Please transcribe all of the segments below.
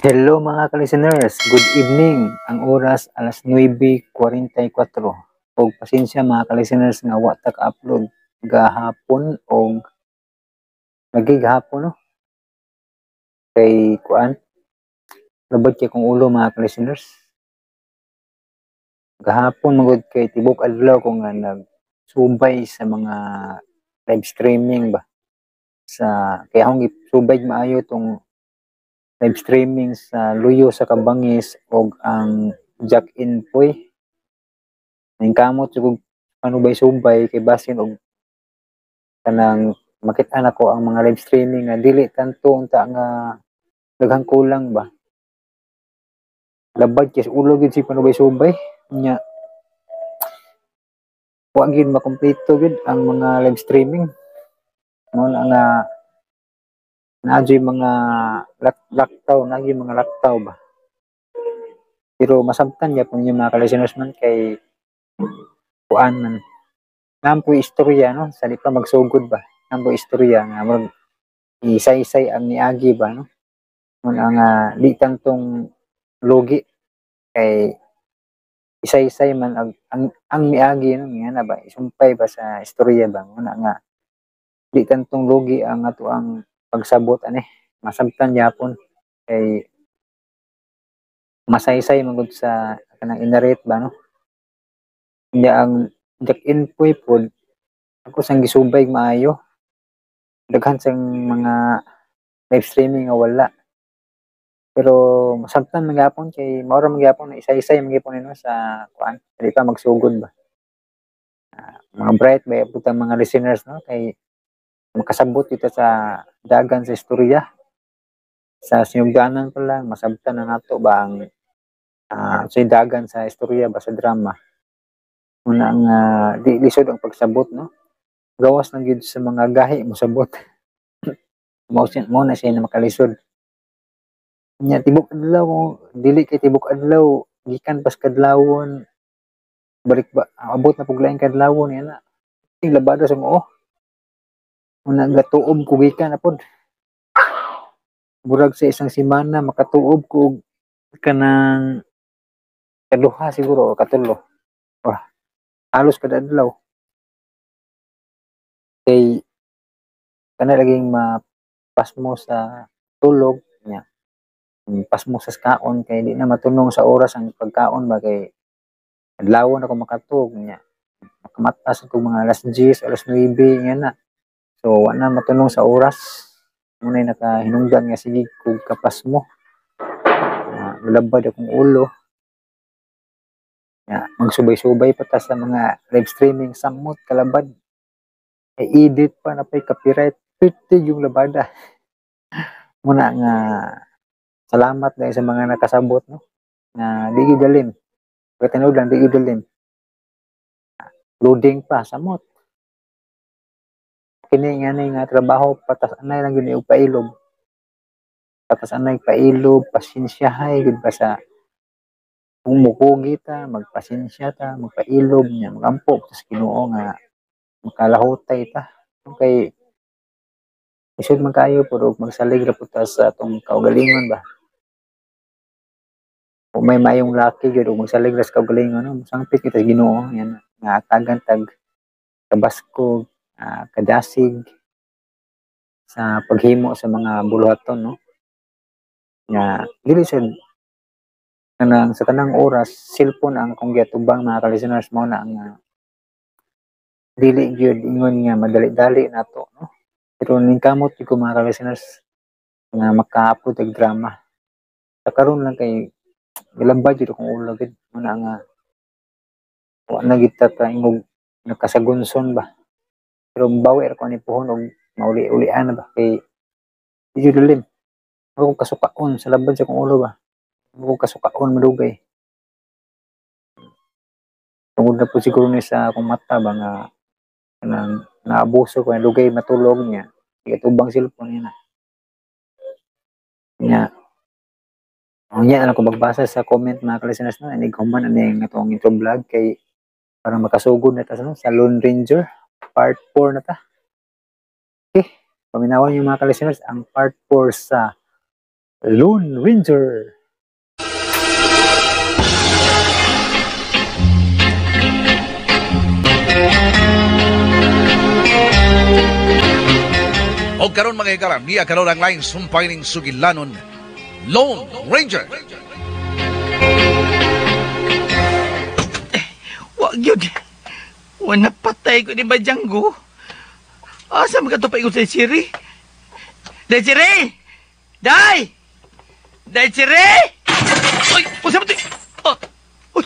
Hello, mga ka-listeners, good evening. Ang oras alas 9:44. Og pasensya, mga ka-listeners, nga wa ta ka-upload gahapon og lagi gahapon, no. Kay kuan, labad kay kong ulo, mga ka-listeners. Gahapon magud kay tibok adlaw ko nga nagsubay sa mga live streaming ba. Sa kay akong gisubay maayo tong live streaming sa Luyo sa Kabangis og ang Jack Inpoy. Ningkamot jud kog panubay-subay kay basin og kanang makita nako ang mga live streaming nga dili tanto unta nga daghang kulang ba. Labad kay sa ulo gyud si panubay-subay nya wa gyud makumpleto gyud ang mga live streaming. Mao na nga naa juy mga laktaw, naa gyud mga laktaw ba. Pero masabtan gyapon ninyo, mga ka-listeners, man kay kuan man. Naa poy istorya, no, sa di pa magsugod ba. Naa poy istorya nga murag isaysay ang niagi ba, no. Mao na nga di tantong lugi kay isaysay man ang miagi, no, nga na ba, isumpay ba sa istorya ba. Mao na nga di tantong lugi ang atoang pagsabot ani, masabtan gyapon kay masaysay man gud sa kanang i-narrate ba, no. Nya ang Jack Inpoy pod ako sang gisubay maayo. Daghan sang mga live streaming nga wala. Pero masabtan man gyapon kay mao ra man gyapon na isaysay man gyapon ni, no, sa kuan, dili pa magsugod ba. Mga bright ba pud mga listeners, no, kay makasabot dito sa dagan sa istorya. Sa sinugdanan pa lang masabtan na nato ba ang sa dagan sa istorya ba sa drama. Muna ang di lisod ang pagsabot, no. Gawas lang gyud sa mga gahi mosabot. Mao na siya na makalisod. Nya tibok adlaw, dili kay tibok adlaw, gikan pas kadlawon balik ba, abot na pug laing kadlawon yan na. Ting labada sa moo. Muna gatuob ko gikan na pod. Murag sa isang semana makatuob ko og kanang kaduha siguro o katulo. Wah, halos kada adlaw. Kay kana laging mapasmo sa tulog nya. Pasmo sa kaon kay di na matunong sa oras ang pagkaon ba kay adlawon ako makatuog nya. Makamatas ako mga alas 10, alas 9 nga na. So wa na matunong sa oras. Muna'y nakahinungdan nga sige kog kapasmo. Labad akong ulo. Ya, magsubay-subay pa ta sa mga live streaming, samot kalabad. E edit pa na pay copyright, 50 yung labada. Muna nga salamat dahil sa mga nakasabot, no. Nga di gyud dalim. Pagkatinuod lang, di gyud dalim. Loading pa samot. Kini nga ni nga trabaho patas anay lang gyud ni og pailob. Patas anay pailob, pasensyahay gyud ba sa kung mukugi ta, magpasensya ta, magpailob nya, magampo ta sa Ginoo nga makalahutay ta. Kay lisod man kaayo pero magsalig ra pud ta sa atong kaugalingon ba. Kung may maayong lucky gyud ug magsalig ra sa kaugalingon, no, sangpit kita sa Ginoo yan nga atagan tag kabaskog, kadasig sa paghimo sa mga buluhaton, no. Nga dili sad kanang sa tanang oras cellphone ang akong giatubang, mga ka-listeners. Mao na ang dili gyud ingon nga madali-dali nato, no. Pero ningkamot gyud ko, mga ka-listeners, nga maka-upload og drama. Sa karon lang kay gilabad jud akong ulo gid, mao na nga wa na gyud ta ingog nakasagunson ba. Pero bawi ra ko ani puhon og mauli-ulian na ba kay di jud lalim. Ako kasukaon sa labad sa akong ulo ba. Ako kasukaon madugay. Tungod na po siguro ni sa akong mata ba nga kanang naabuso ko dugay matulog niya. Giatubang cellphone niya na. Nya unya na lang ko magbasa sa comment, mga ka-listeners, no, inig human ani nga atong intro vlog kay para makasugod na ta sa, no, sa Lone Ranger part 4 na ta. Okay, paminawan niyo, mga ka-listeners, ang part 4 sa Lone Ranger. O karon mga higala, niya karon ang laing sumpay ning sugilanon, Lone Ranger. Wag yun. Wala patay ko ni Bajanggo. Asa man ka to paingon sa Siri? Day Siri! Day! Day Siri! Uy! Usa mo to! Oh! Uy!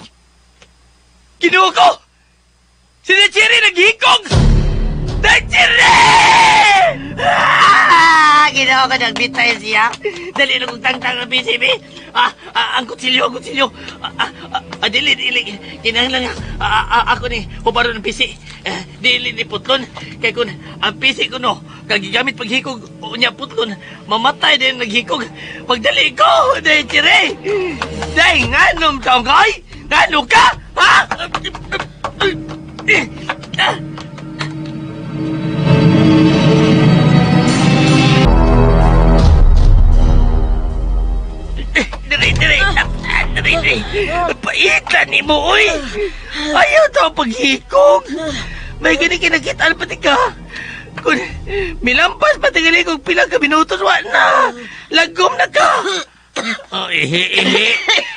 Kinuha ko! Si Day Siri naghikog! Day Siri! Ah! Ginawa ko, nagbitay siya. Dali na kong tangtang ng PCB. Ang kutsilyo, ang kutsilyo. Dili, dili. Kinahanglan nga. Ako ni, hubaro ng PC. Dili ni putlon. Kaya kung ang PC ko no, kag gigamit paghikog, unya putlon, mamatay din naghikog. Pagdali ko, dahil tire. Dahil nga nung taong kay? Ngano ka? Ha? Diri, diri. Diri, diri. Paitan ni mo, uy. Ayaw to paghikog. May gani kinakitaan pati ka. Kung milampas pati gali kung pila ka minutos, wa na. Lagom na ka. Oh, ihi, ihi,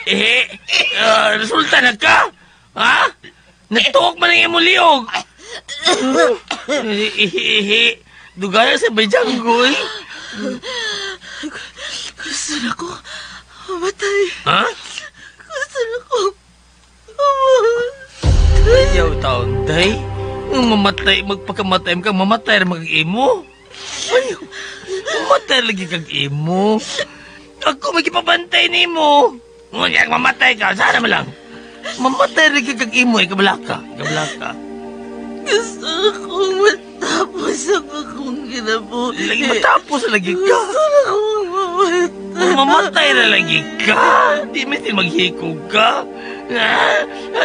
ihi. Resulta na ka. Ha? Natuok man ang imong liog. Ihi, ihi. Dugaya sa Bajanggoy. Gusto na ko mamatay. Ha? Gusto na ko mamatay. Ayaw taon, day. Nung mamatay, magpakamatay ka, mamatay na mag-imo. Ayaw, mamatay lagi kag imo. Ako magipabantay ni mo. Ngunyan, mamatay ka, sana mo lang. Mamatay lagi kag imo, ikabalaka. Ikabalaka. Gusto akong matapos ang akong kinabuhi. Lagi matapos lagi ka. Gusto na akong mamatay. Mamatay na lagi ka. Di mo din maghikog ka.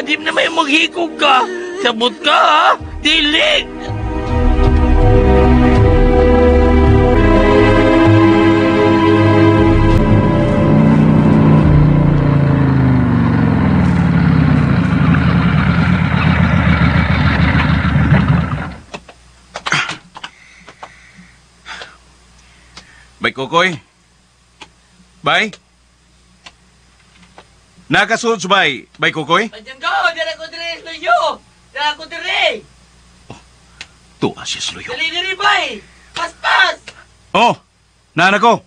Di mo na may maghikog ka. Sabot ka, ha? Dili! Bay Kokoy? Bay? Nakasunod bay, Bay Kokoy? Bajanggo! Dara ko dire, Sluyo! Dara ko dire! Oh, tuwa siya, Sluyo. Dali diri, bay! Paspas! Oh, nana ko!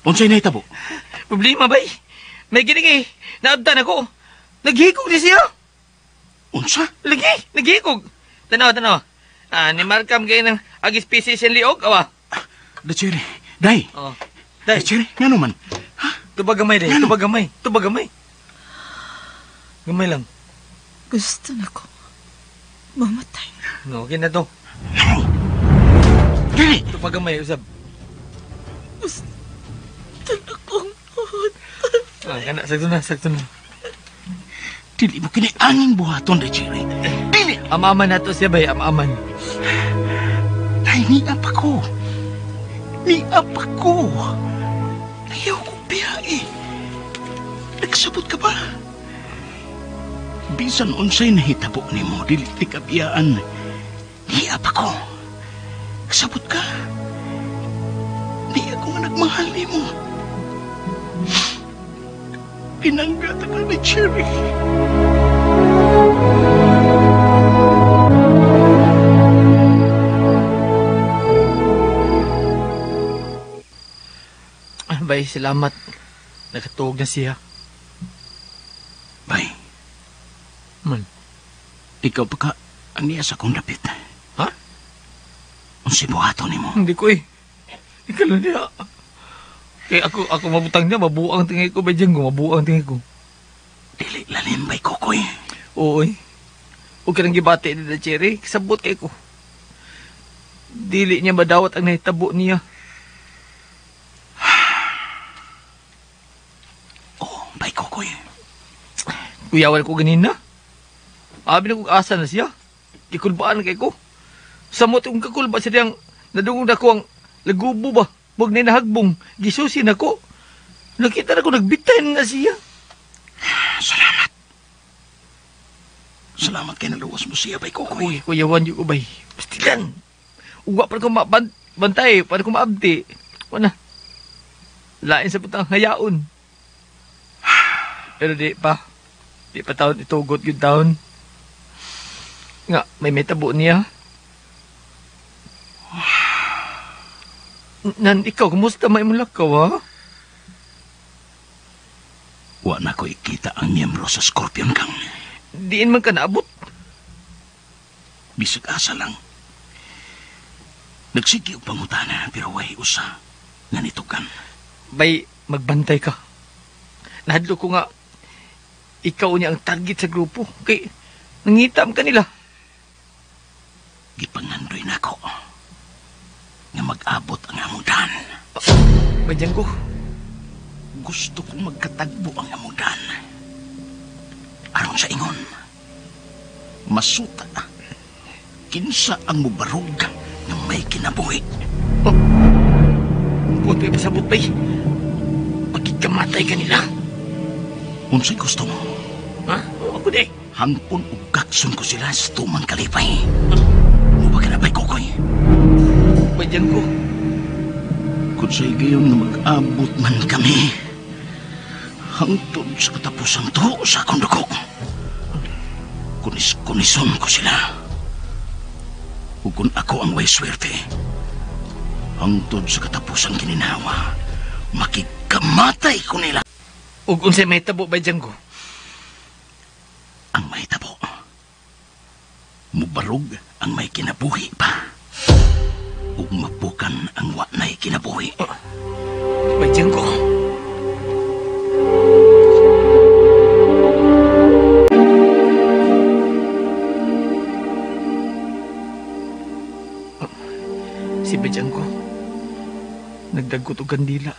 Unsay nahitabo? Problema, bay. May gining eh. Naabtan ako. Naghikog ni siya. Unsa? Lagi, naghikog. Tanaw, tanaw. Ni Markham kayo ng agis species yung liog, awa. Dachere, day. Oh. Day. Dachere, nga naman. Ha? Tubag gamay, day. Tubag gamay. Tubag gamay. Gamay lang. Gusto na ko mamatay na. No, okay na to. No. Dili. Tubag gamay, usab. Gusto na kong mamatay. Kana, sakto na, sakto na. Dili mo kini angin buhaton, Dachere. Dili. Amaman na to siya, bay. Amaman. Day, niap ako. Niap ako. Ayaw kong biyae. Nagsabot ka ba? Bisan unsay nahitabo nimo, dili ti kabiyaan. Niap ako. Nagsabot ka. Di ako nga nagmahal nimo. Pinanggata ka ni Cherry. Bay, salamat. Nakatuog na siya. Bay. Man. Ikaw pa ka, ang niya sa akong dapit. Ha? Unsay buhaton nimo? Hindi ko eh. Ikaw lang niya. Kaya ako mabutang niya, mabuang tingay ko. Bay, Django, mabuang tingay ko. Dili lalim, bay, Kokoy. Oo eh. Huwag ka nang gibati ni Cherry. Kasabot kay ko. Dili niya madawat ang nahitabo niya. Oh, bay, Kokoy. Kuyawan ko ganina. Abi na kong asa na siya. Gikulbaan kay ko. Samot akong kakulba sa diyang nadungog na ko ang lagubo ba? Huwag na nahagbong. Gisusi na ko. Nakita na ko nagbitay na siya. Salamat. Salamat kay naluwas mo siya, bay Kokoy. Uy, Kuya Juan, ko bay. Pastilan. Uwa pa ko mabantay, para ko maabdi. Wala. Lain sa putang hayaon. Pero di pa. Di pa taon itugot yun taon. Nga, may metabo niya. Nan, ikaw, kumusta may mong lakaw, ha? Wa na ko ikita ang miyembro sa Scorpion Gang. Diin man ka naabot. Bisag asa lang. Nagsige og pangutana, pero way usa nga nitukan. Bay, magbantay ka. Nahadlo ko nga, ikaw niya ang target sa grupo. Kay, nangitam ka nila. Gipangandoy na ko nga mag-abot ang among daan. Badyan ko. Gusto kong magkatagbo ang among daan. Aron sa ingon, masuta, kinsa ang mubarog nga may kinabuhi. Oh. Buti pa sa butay. Pagkikamatay ka nila. Unsay gusto mo? Ha? Ako di. Hangpon ug kakson ko sila sa tumang kalipay. Muba ka na ba'y Kokoy? Badyan ko. Kung sa higayon nga mag-abot man kami, hangtod sa katapusan to sa akong dugo. Kunis-kunison ko sila. Ug kung ako ang way swerte, hangtod sa katapusan kininawa, makikamatay ko nila. Ug unsay mahitabo ba dyan ko? Ang mahitabo, mubarog ang may kinabuhi pa. Ug mapukan ang wa nay kinabuhi. Badyan ko. Si Badyan ko, nagdagkot og kandila.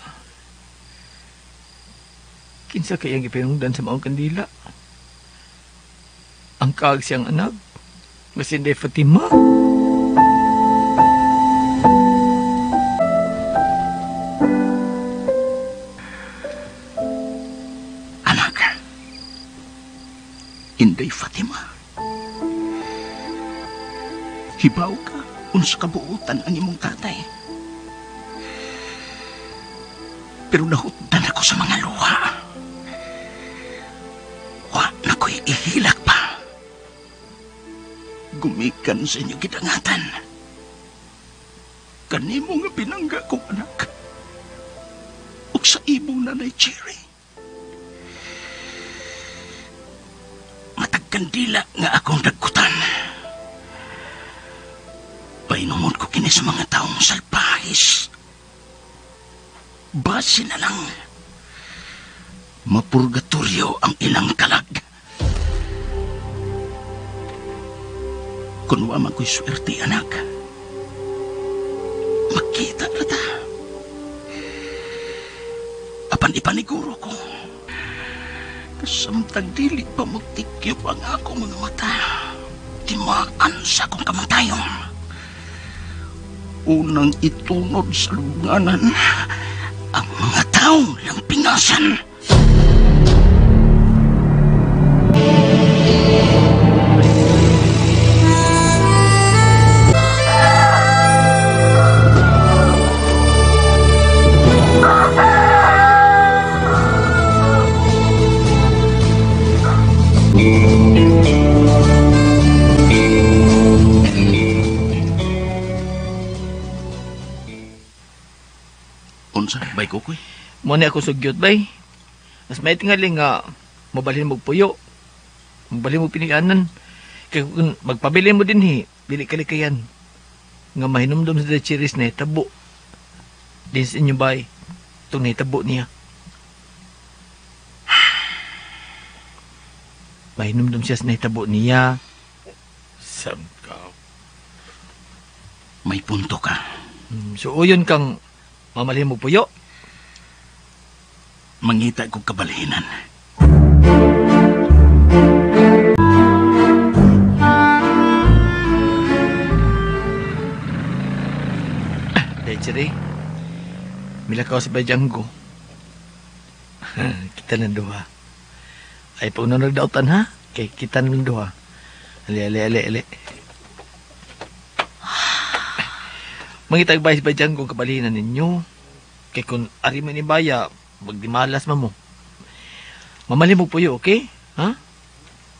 Kinsa kayang ipinungdan sa maong kandila? Ang kaag siyang anak, nga si Inday Fatima. Anak, Inday Fatima, hibaw ka unsa kabuotan ang imong tatay. Pero nahutdan ako sa mga luha. Wa na ko'y ihilak pa. Gumikan sa inyo gidangatan. Kanimo nga binangga kong anak. Ug sa imong nanay Cherry. Matag kandila nga akong dagkutan. Painumod ko kini sa mga taong salpahis. Base na lang, mapurgatoryo ang ilang kalag. Kung wa man ko'y swerte, anak, makita na ta. Apan ipaniguro ko, kasamtang dili pa magtikyop ang akong mga mata, timaan sa akong kamatayon. Unang itunod sa lubnganan ang mga taong lampingasan. Unsa, bay Kokoy? Mo ni ako sugyot, bay. Mas may tingali nga mabalhin mo puyo. Mabalhin mo pinianan. Kaya kung magpabili mo din, hi, dili kalikayan. Nga mahinumdum sa chiris na hitabo. Din sa inyo, bay. Itong nahitabo niya. Mahinumdum siya sa nahitabo niya. Samkaw. May punto ka. So, uyon kang mamalhin mo puyo. Mangita kong kabalhinan. Dechiri, milakaw si Bayjanggo. Kita ng duha. Ay, pag nagdautan ha? Kay kita ng duha. Ali, ali, ali, ali. Mangitag ba si Bayjanggo kabalinan ninyo? Kay kung ari man ni Baya, magdimalas man mo. Mamalimog po yun, okay? Ha?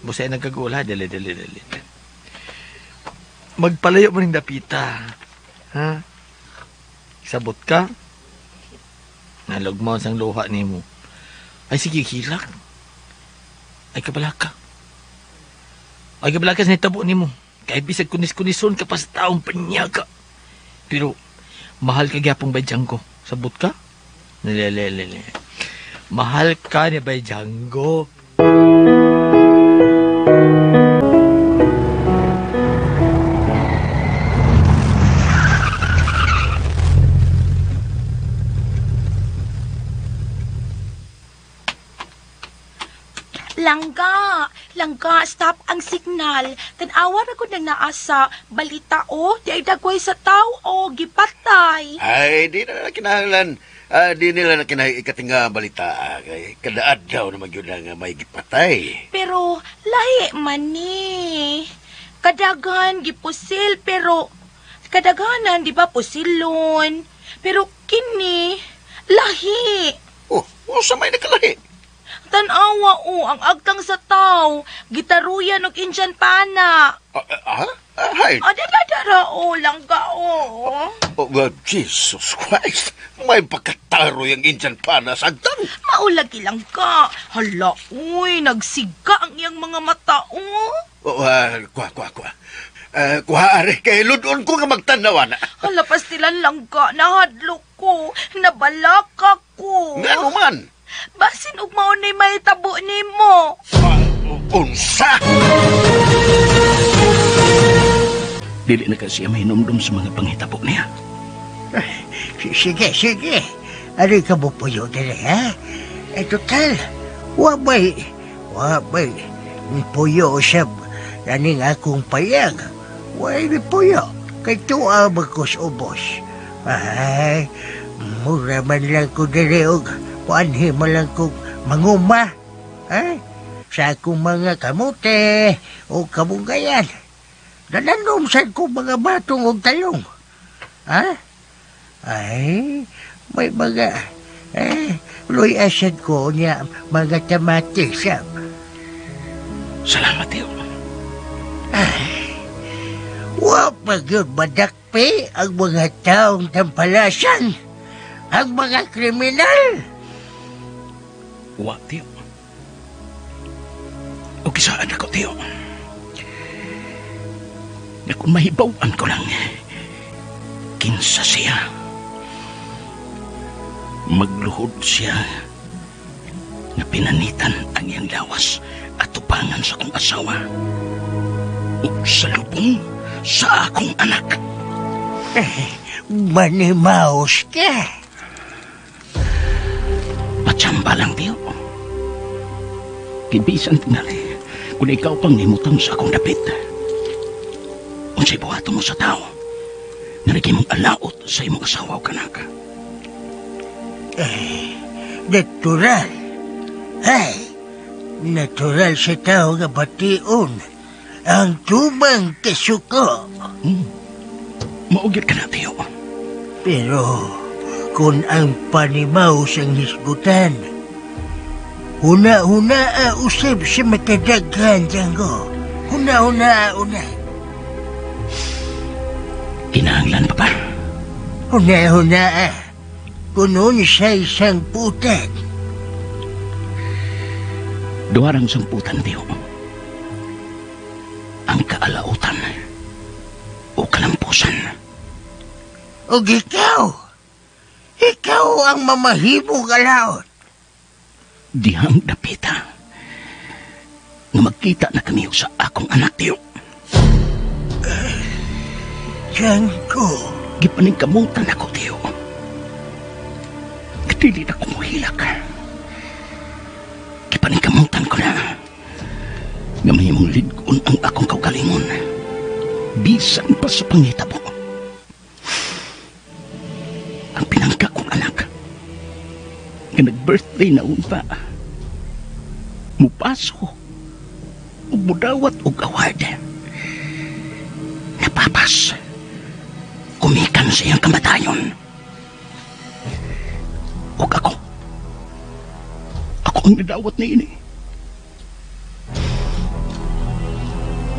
Busay nagkagula. Dali, dali, dali. Magpalayo mo ng dapita. Ha? Sabot ka? Nalugmon sang luha nimo. Ay, sige, hilak. Ay, kabalaka. Ay, kabalaka sa nitabo nimo. Kahit bisag kunis-kunison ka pa sa taong panyaga. Pero, mahal ka gyapong Bayjanggo. Sabot ka? Lelelele. Mahal ka ni Bayjanggo. Langga, langga, stop ang signal. Tanawa ra ko nang naa sa balita o, di ay dagway sa tao o, gipatay. Ay, di na kinahanglan. Di nila na kinahanglan ikatinga balita. Kay kadaad daw na magyud nga may gipatay. Pero lahi man ni. Kadaghan gipusil pero kadaghanan di ba pusilon. Pero kini lahi. Oh, sa may nakalahi. Tanawa o ang agtang sa tao, gitaruyan og Indian pana. Hay. Adala o langga o. Oh, well, Jesus Christ. May pagkataro yung Indian pana sa agtang. Maulagi lang ka. Hala, uy, nagsiga ang iyang mga mata o. Oh, kuha, kuha, kuha. Kuha, are, kay ludon ko nga magtanawa na. Hala, pastilan lang ka. Nahadlok ko. Nabalaka ko. Ngano man? Basin og mao na'y mahitabo nimo. Unsa? Dili na kasi mahinumdum sa mga panghitabo niya. Sige, sige. Ari ka mo puyo dili, ha? Eh, total, wabay, puyo siya. Naning akong payag. Way ni puyo. Kay tuwa magkus ubos. Ay, mura man lang ko dili og kuanhi man lang ko manguma. Ay, sa akong mga kamote o kabunggayan. Nananom sad ko mga batong og talong. Ha? Ay, may mga luy asad ko niya mga kamatis. Salamat, Teo. Ay, wa pa gyud madakpi ang mga taong tampalasan, ang mga kriminal. Wa, Teo. O kisaan ako, Teo. Na kung mahibawan ko lang, kinsa siya. Magluhod siya na pinanitan ang iyang lawas at tupangan sa akong asawa o sa lubong sa akong anak. Manimaos ka. Patsamba lang, Teo. Kibisan tingali kung ikaw pang nimutang sa akong dapit. Unsay buhaton mo sa tao nga naging mong alaot sa imong asawa o kanak? Natural. Ay, natural sa tao nga bation ang tubang kasuko. Maugit ka na, Teo. Pero kung ang panimaw sang hisgutan, huna-huna usab sa matadaghan, Django. Huna-huna una. Kinahanglan pa ba? Huna-huna kunon sa isang putan. Duwarang samputan, Teo. Ang kaalautan o kalampusan. O ikaw, ikaw ang mamahimong alaot. Dihang dapita nga magkita na kami sa akong anak, Teo. Django. Gipaningkamutan ako, Teo. Dili na kumuhilak. Gipaningkamutan ko na nga mahimong lidgon ang akong kaugalingon. Bisan pa sa panghitabo. Nga nag-birthday na unta. Mupaso. Ug mudawat og award. Napapas. Kumikan sa iyang kamatayon. Ug ako. Ako ang nadawat na ini.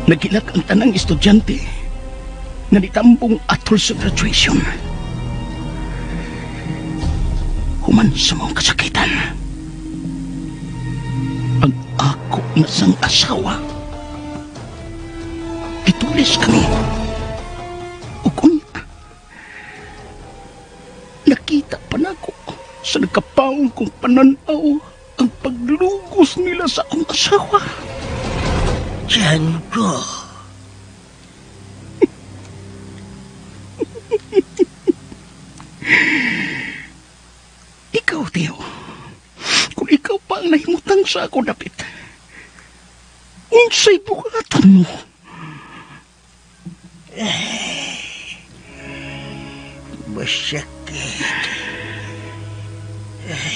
Nagilak ang tanang estudyante na nitambong atol sa graduation. Human sa mga kasakitan, ang ako na sang asawa, itulis kami. Ug unya, nakita pa nako sa nagkapaong kong pananaw ang paglugos nila sa akong asawa. Django. Ikaw, Teo. Kung ikaw pa ang nahimutang sa ako dapit, unsay buhaton mo? Masakit.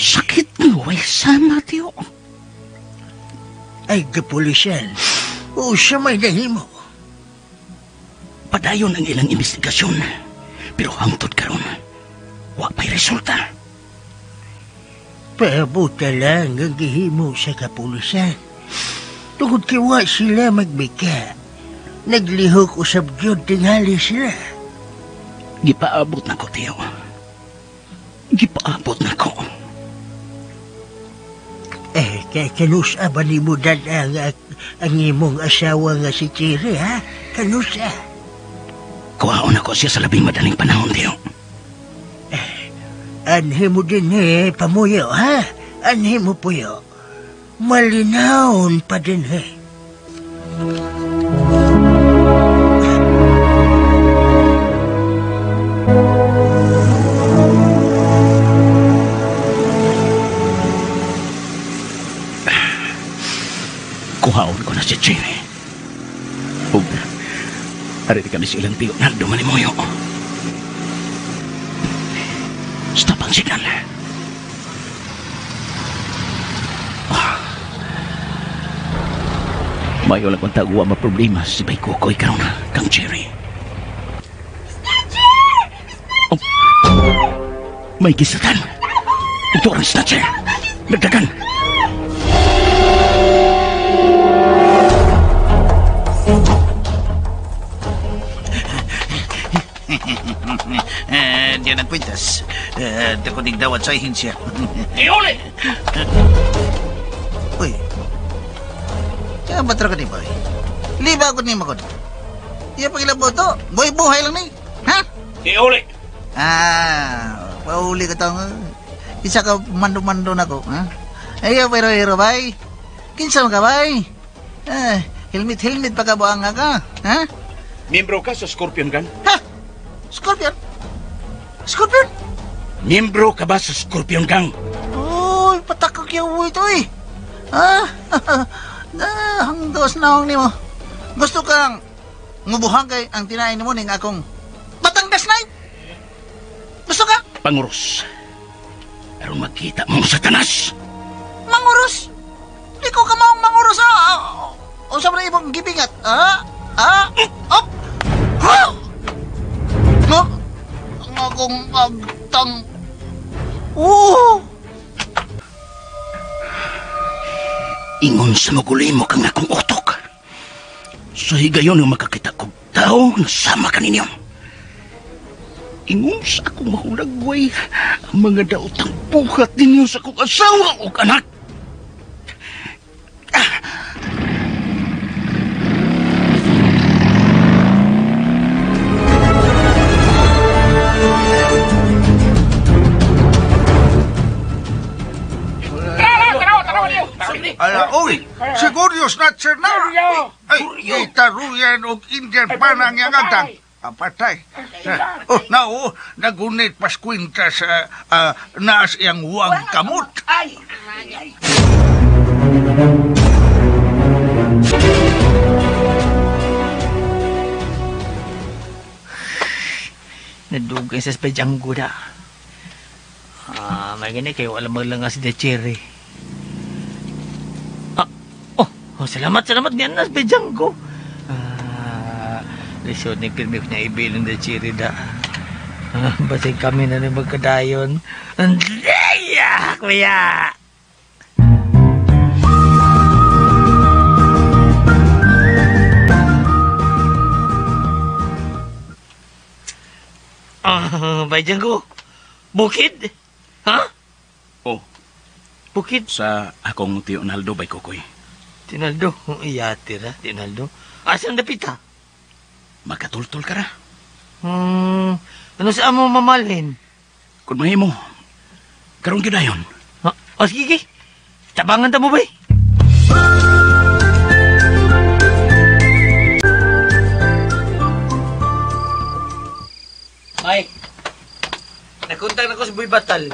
Sakit nga, way sama, Teo. Ay, kapulisan. O siya may nahimo. Padayon ang ilang investigasyon. Pero hangtod karon, wa pa'y resulta. Pabuta lang ang gihimo sa kapulisan. Tungod kay wa sila magbika. Naglihok usab gyud tingali sila. Gipaabot na ko, Teo. Gipaabot na ko. Eh, kanusa ba ni mo dad ang imong asawa nga si Chiri, ha? Kanusa? Kuhaon ako siya sa labing madaling panahon, Teo. Eh, anhi mo din eh, pamuyo, ha? Anhi mo puyo. Malinawon pa din eh. Kuhaon ko na si Chiri. Ug, ariti kami sa ilang tiyo Naldo Malimoyo. Stop ang signal. Oh. Mayo lang kung tagwa maproblema si Bay Kukoy karon kang Cherry. Snatcher! Oh. May gisatan. Ito ang snatcher. Nagdagan. Diyan ang kwintas. Dako ding dawat sa ihinsya. Iuli! Uy. Kaya ba talaga ni boy? Liba ako ni Makod. Iya pag to. Boy, buhay lang ni. Ha? Iuli! Ah, pauli ka tong. Isa ka mando-mando na ko. Ha? Ayaw, pero hero, bay. Kinsa ka, bay? Eh, helmet-helmet pa ka buang ka. Ha? Miyembro ka sa Scorpion Gang? Ha? Scorpion? Scorpion? Miyembro ka ba sa Scorpion Gang? Uy, patakak yung ito eh. Ah, hangdos na akong nimo. Gusto kang ngubuhang kay ang tinain mo ning akong Batangas Night? Gusto ka? Panguros. Aron magkita mong Satanas. Manguros? Di ko ka maong manguros ah. O sa mga ibang gibingat. Ah? Ah? Op! Ha? No? Ang akong agtang... Oo! Ingon sa magulimok ang akong utok. Sa higayon ang makakita kong tao na sama ka ninyo. Ingon sa akong mahulagway ang mga daotang buhat ninyo sa akong asawa o anak. Ala, uy, siguro snatcher na. Ay, itaruyan og Indian panang yang agtang. Patay. Oh, nao, nagunit pas kwinta sa naas iyang huwang kamot. Ay! Nadugay sa Django da. May gani kayo alam mo lang nga si Cherry. Oh, salamat niyan nas bejang ko. Lisod ni pirmi ko niya ibilin de Cherry da. Basig kami na ni magkadayon. Andrea, kuya. Bay Django. Bukid? Ha? Oh. Bukid? Sa akong Tio Naldo, bay Kokoy. Tinaldo? Iyate ra, Tinaldo. Asan dapita? Makatultol ka ra. Ano sa amo mamalhin? Kung mahimo, karon gyud ayon. Ha? O sige, tabangan ta mo bay. Ay, nakontak na ko si Boy Batal.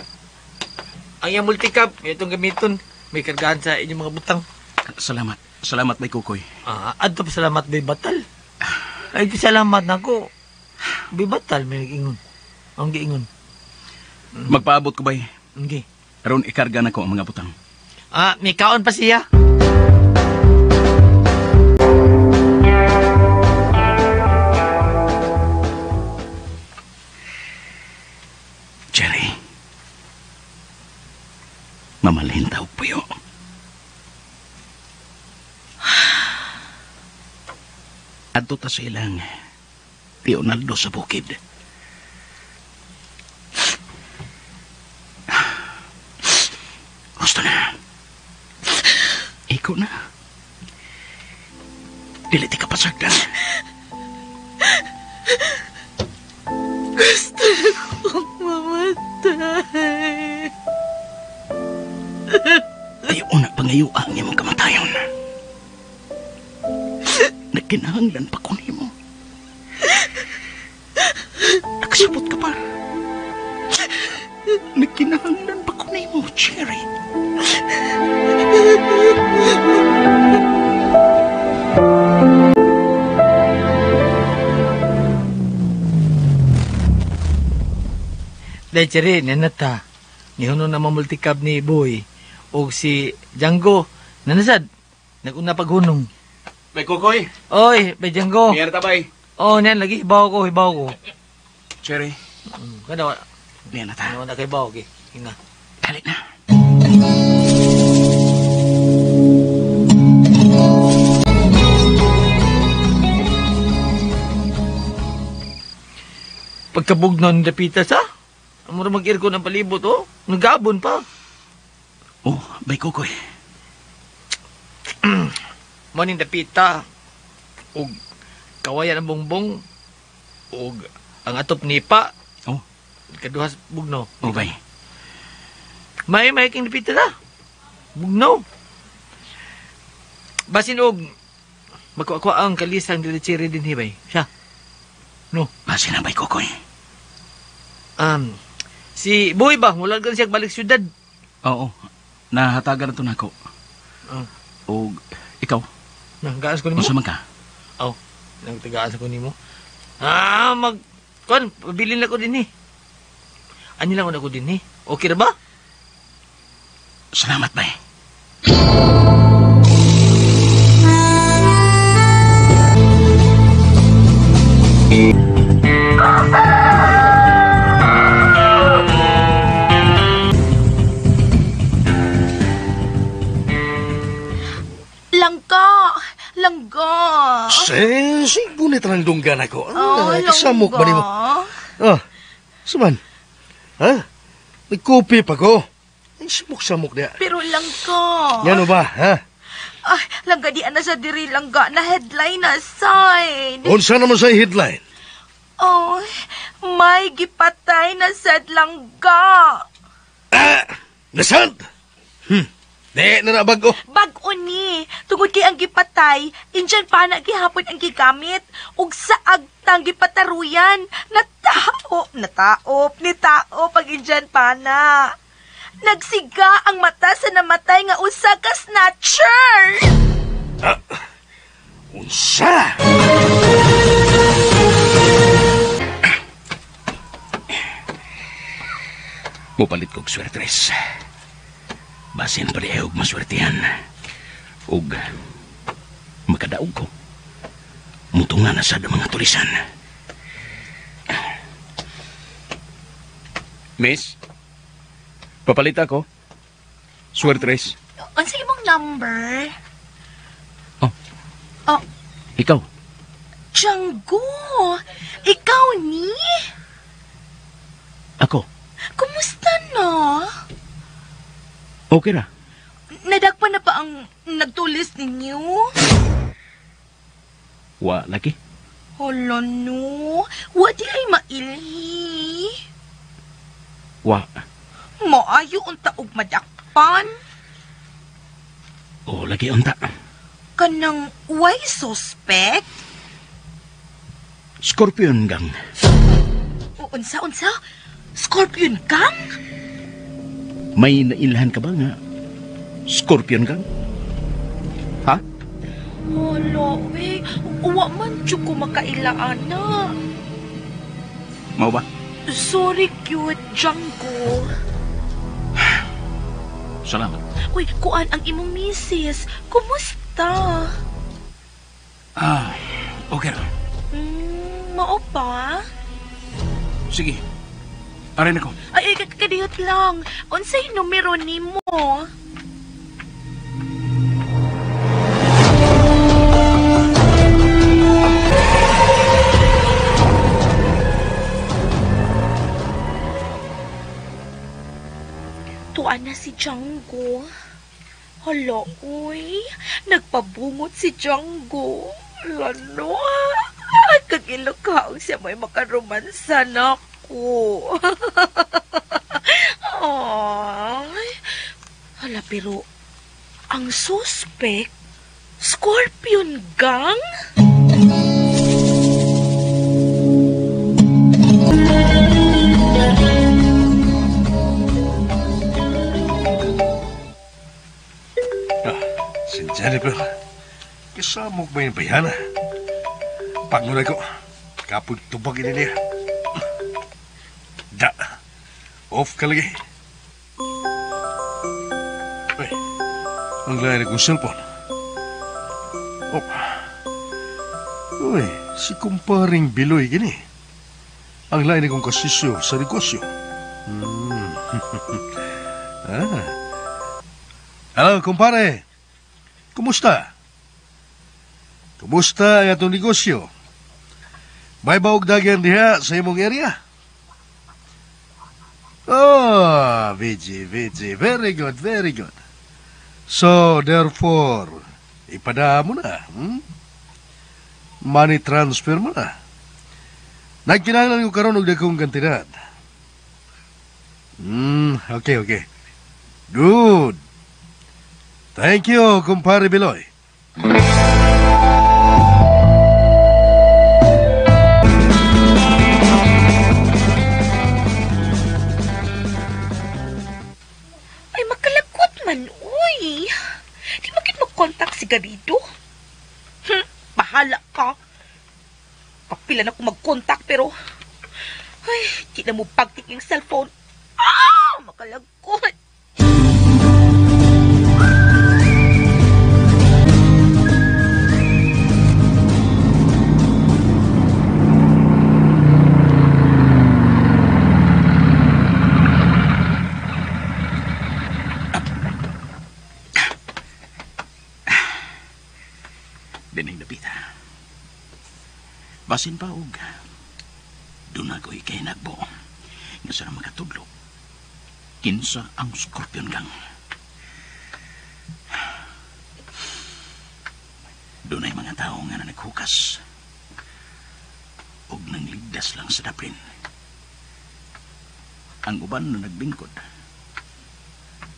Ang iyang multicab, itong gamiton, may kargahan sa inyong mga butang. Salamat. Salamat, Bay Kukoy. Adto pa salamat, Boy Batal. Ay, salamat na ko. Boy Batal, may nag-ingon. Ang giingon. Magpaabot ko, Bay. Okay. Aron ikarga na ko ang mga butang. May kaon pa siya. Jerry, mamalhin tawag puyo. Adto ta sa ilang Leonardo sa bukid. Gusto na. Ikaw na. Dili ti ka pasagdan. Gusto na kong mamatay. Ayaw na pangayo ang imong kamatayon. Nagkinahanglan pa ko nimo. Nagsabot ka pa. Nagkinahanglan pa ko nimo, Cherry. Dahil, Cherry, nanata. Nihuno na mamultikab ni Boy. O si Django, nanasad. Naguna paghunong. Bay Kokoy. Oy, Bay Django. Mayroon ta, bay. Oh, niyan lagi. Hibaw ko, hibaw ko. Cherry. Kada wala. Niyan na ta. Ano na kay hibaw, okay. Hinga. Dali na. Pagkabugnaw ni Dapita sa? Amura mag-aircon ang palibot, oh. Nagabon pa. Oh, Bay Kokoy. Morning, Dapita. Og kawayan ang bongbong. Og ang atop nipa. Oh. Kaduhas bugnaw. Oh, bay. May king Dapita na. Bugnaw. Basin og magkuha ang kalisang dilichiri din hibay. Siya. No. Basin ang Bay Kokoy. Si Boy ba? Wala gan siya balik syudad. Oo. Nahatagan na to nako. O ikaw? Nanggaas ko nimo. Unsa man ka? Oh, nagtagaan ko nimo. Kuan, pabilin na ko din eh. Ani lang ko din eh. Okay ra ba? Salamat, bay. Langga! Langga! Sing punit ang dunggan ako. Oh, kasamok ba nimo? Suman. Ha? Nagkopi pa ko. Ay, samok-samok niya. Pero langga. Yan ba, ha? Ay, langga di ana sa diri, langga. Na headline na side. Unsa naman sa headline? Oh, may gipatay na sad langga. Nasad? Di na na bago. Bag-o ni. Tungod kay ang gipatay, Indian pa na gihapon ang gigamit. Ug sa agtang gipataruyan. Natao, nataop, nitao pag Indian pa na. Nagsiga ang mata sa namatay nga usa ka snatcher. Unsa? Mupalit kog swertres. Basin pa di og maswertihan. Ug makadaog ko. Mutunga na sad ang mga tulisan. Miss, papalit ako. Swertres. Unsa imong number? Oh. Oh. Ikaw. Django, ikaw ni? Ako. Kumusta na? Okay ra. Nadagpan na ba ang nagtulis ninyo? Wa lagi. Hala no, wa di ay mailhi. Wa. Maayo unta og madakpan. O lagi unta. Kanang way suspect? Scorpion gang. O unsa unsa? Scorpion gang? May nailhan ka ba nga Scorpion gang? Ha? Hala, we. Uwa man jud ko makailaan na. Mao ba? Sorry, cute Django. Salamat. Uy, kuan ang imong misis. Kumusta? Ah, okay ra. Mao pa? Sige. Aray na ko. Ay, ay, kadiyot lang. Unsay numero nimo? Tuan na si Django. Hala, uy. Nagpabungot si Django. Lano. Kagilakaw siya may makaromansa na ko. Ay. Hala, pero ang suspect, Scorpion Gang? Si Jennifer, kisamok ba yung bayana? Pagnunay ko, kapag tubag ini niya. Da, off ka lagi. Uy, ang lain akong cellphone. Oh. Uy, si kumparing Biloy gini. Ang lain akong kasisyo sa negosyo. Ah. Hello, kumpare. Kumusta? Kumusta ang atong negosyo? May baog dagan diha sa imong area? Oh, VG, VG. Very good, very good. So, therefore, ipadaan mo na. Money transfer mo na. Nagkinahanglan ko karon og dagkong kantidad. Okay, okay. Good. Thank you, kumpare Biloy. Ay, makalakot man, uy. Di makit mag-contact si Garrido. Bahala ka. Kapila na ko mag-contact pero... Ay, di na mo pagtik yung cellphone. Ah, makalagkot. Dinay napita. Basin pa og doon ako ikay nagbo. Nga sa makatudlo. Kinsa ang Scorpion Gang. Doon ay mga tao nga na naghukas. Og nangligdas lang sa dapin. Ang uban na nagbingkod.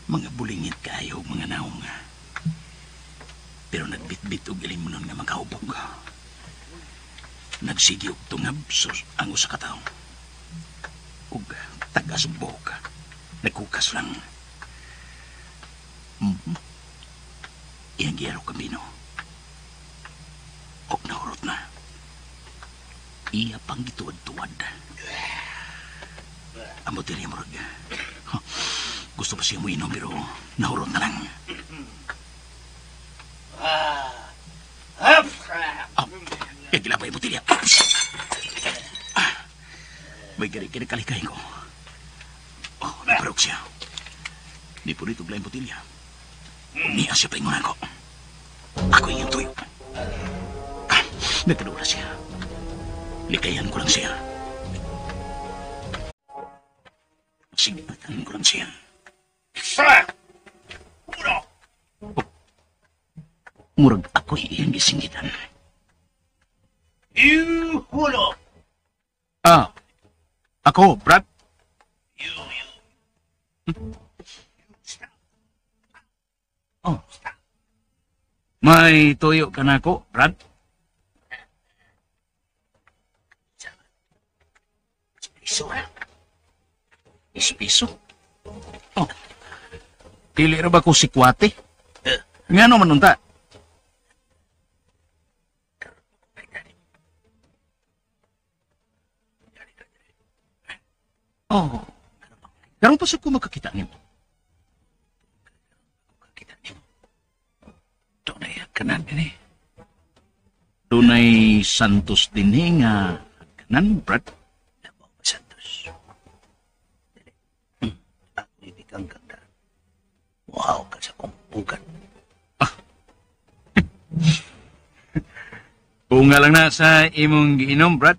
Mga bulingit kayo og mga naong. Pero nagbitbit og ilimnon nga makahubog. Nagsigi og tungab so ang usa ka tawo. Og tagas og buhok. Naghukas lang. Iyang giyaro kamino. Og nahurot na. Iya pang gituwad-tuwad. Amo diri murag Gusto pa siya mo inom pero nahurot na lang. Ah, gilabay botilya. Ah, may gari kinakalikay ko. Oh, naparok siya. Di po rito yung botilya. Niya siya paingon ako. Ako yung tuyo. Ah, nagkadula siya. Likayan ko lang siya. Sigbatan ko lang siya. Oh. Murag ako iyang gisingitan. Ihulo! Ah, ako, Brad? Oh. May tuyo ka na ako, Brad? Piso ha? Piso? Oh. Dili ra ba ko sikwate? Nga naman unta? Oh. Karon pa sa ko makakita nimo. Kita nimo. Dunay kanan dinhi. Dunay Santos dinhi nga kanan, Brad. Labaw ba Santos? Dili. Ako ibigang kang daan. Muhaw ka sa kumpugan. Bunga lang na sa imong giinom, Brad.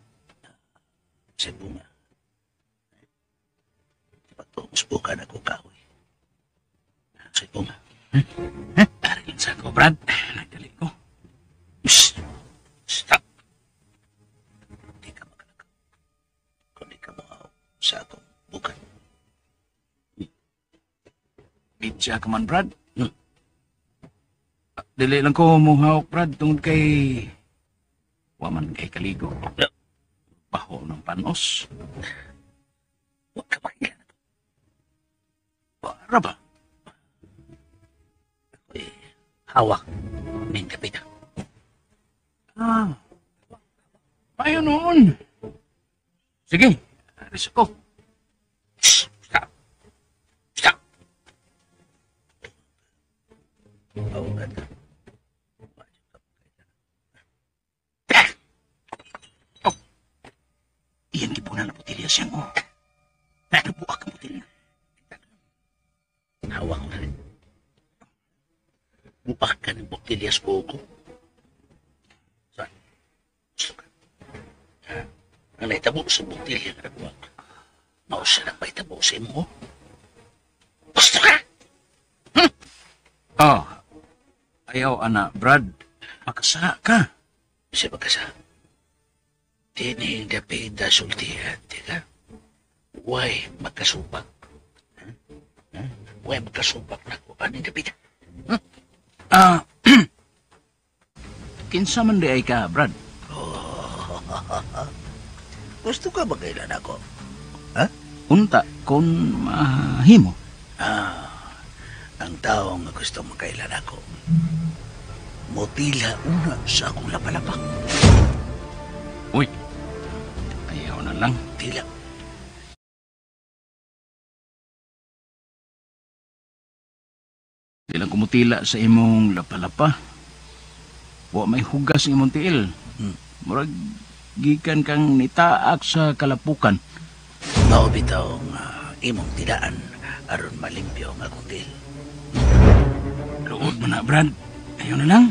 Sa bunga. Pagtungos bukan ako kahoy. Sa bunga. Ari lang sa ako, Brad. Nagdali ko. Shh! Stop! Di ka makalakaw. Kung di ka muhaw sa akong bukan. Bidya ka man, Brad. Dili lang ko muhawak, Brad, tungod kay waman kay kaligo. Baho ng panos. Huwag ka makilan. Para ba? Ako'y hawak ning kapita. Ah. Payo noon. Sige, aris ako. Shh! Stop! Stop! Paungan ka. Oh. Iyang gipunan na botilya siyang oh. Nabuak ang botilya. Hawak ko na rin. Buak ka ng botilya sa buko. Saan? Gusto ka. Ha? Ang naitabo sa botilya nga nabuak. Mausa na paitabo sa imo. Gusto ka? Oh. Ayaw, ana, Brad. Makasa ka. Siya magkasa. Dining dapida sultihan, di ka? Way magkasupak. Ha? Ha? Way magkasupak na ko. Aning dapida? Ah, kinsa man di ay ka, Brad? Oh. Gusto ka ba kailan ako? Ha? Unta, kung mahimo. Ah, ang tao nga gusto makailan ako. Mutila una sa akong lapalapak. Uy, ayaw na lang. Tila. Di lang kumutila sa imong lapalapa. Wa may hugas ang imong tiil. Murag gikan kang nitaak sa kalapukan. Mao bitaw nga imong tilaan aron malimpyo ang akong tiil. Luod mo na, Brad. Ayaw na lang.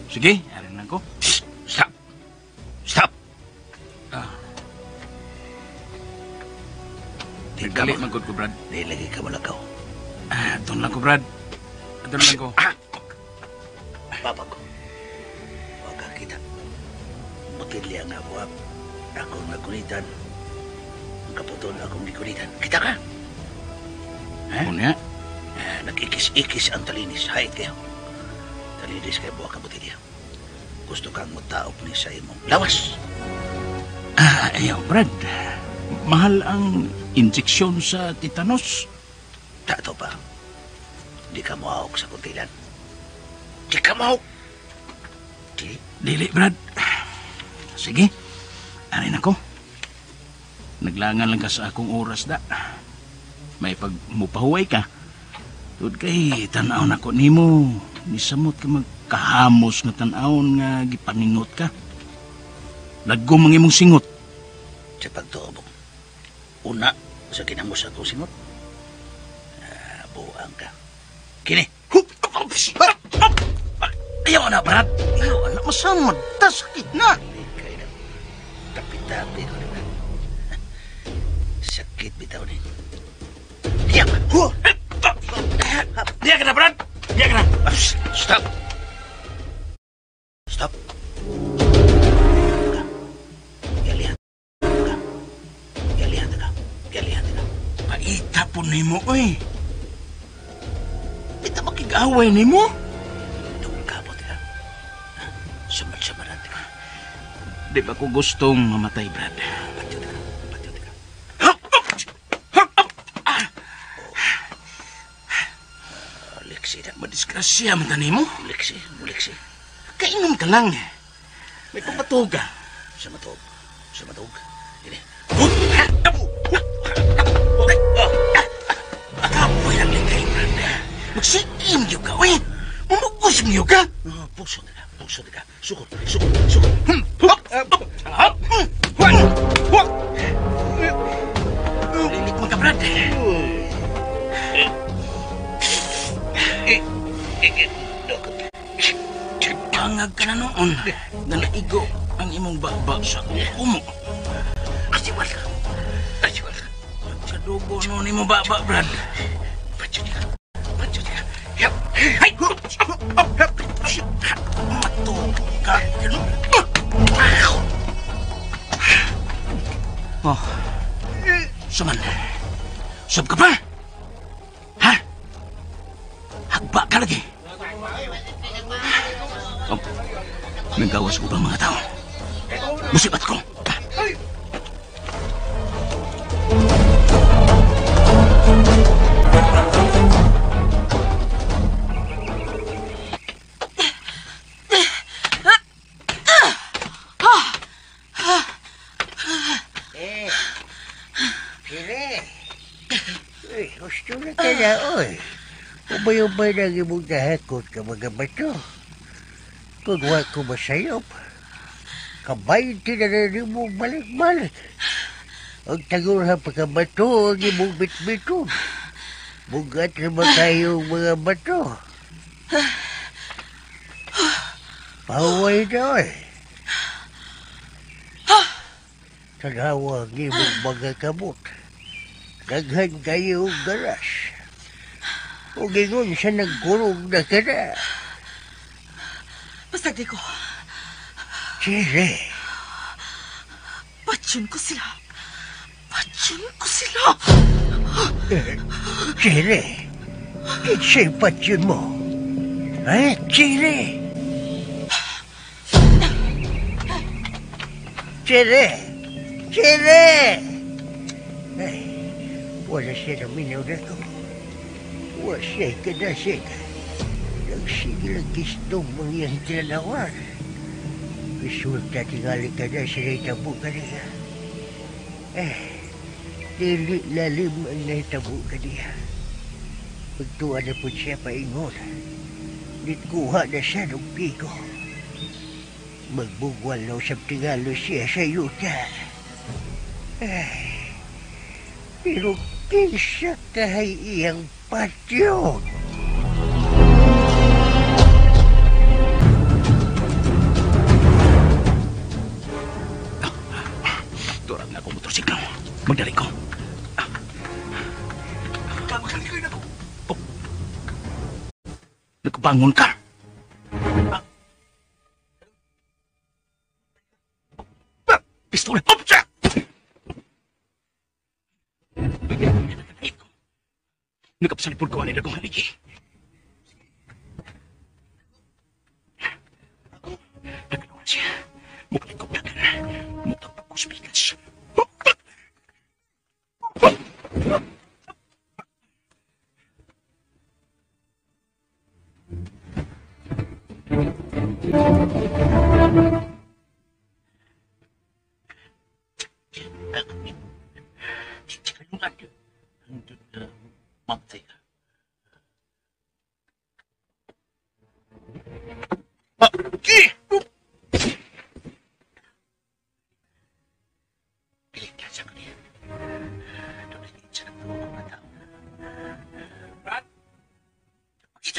Sige, arin lang ko. Shh! Stop! Stop! Ah. Di ka Nagdali man gud ko, Brad. Di lagi ka malakaw. Ah, doon lang ko, Brad. Doon lang ko. Ah! Papa ko. Huwag ka kita. Botilya nga buwak. Akong nagkunitan. Ang kaputol akong gikunitan. Kita ka? Ha? Unya? Ah, nag-ikis-ikis ang talinis. Hay kayo. Talinis kay buwak ang botilya. Gusto kang mutaok ni sa imong lawas. Ah, ayaw, Brad. Mahal ang injeksyon sa titanos. Tato pa. Di ka muawok sa kuntilan. Di ka muawok. Di. Dili, Brad. Sige. Arin ako. Naglangan lang ka sa akong oras da. May pag mupahuway ka. Tud kay tan-aw na ko nimo. Nisamot ka magkahamos nga tan-awon nga gipaningot ka. Lagom ang imong singot. Sa pagtuo mo. Una sa kinamos akong singot. Buang ka. Kini. Ayaw na, Brad. Ayaw na. Masamad. Sakit na. Tapi-tapi ko na. Sakit bitaw ni. Diyak! Diyak na, Brad! Diyak na! Stop! Stop! Galihan ka. Galihan ka. Galihan ka. Paita po nimo, oy. Ita makig-away nimo. Dungkabot ka. Samad-samaran ka. Di ba ko gustong mamatay, Brad? Patyo ka. Patyo ka. Liksi na. Madisgrasya man tani mo. Liksi, liksi. Kainom ka lang. May pamatuog ka. Sa matuog. Sa matuog. Ini. Kapoy lang likay, Brad. Magsiim yun ka, oy. Mamugos yun ka. Puso na ka. Puso na ka. Sukot, sukot, sukot. Lilik mo ka, Brad. Pangag ka na noon na naigo ang imong baba sa kumo. Asiwal ka. Asiwal ka. Sa dugo noon imong baba, Brad. Patyo ka. Patyo ka. Hay! Matog ka. Oh. Suman. Sub ka pa? Ha? Hagba ka lagi. Oh. Nagawas ko bang mga tao? Musibat ko. Gusto na ka na, oy. Ubay-ubay na ang imong nahakot ka mga bato. Kung wa ko masayop, kabayin na rin mong balik-balik. Ang tagurha pa ka bato ang imong bitbiton. Bugat naman kayong mga bato. Pahuway na, oy. Tanawa ang imong mga kamot. Daghan kayo garas. O gingon siya nagkurog na ka na. Basta di ko. Chile. Patyon ko sila. Patyon ko sila. Chile. Kinsa'y patyon mo? Eh, Chile. Chile. Chile. Ay. Wala siya na minaw na ko. Wala siya kadasig. Nagsigil ang gistong mong iyang tinanawan. Resulta tingali ka na sa naitabo ka niya. Eh, dili lalim ang naitabo ka niya. Pagtuwa na po siya paingon. Nitkuha na siya ng piko. Magbugwal na usap tingalo siya sa yuta. Eh, pero kinsa kahay iyang patyon. Turag na akong motorsiklo. Magdali ko. Kamakali na ko. Oh. Nagbangon ka. Pistola. Oh, Nagkapasalipod ko anila kong haligi. Nagkalawan siya. Mukalik ko dagan. Mutapok ko sa bigas.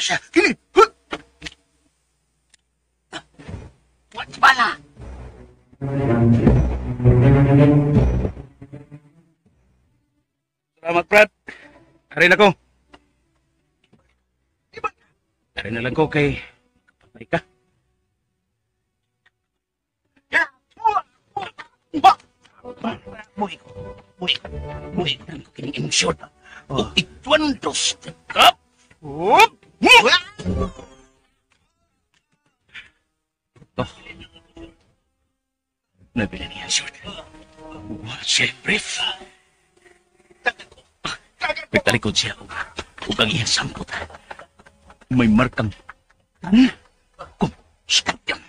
siya. Kini. What bala? Salamat, Brad. Arin ako. Arin na lang ko kay kapatay ka. Buhi ko. Buhi ko. Buhi ko. Ko kining imong short. Oh. Ituan dos. Up. Up. Oh. Nabili niya short. Wa siya brief. Nagtalikod siya ug ang iyang sampot. May markang tan kum scorpion.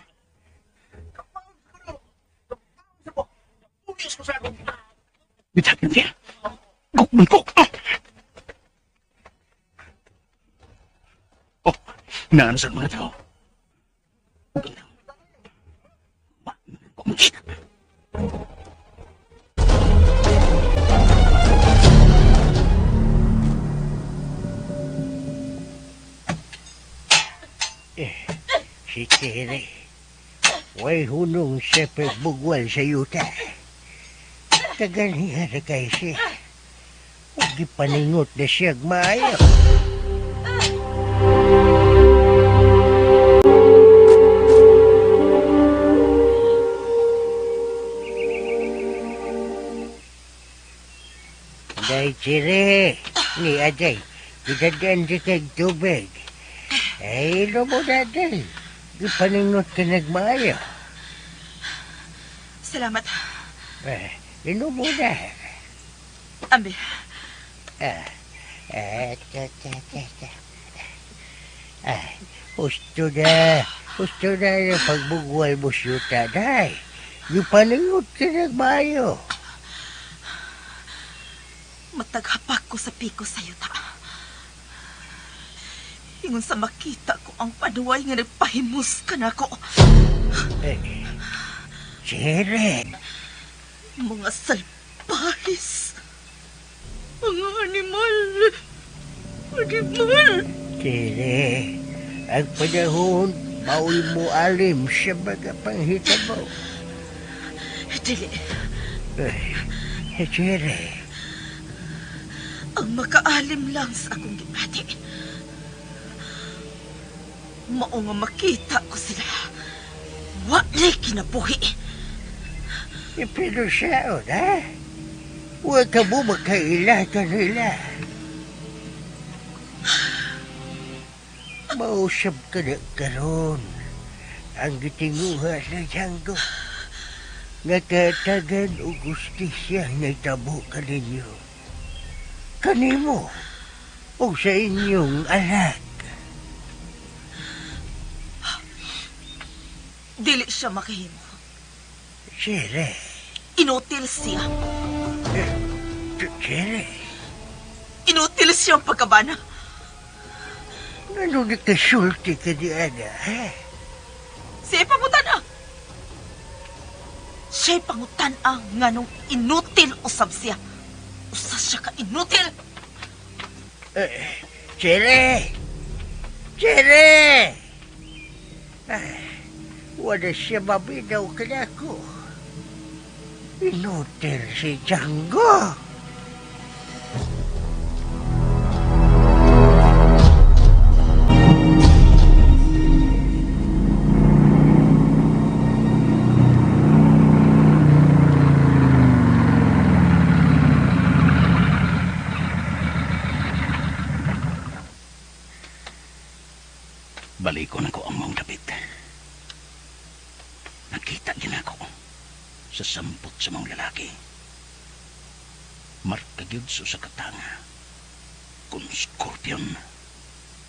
Bitakin siya. Gukman ko. Oh, naano sa mga tao? Kumikita. Si Tere, way hunong sa pagbugwal sa yuta. Taganihan na kayo siya. Huwag ipaningot na siya maayo. Day, Tere, ni Aday, idadaan di kay tubig. Ay, ilo mo na, Day. Ipaningot ka nagmaayo. Salamat. Ilo mo na. Ambi. Gusto na. Gusto na yung pagbugwal mo siyuta, Day. Ipaningot ka nagmaayo. Mataghapak ko sa piko sa yuta. Ingon sa makita ko ang paduway nga nagpahimus ka na ko. Sere! Mga salpahis! Mga animal! Animal! Sere, ang panahon, mao'y mo alim sa mga panghitabo. Dili. Sere. Ang makaalim lang sa akong gibati. Mao nga makita ko sila. Wala kinabuhi. Pero siya, ha? Huwag ka mo makaila kanila. Mausap ka na karon. Ang gitinguha sa Django. Nakatagan o gustisya nga tabo ka ninyo. Kanimo o sa inyong anak. Dili siya makahimo. Sere. Inutil siya. Sere. Inutil siya ang pagkabana. Ano nakasulti ka ni Ana, ha? Siya pangutan-a. Siya pangutan-a nga nung inutil usab siya. Usa siya ka inutil. Sere! Sere! Wala siya mabinaw ka na ako. Inutil si Django. Balikon ako ang mong dapit. Nakita din ako sa sampot sa mga lalaki. Marka gyud sa katanga. Kung scorpion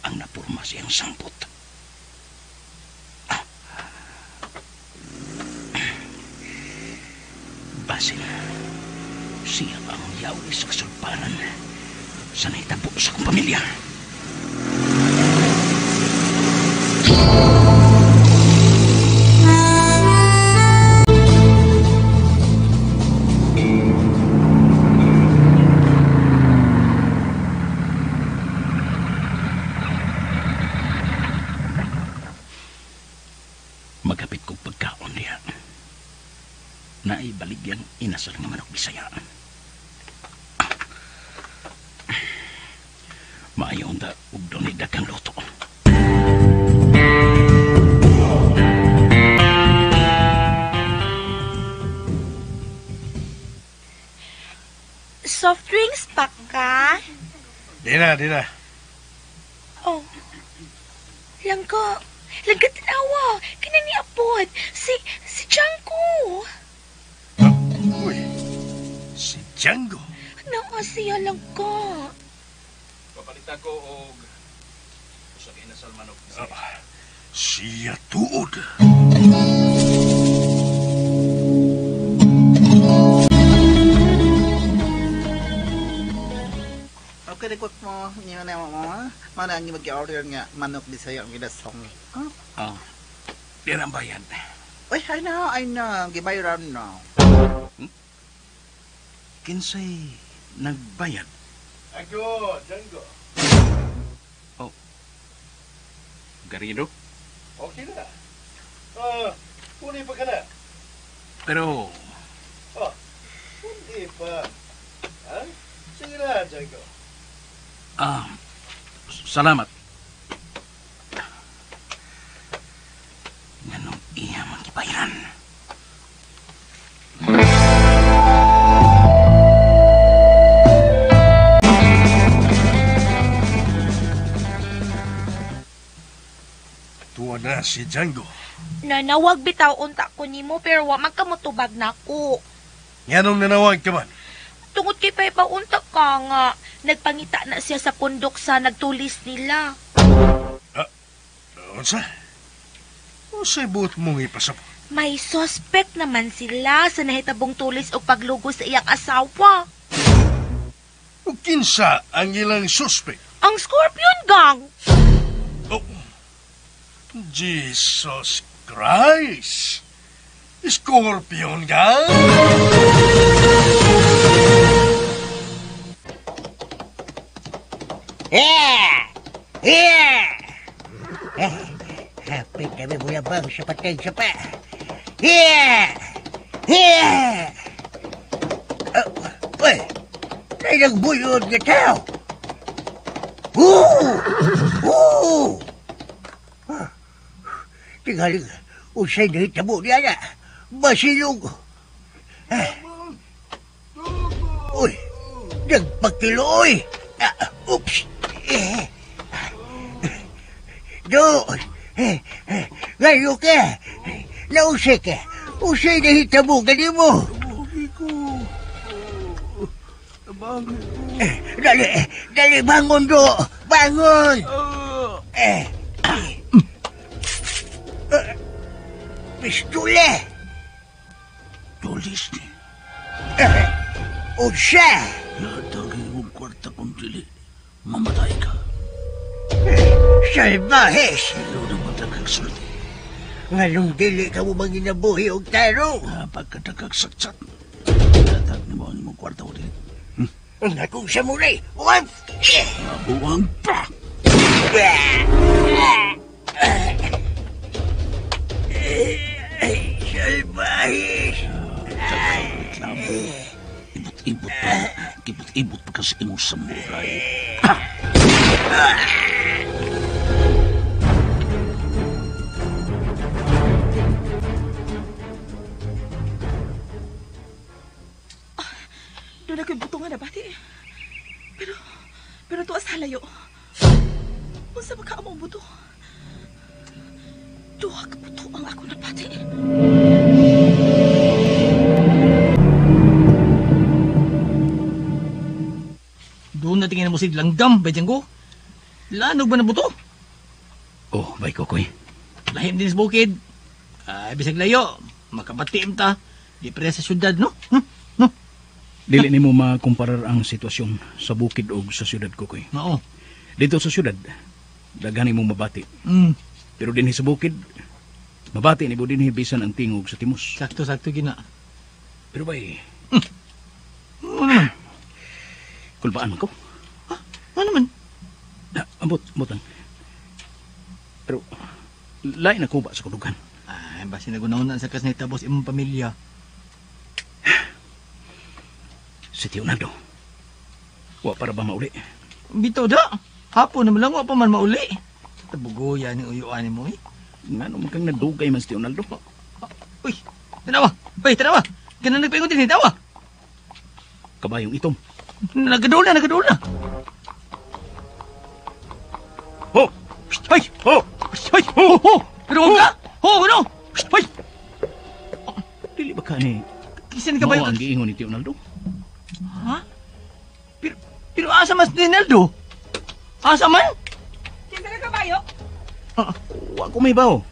ang napurma siyang sampot. Ah. Basin, siya ang yawi sa kasulparan sa nahitabo sa kong pamilya. Inasal nga manok Bisaya. Maayo unta ug dunay daghang luto. Soft drinks pa ka? Di na, di na. Oh. Langga. Langga tanawa. Kinaniapod. Si Django. Uy. Si Django? Naa siya, Langga. Papalitan ko og usa ka inasal manok. Siya tuod. Okay, record mo. Niyo na mo. Mana ang mag-order nga manok Bisaya ang ginasong. Huh? Oh. Di ang bayad. Uy, I know. Gibayaran na. Kinsay nagbayad? Ako, Django. Oh. Garino? Okay na. Uli pa ka na. Pero... Oh, uli pa. Ha? Sige na, Django. Salamat. Nganong iya manggibayaran? Tuwa na si Django. Nanawag bitaw unta ko nimo pero wa man ka motubag nako. Nganong nanawag ka man? Tungod kay pa unta ka nga nagpangita na siya sa pundok sa nagtulis nila. Unsa? Unsay buot mong ipasabot? May suspect naman sila sa nahitabong tulis o paglugo sa iyang asawa. O kinsa ang ilang suspect? Ang Scorpion Gang. Oh. Jesus Christ! Scorpion Gang? Yeah! Yeah! Hapit kami bulabang sa patay sa pa. Yeah! Yeah! Uy! Ay, nagbuyod nga tao! Oo! Oo! Tingaling, usay na hitabo niya na. Basilog! Uy! Nagpakiloy! Oops! Do! Ngayon ka! Nausay ka! Usay na hitabo gani mo! Dali! Dali! Bangon do! Bangon! Pistula! Tulis ni. Unsa! Yatagin mong kwarta kung dili. Mamatay ka. Salbahes! Ayaw na matagagsulti. Nganong dili ka mo manginabuhi og tarong? Pagkatagagsatsat. Yatag ni mo ang imong kwarta o dili. Ang akong samuray! Uwang! Buwang pa! Salbahes! Reklamo. Ibot-ibot pa. Ibot-ibot pa kasi imong samuray. Doon ako'y butungan na bati. Pero tuwa sa layo. Unsa ba ka among buto? Duha ka buto ang ako nabati. Doon na tingin mo si Langgam, bay Django. Lanog ba na buto? Oh, bay Kokoy. Lahim din sa bukid. Ay, bisag layo. Makabatim ta. Di pre sa syudad, no? No? Dili nimo makumparar ang sitwasyon sa bukid og sa syudad, Kokoy. Oo. Dito sa syudad, daghan nimo mabati. Pero dinhi sa bukid, mabati nimo dinhi bisan ang tingog sa timos. Sakto-sakto gina. Pero bay, Ano naman? Kulbaan man ko. Ano naman? Ambot, ambot lang. Pero, lain na kuba sa kulugan. Ay, basta nagunaw na sa kas na itabos imong pamilya. Si Tio Naldo. Wa para ba mauli? Bitaw da. Hapon naman lang, wa pa man mauli. Tabugoya ni uyuan mo eh. Ngano man kang nadugay man si Tio Naldo? Uy, tanawa. Uy, tanawa. Ganun nagpaingon din, tanawa. Kabayong itom. Nagadool na, nagadool na. Ho! Ay! Ho! Ay! Ho! Ho! Pero huwag ka! Ho! Ano? Ay! Dili ba ka ni... Kisa ni kabayo... Mao ang giingon ni Tio Naldo? Ha? Pero asa mas ni Naldo? Asa man? Kinsa ka kabayo? Wa ko may bawo.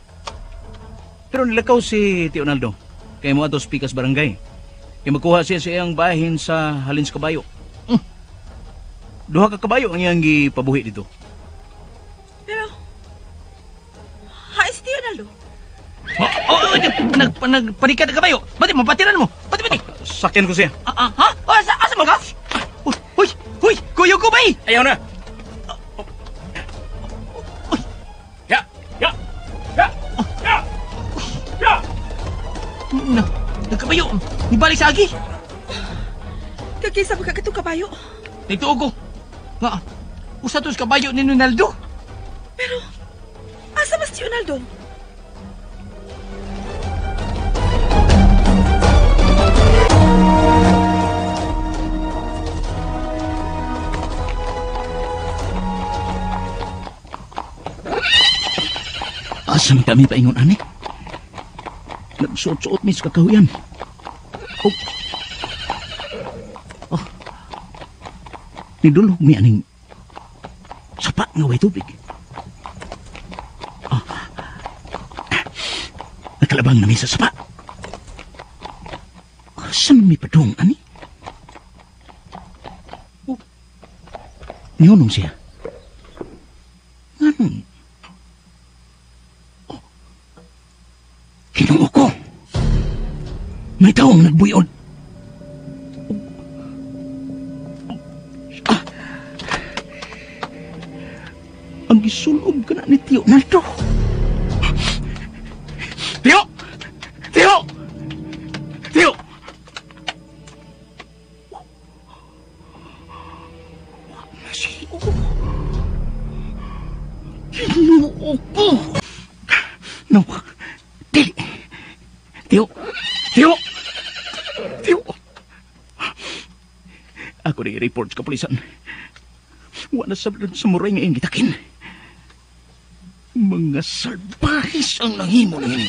Pero nilakaw si Tio Naldo. Kay mo ato sa Pikas Barangay. Kay magkuha siya sa iyang bahin sa halin sa kabayo. Duha ka kabayo ang iyang gipabuhi dito. Pero, ha, si Tio Naldo? Nagpanikat na kabayo. Pati, mapatiran mo. Pati, pati. Sakyan ko siya. Ha? Asa man ka? Uy, uy, kuyo ko bay! Ayaw na! Ya! Ya! Ya! Ya! Ya! Nagkabayo! Nibalik sa agi! Kagkisa ba ka kabayo? Nagtuog ko! Nga, usa to sa kabayo ni Ronaldo! Pero, asa mas si Ronaldo? Asa man kami paingon ani? Nagsuot-suot mi sa kakahuyan. Oh. Oh. Nidulog mi aning sapa nga way tubig. Oh. Nakalabang na mi sa sapa. Asa man mi padung ani? Oh. Nihunong siya. Nganong? Kinoo ko. May tao ang nagbuyon. Ah. Ang gisulob ka na ni Tio Naldo. Tio! Tio! Tio! Kinoo ko. No. Dili. Tio! Tio! Tio! Ako rin report sa kapulisan. Wala sa samurai nga iyang gitakin. Mga salbahis ang nanghimo niya.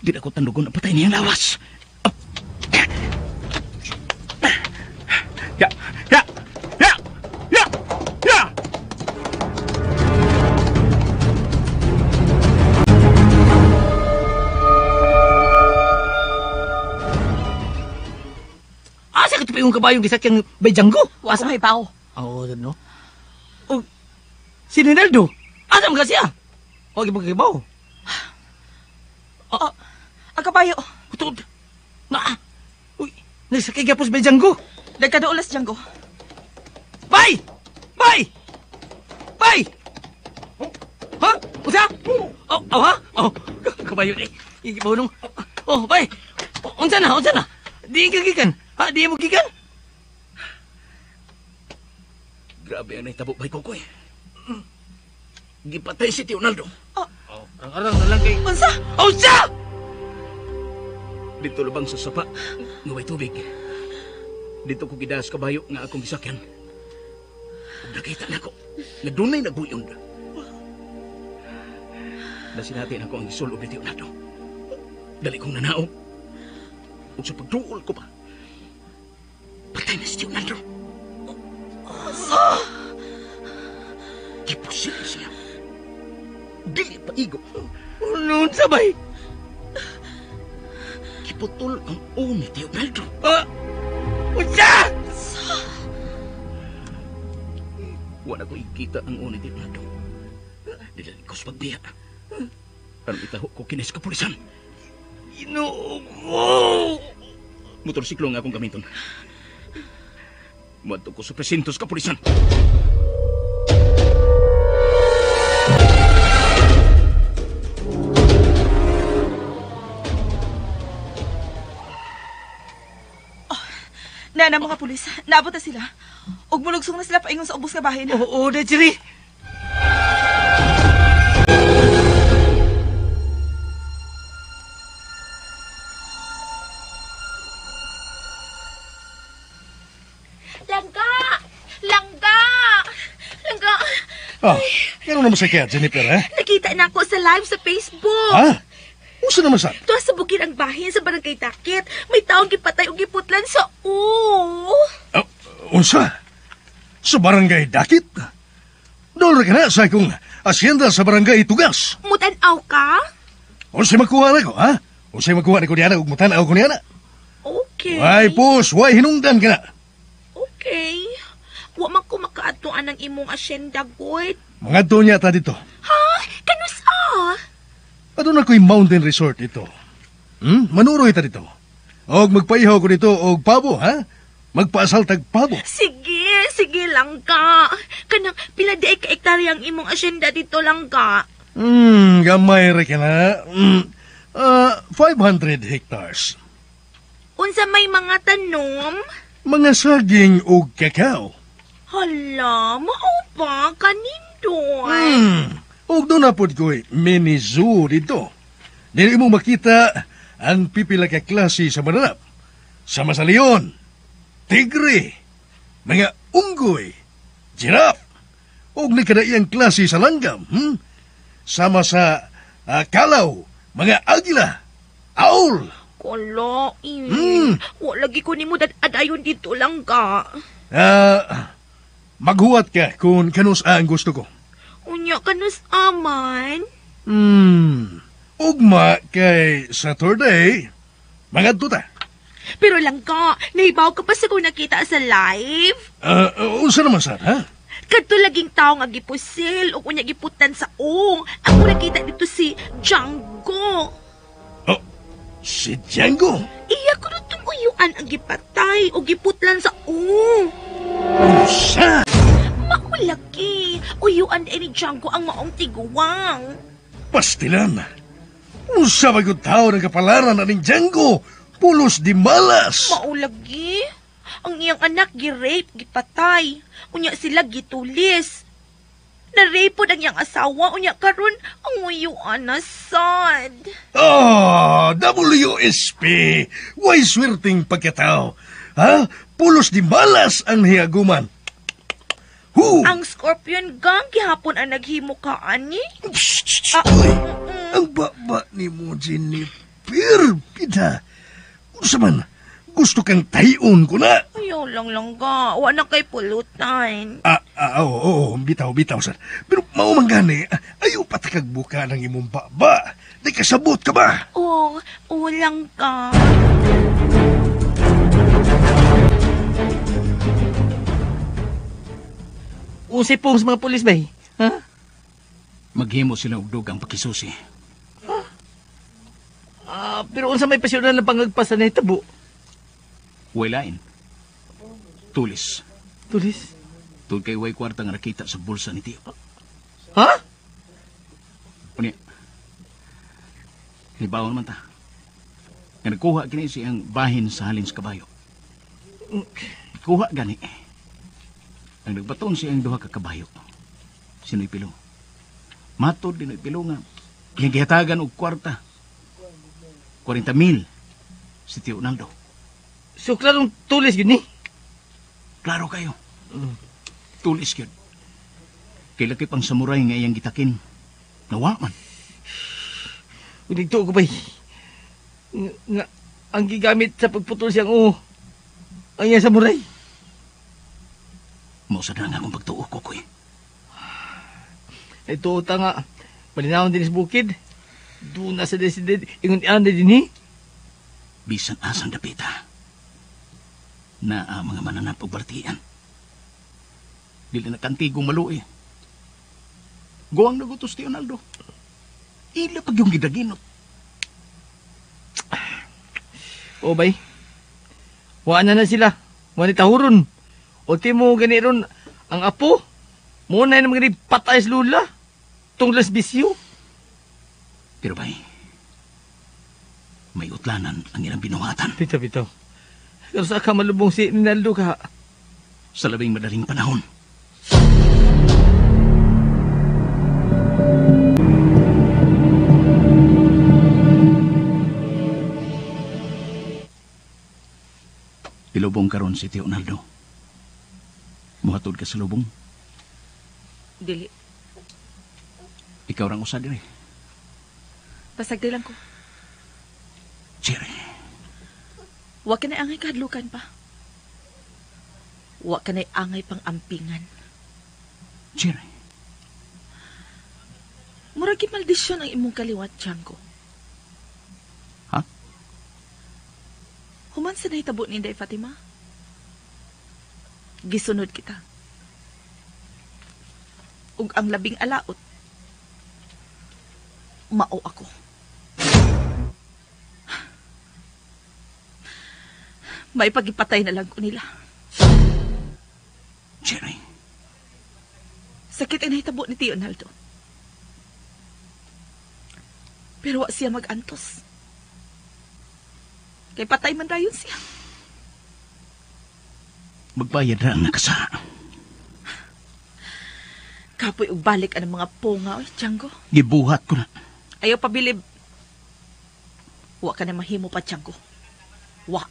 Di ako tandugon ang patay niyang lawas. Ya! Ya! Ya! Ya! Ya! Asa ka tupi yung kabayong gisakyang bay Django? Asa may bawo. Oo, no. O, si Ronaldo, asa man ka siya? O, gibang-gibaw. Oh, ang kabayo. Utod. Na. Uy, nagsakay gyapon sa bay Django. Nagkaduolas Django. Bay! Bay! Bay! Ha? Usa? Oh, oh, ha? Oh, kabayo ni. Igibaw nung. Oh, bay. Unsa na? Unsa na? Di ka gikan. Ha, di mo gikan? Grabe ang nahitabo, bay Kokoy. Gipatay si Tio Naldo. Oh, arang-arang na lang kay... Unsa? Unsa! Dito lubang sa sapa, nga way tubig. Dito ko gidas kabayo nga akong gisakyan. Ug nakita nako nga dunay nagbuyon. Nasinati nako ang gisulob ni Tio Naldo. Dali kong nanaog. Ug sa pagduol ko pa, patay na si Tio Naldo. Gipusil siya. Dili pa igo. Unsa bay? Giputol ang ulo ni Tio Naldo. Unsa? Wala ko ikita ang ulo ni Tio Naldo. Dili ko sa pagbiya. Aron itaho ko kinis kapulisan. Ginoo ko! Motorsiklo nga akong gamiton. Muadto ko sa presinto sa kapulisan. Oh, Na mga pulis, naabot na sila. Ug mulugsong na sila paingon sa ubos nga bahin. Oo, na, Jerry. Langga! Langga! Langga! Ah, kano naman sa kaya, Jennifer, ha? Nakita na ako sa live sa Facebook. Ha? Usa naman sa? Tuwa sa bukid ang bahin sa barangay Dakit. May taong gipatay o giputlan sa U. Unsa? Sa barangay Dakit? Doon ka na sa akong asyenda sa barangay Tugas. Mutanaw ka? Unsay makuha na ko, ha? Unsay makuha na ko niya na, ug mutanaw ko niya na. Okay. Way pus, way hinungdan ka na. Okay. Wa man ko makaadtuan ang imong asyenda, good. Mga niya ta dito. Ha? Kanus ah? Aduna ko'y mountain resort ito. Manuroy ta dito. Og magpaihaw ko dito og pabo, ha? Magpaasal tag pabo. Sige, sige lang ka. Kanang pila di ay ka ektarya ang imong asyenda dito lang ka. Gamay ra ka na. 500 hectares. Unsa may mga tanom? Mga saging og kakao. Hala, mao pa kanindoy. Og doon na pod ko'y mini zoo dito. Dili mo makita ang pipila ka klase sa mananap. Sama sa leon, tigre, mga unggoy, giraffe, og nakadaiyang klase sa langgam. Sama sa kalaw, mga agila, owl. Kalain. Wa lagi ko nimo adayon dito lang ka. Maghuwat ka kung kanus ang gusto ko. Unya kanus aman. Ugma kay Saturday, mangadto ta. Pero lang ka, nahibaw ka pa sa kung nakita sa live? Unsa naman sad, ha? Kadto laging tao nga gipusil o unya giputan sa ong. Ako nakita dito si Django. Oh, si Django? Iya ko na itong uyuan ang gipatay o giputlan sa ong. Unsa? Maulaki. Uyuan ni Django ang maong tiguang. Pastilan. Unsa ba yung tao ng kapalaran na ni Django? Pulos di malas. Maulagi. Ang iyang anak gi-rape, gipatay. Unya sila gitulis. Na-rape pod ang iyang asawa. Unya karon ang uyuan na sad. Oh, WSP. Way swerteng pagkatao. Ha? Pulos di malas ang hiaguman. Hu! Ang Scorpion Gang gihapon ang naghimo ka ani. Uy, ang baba ni mo, Jennifer. Pida. Unsa man, gusto kang tayon ko na. Ayaw lang lang ka. Wa na kay pulutan. Oo, bitaw, bitaw, sir. Pero mao man gani, ayaw patakag buka ng imong baba. Di kasabot ka ba? Oo, oo lang ka. Unsay pong sa mga pulis bay? Ha? Maghimo sila og dugang pakisusi. Huh? Pero unsa may pasyonan ng pangagpas na nahitabo? Walain. Tulis. Tulis? Tul kay way kwarta nga nakita sa bulsa ni Tio. Ha? Unya. Hibaw naman ta. Nga nagkuha kini siyang bahin sa halin sa kabayo. Kuha gani. Ang nagbaton siyang duha ka kabayo. Sinoy Pilo. Matod din Pilo nga iyang gihatagan og kwarta. 40,000 si Tio Naldo. So, klarong tulis yun ni? Klaro kayo. Tulis yun. Kay laki pang samurai nga iyang gitakin. Nawa man. Unigto ko ba'y? Nga, ang gigamit sa pagputol siyang uho, ang iyang samurai. Mausa na nga akong pagtuo ko, kuy. Ito ta nga, palinawon din sa bukid. Doon na sa desided, ingon iyan na din eh. Bisan asang dapita. Na ang mga mananap og baltian. Dili na kantigong maluoy. Guwang nagutos ti Ronaldo. Ila pag yung gidaginot. O bay, waan na na sila. Waan ni tahuron. O ti mo gani ron ang apo. Muna na mga patay sa lula. Tunglas bisyo. Pero bay, may utlanan ang ilang binuhatan. Bitaw, bitaw. Pero sa ka malubong si Rinaldo ka. Sa labing madaling panahon. Ilubong karon si Tio Naldo. Muhatod ka sa lubong? Dili. Ikaw rang usa diri. Pasagdi lang ko. Cherry. Wa ka na angay kahadlukan pa. Wa ka na angay pang ampingan. Cherry. Murag maldisyon ang imong kaliwat, Django. Ha? Human sa nahitabo ni Inday Fatima. Gisunod kita. Ug ang labing alaot, mao ako. May pagipatay na lang ko nila. Cherry. Sakit ang nahitabo ni Tio Naldo. Pero wa siya mag-antos. Kay patay man dayon siya. Magbayad ra ang nakasa. Kapoy og balik ang mga ponga, oy, Django. Gibuhat ko na. Ayaw pabilib. Wa ka na mahimo pa, Django. Wa.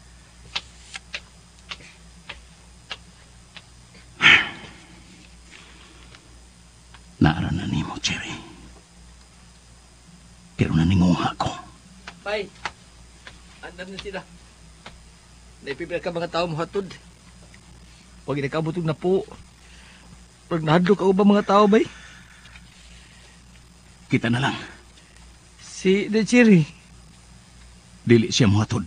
Naara na nimo, Cherry. Pero naninguha ko. Bay, andam na sila. Naipipila ka mga tao mohatod. Huwag inakabutog na po. Pag nahadlok ako ba mga tao, bay? Kita na lang. Si De Cherry. Dili siya mohatod.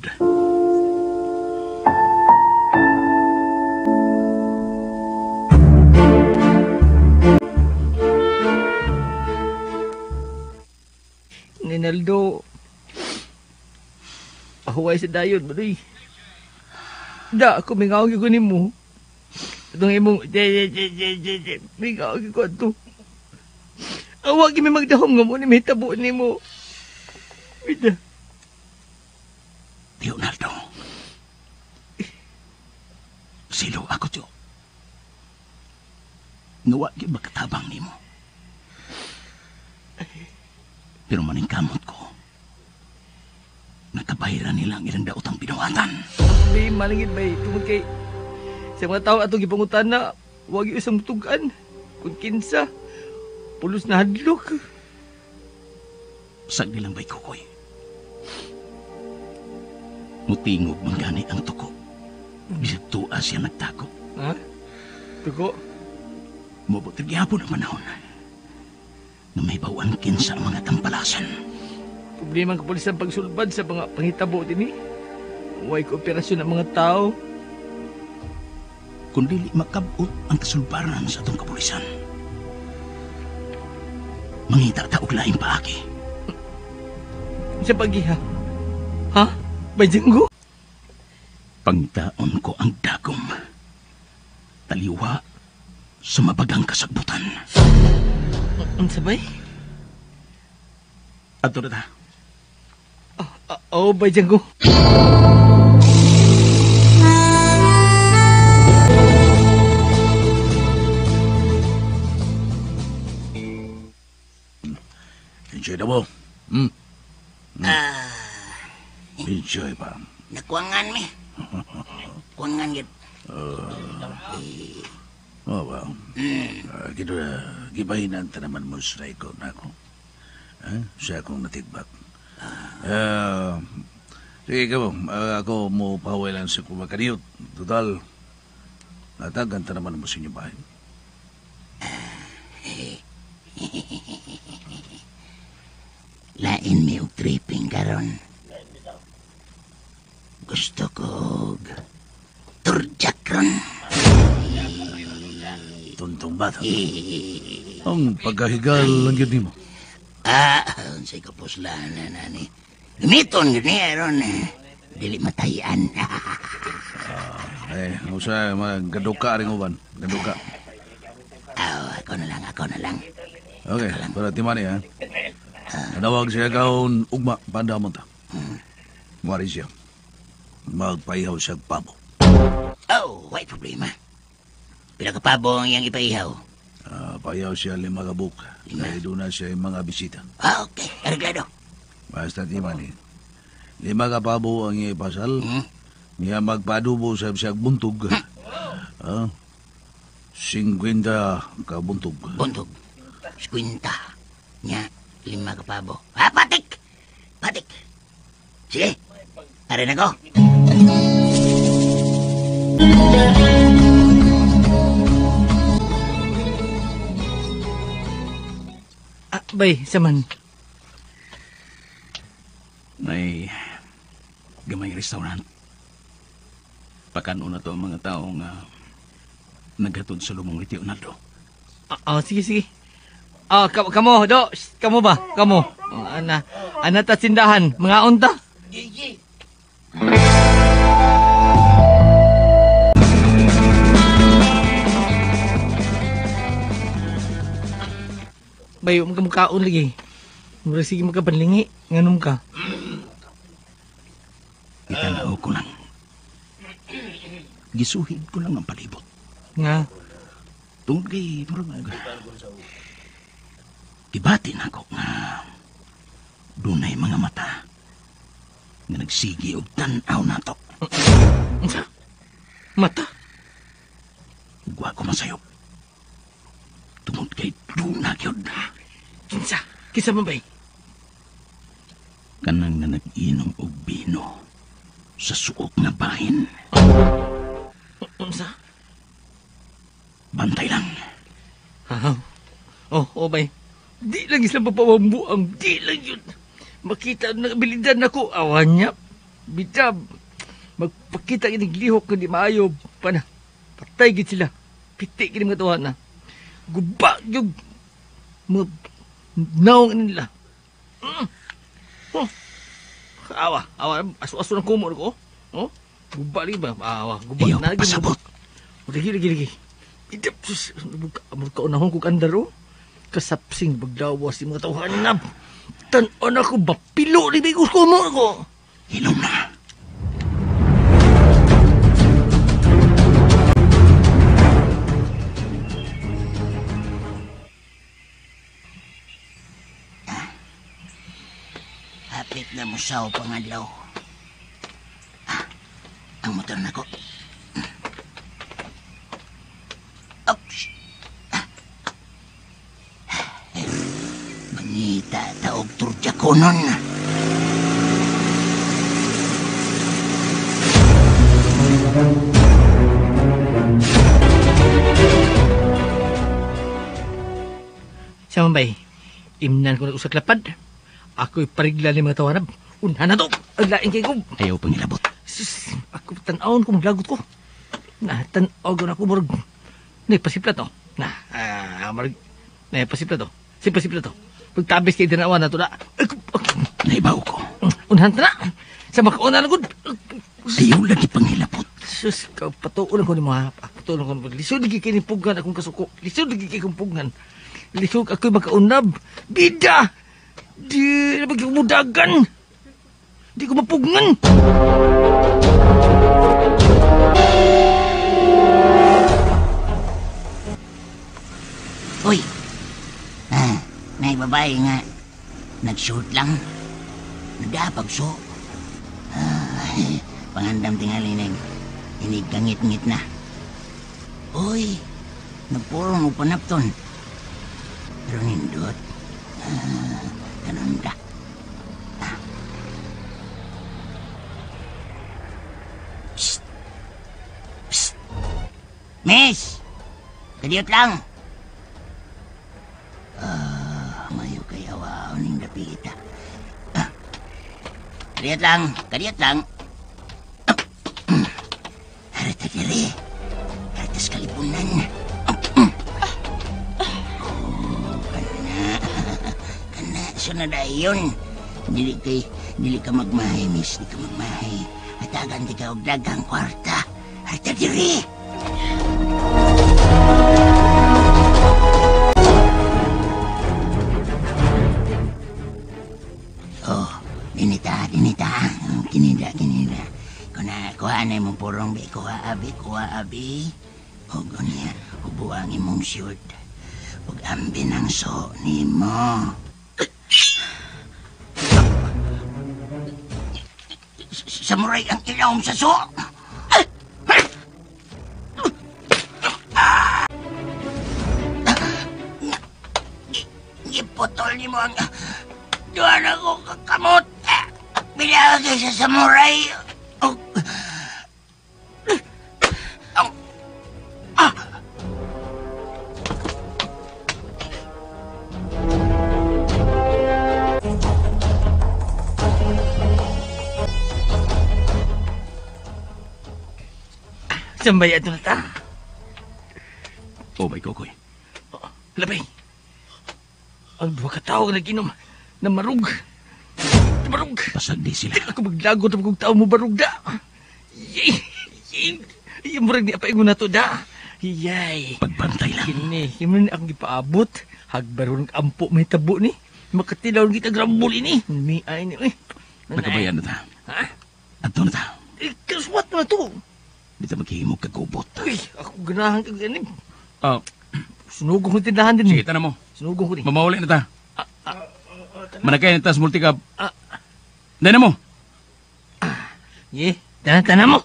Ninaldo, ahuway sa dayon, badoy. Da, ako mingaw ko nimo. Itong imong, je, mingaw ko ato. Awa, kimi magdahom nga mo ni may tabo nimo. Bida. Leonardo. Silo ako, Tiyo. Nawa, di makatabang nimo. Pero maningkamot ko. Nakabahiran nila ang ilang daotang binuhatan. May malingid bay, tungod kay sa mga tao atong gipangutan na wag isang tugan. Kung kinsa, pulos na hadlok. Sag nilang bay kukoy. Mutingog man gani ang tuko. Bisag tuwa siya nagtago. Ha? Tuko? Mabot gihapon ang panahon na may bawaan kinsa ang mga tampalasan. Problema ang kapulisan pagsulbad sa mga panghitabo din eh. Huwag kooperasyon ng mga tao. Kung dili makabot ang kasulbaran sa atong kapulisan, mangita ta og laing paagi. Sa pagiha? Ha? Bay Django? Pangitaon ko ang dagom. Taliwa sa mabagang kasagbutan. Unsa bay? Ato na ta. Oh, Bay Django. Enjoy na mo. Hmm? Enjoy pa. Nakuangan mi. Kuangan gid. Oh, well. Gibahinan ta naman mo sa ikaw na ako. Siya akong natigbak. Sige ka mo. Ako mo pahawilan sa kumakaniyot. Total, natagan ta naman mo sa inyo bahay. Lain mi og tripping karon. Gusto ko og turjak ron. Tuntong bata. Ang pagkahigal lang yun nimo. Unsay kapuslanan na ni. Gamiton gyud ni aron dili matayan. Usa magaduka ring uban, gaduka. Aw, ako na lang, ako na lang. Okay, para timani ha. Nadawag siya kaon ugma pandamon ta. Muari siya. Magpahihaw siya pabo. Way problema. Pila ka pabo ang iyang ipaihaw? Payaw siya 5 ka buok. Dahil doon na siya yung mga bisita. Ah, okay. Arreglado. Basta ti man eh. 5 ka pabo ang iyang ipasal. Niya magpadubo sa siyang buntog. 50 ka buntog. Buntog? 50. Niya, 5 ka pabo. Ah, patik! Patik! Sige, arin ako. Ah, bay, saman. May gamay restaurant. Pakanon na to ang mga tao nga naghatod sa lumong ni Tio Naldo. Sige, sige. Kamo, do. Shh, kamo ba? Kamo. Oh, ana ta tindahan. Mga unta. Gigi. Bayo, magkamukaon lagi. Mura sige magkapanlingi. Nganom ka. Itanaw ko lang. Gisuhid ko lang ang palibot. Nga. Tungod kay murag gibati na ako nga dunay mga mata nga nagsigi og tan-aw nato. Unsa? Mata? Wa ko masayop. Tungod kay duna gyud. Kinsa? Kinsa man bay? Kanang nga nag-inom og bino sa suok nga bahin. Unsa? Bantay lang. Ha? Oh, bay. Di lang isang papawambuang. Di lang yun. Makita na abilidad nako. Awan niya. Bitab. Magpakita kinig lihok nga di maayo. Pana. Patay gid sila. Piti gid mga tuwa na. Guba yung mga naong nila. Oh. Awa. Awa. Aso-aso ng kumo ko. Oh. Guba lagi ba? Awa. Guba. Ayaw, pasabot. Lagi, lagi, lagi. Idap, sus. Magkaunahon kong andaro. Kasapsing baglawas yung mga tauhan na. Tan-on ako, bapilo ni Bigos kumo ako. Inom na. Hapit na mo sa pangadlaw. Ang motor na ko. Oops. Mangita taog turja ko nun. Siya man bay, imnan ko na usak lapad. Ako'y parigla ni mga tawanab. Unha na to! Ang laing kay ko! Ayaw pang ilabot. Sus, ako tan-awon ko, maglagot ko. Na, tan-aw ko na ako, murag. Nay, pasipla to. Na, marag. Nay, pasipla to. Pasipla to. Pagtabis kay dinawan na to na. Naibaw ko. Unhan ta na. Sa makauna na gud. Ayaw lagi panghilabot. Sus, patuon ko ni mga. Patuon ko ni mga. Lisod lagi kay ni pugnan akong kasuko. Lisod lagi kay kong pugnan. Lisod ako'y makaunab. Bida! Di na magkumudagan. Di ko mapugnan. Uy! Nay babae nga. Nag-shoot lang. Nagapagso. Pangandam tingali neng. Inig kangit-ngit na. Uy! Nagpurong o panapton. Pero nindot. Ganun ka. Psst! Psst! Miss! Kadiyot lang! Mayo kay awaw ning dapita. Kadiyot lang! Kadiyot lang! Harita diri! Harita sa kalipunan! Oh, kana! Kana! Sunod ayon! Dili ka magmahay, miss. Di ka magmahay. Hatagan di ka og daghang kwarta. Harita diri! Oh, dinita, dinita. Kinida, kinida. Kuna, kuha Kuha na imong purong, bi. Kuha, abi. Kuha, abi. Ug unya, hubuang imong short. Ug ambin ang so nimo. Samurai ang ilawom sa so. Giputol nimo ang duha na ko kakamot. Bilagay sa samurai. Sambay ato na ta. Oh, may kokoy. Labay. Ang duha ka tawo nga nag-inom na marug. Marug. Pasag di sila. Ako maglagot ang kong tao mo barug da. Yay! Yay! Yay! Murag ni apaingon na to da. Yay! Pagbantay lang. Kini, kini ni akong gipaabot. Hagbaron ampo may tabo ni. Makatilaw kita grambol ini. Ni ay ni. Uy. Nakabayan na ta. Ha? Adto na ta. Eh, kaswat na to. Di ta maghihimog kagubot. Uy, ako ganahan kag ganim. Oh. Sunugon ko tindahan din. Sige, tanan mo. Sunugon ko ni. Mamauli na ta. Manakay na ta sa multicab. Dahil na mo. Ye, tanan mo.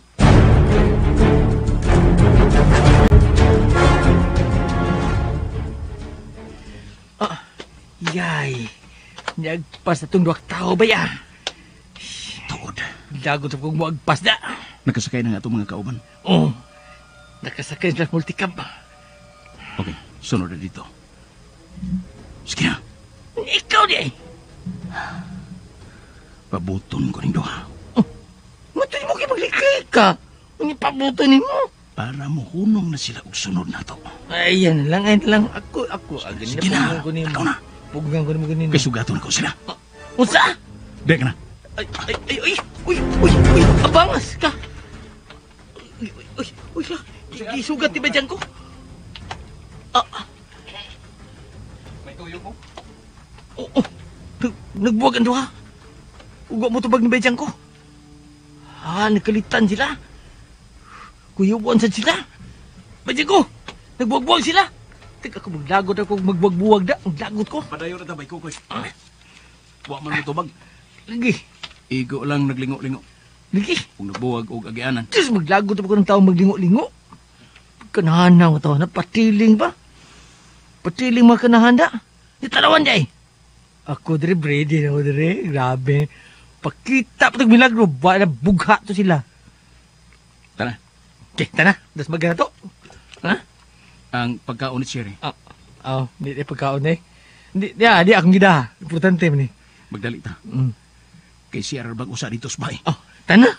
Yay. Nagpas na itong duwak tao ba ya? Tuod. Dagot ako kong muagpas na. Nakasakay na nga itong mga kauban. Oo. Nakasakay sila sa multicab. Okay, sunod na dito. Sige na. Ikaw di ay. Pabuton ko rin duha. Oh, matuloy mo kayo maglikay ka. Ang ipabuton ni mo. Para muhunong na sila og sunod na to. Ay, yan lang, ayan lang. Ako. Sige na, ikaw na. Pugungan ko na mo ganun. Kay sugaton ko sila. Unsa? Di ka na. Ay, uy, abangas ka. Uy, gisugat di ba dyan ko? May tuyo ko? Oo, nagbuwag ang duha. Uga mo tubag ni ba dyan ko? Ah, nagkalitan sila. Kuyubuan sad sila. Ba dyan ko? Nagbuwag-buwag sila. Teka, ako maglagot ako magbuwag-buwag da. Maglagot ko. Padayon na tabay ko, koy. Wa man mo tubag. Lagi. Igo lang naglingo-lingo. Lagi. Kung nagbuwag og agianan. Diyos, maglagot ako ng tao maglingo-lingo. Kanahan ko to. Napatiling ba? Patiling mga kanahanda. Di talawan day. Ako dire, ready na ako dire. Grabe. Pakita pa itong milagro. Ba na bugha to sila. Tara. Okay, tara. Das magana to. Ha? Ang pagkaon ni Sherry. Oh, hindi pagkaon eh. Hindi, di akong gida. Importante man eh. Magdali ta. Kay si Arbag usa dito sa bahay. Oh, tana.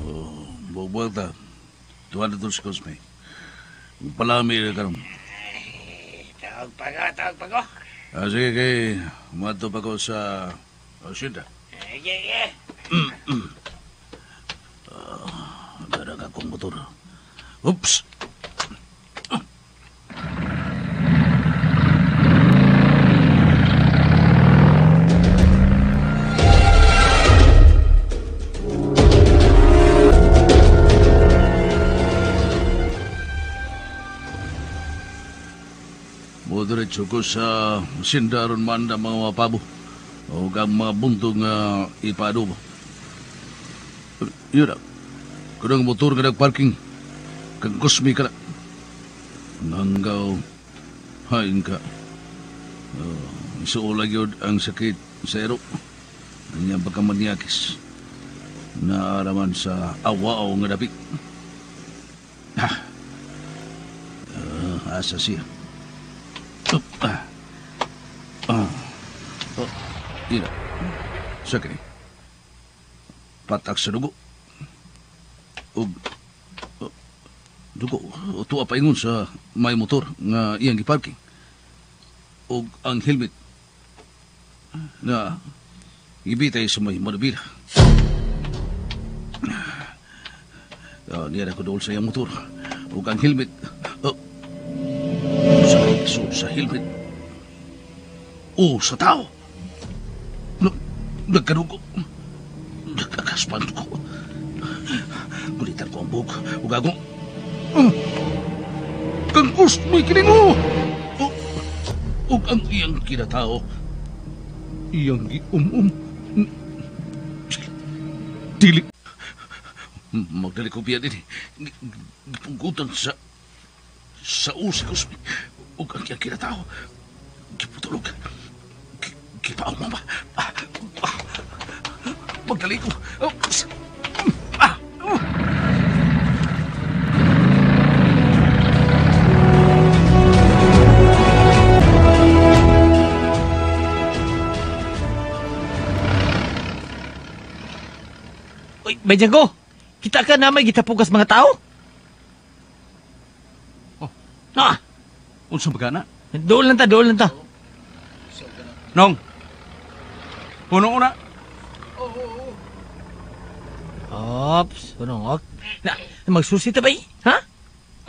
Oh, buwag ta. Tuwa na to si Cosme. Palami na karon. Tawag pa ko. Sige, kay umadto pa ko sa asyenda. Sige. Darag akong motor. Oops! Diretso ko sa sindaron man ang mga mapabo o ang mga buntong ipaadobo. Yun na. Kunang motor nga nagparking, kang Cosme ka na. Nanggaw, hain ka. Isuola yun ang sakit sa ero. Ang iyang pagkamaniakis. Naaraman sa awaaw nga dapit. Ha? Asa siya. Ina. Sa kini. Patak sa dugo. Dugo. Tuwa paingon sa may motor nga iyang giparking. Og ang helmet na ibitay sa may manubila. Niya na ko dool sa iyang motor. Og ang helmet. Sa helmet. O sa tao. Nagkanugo. Nagkakaspan ko. Gulitan ko ang buhok. Ug akong... Kang Usmoy kining o! Ug ang iyang kinatao. Iyang gium-um. Dili. Magdali ko biya din. Gipunggutan sa usi Usmoy. Ug ang iyang kinatao. Giputulog. Gipaong mama. Magdali ko. Uy, Bay Django, kita ka na may gitapugas mga tao? Oh. Na! Unsa ba na? Dool lang ta, dool lang ta. Nong! Puno na. Ops, puno. Na, magsusi ta ba eh? Ha?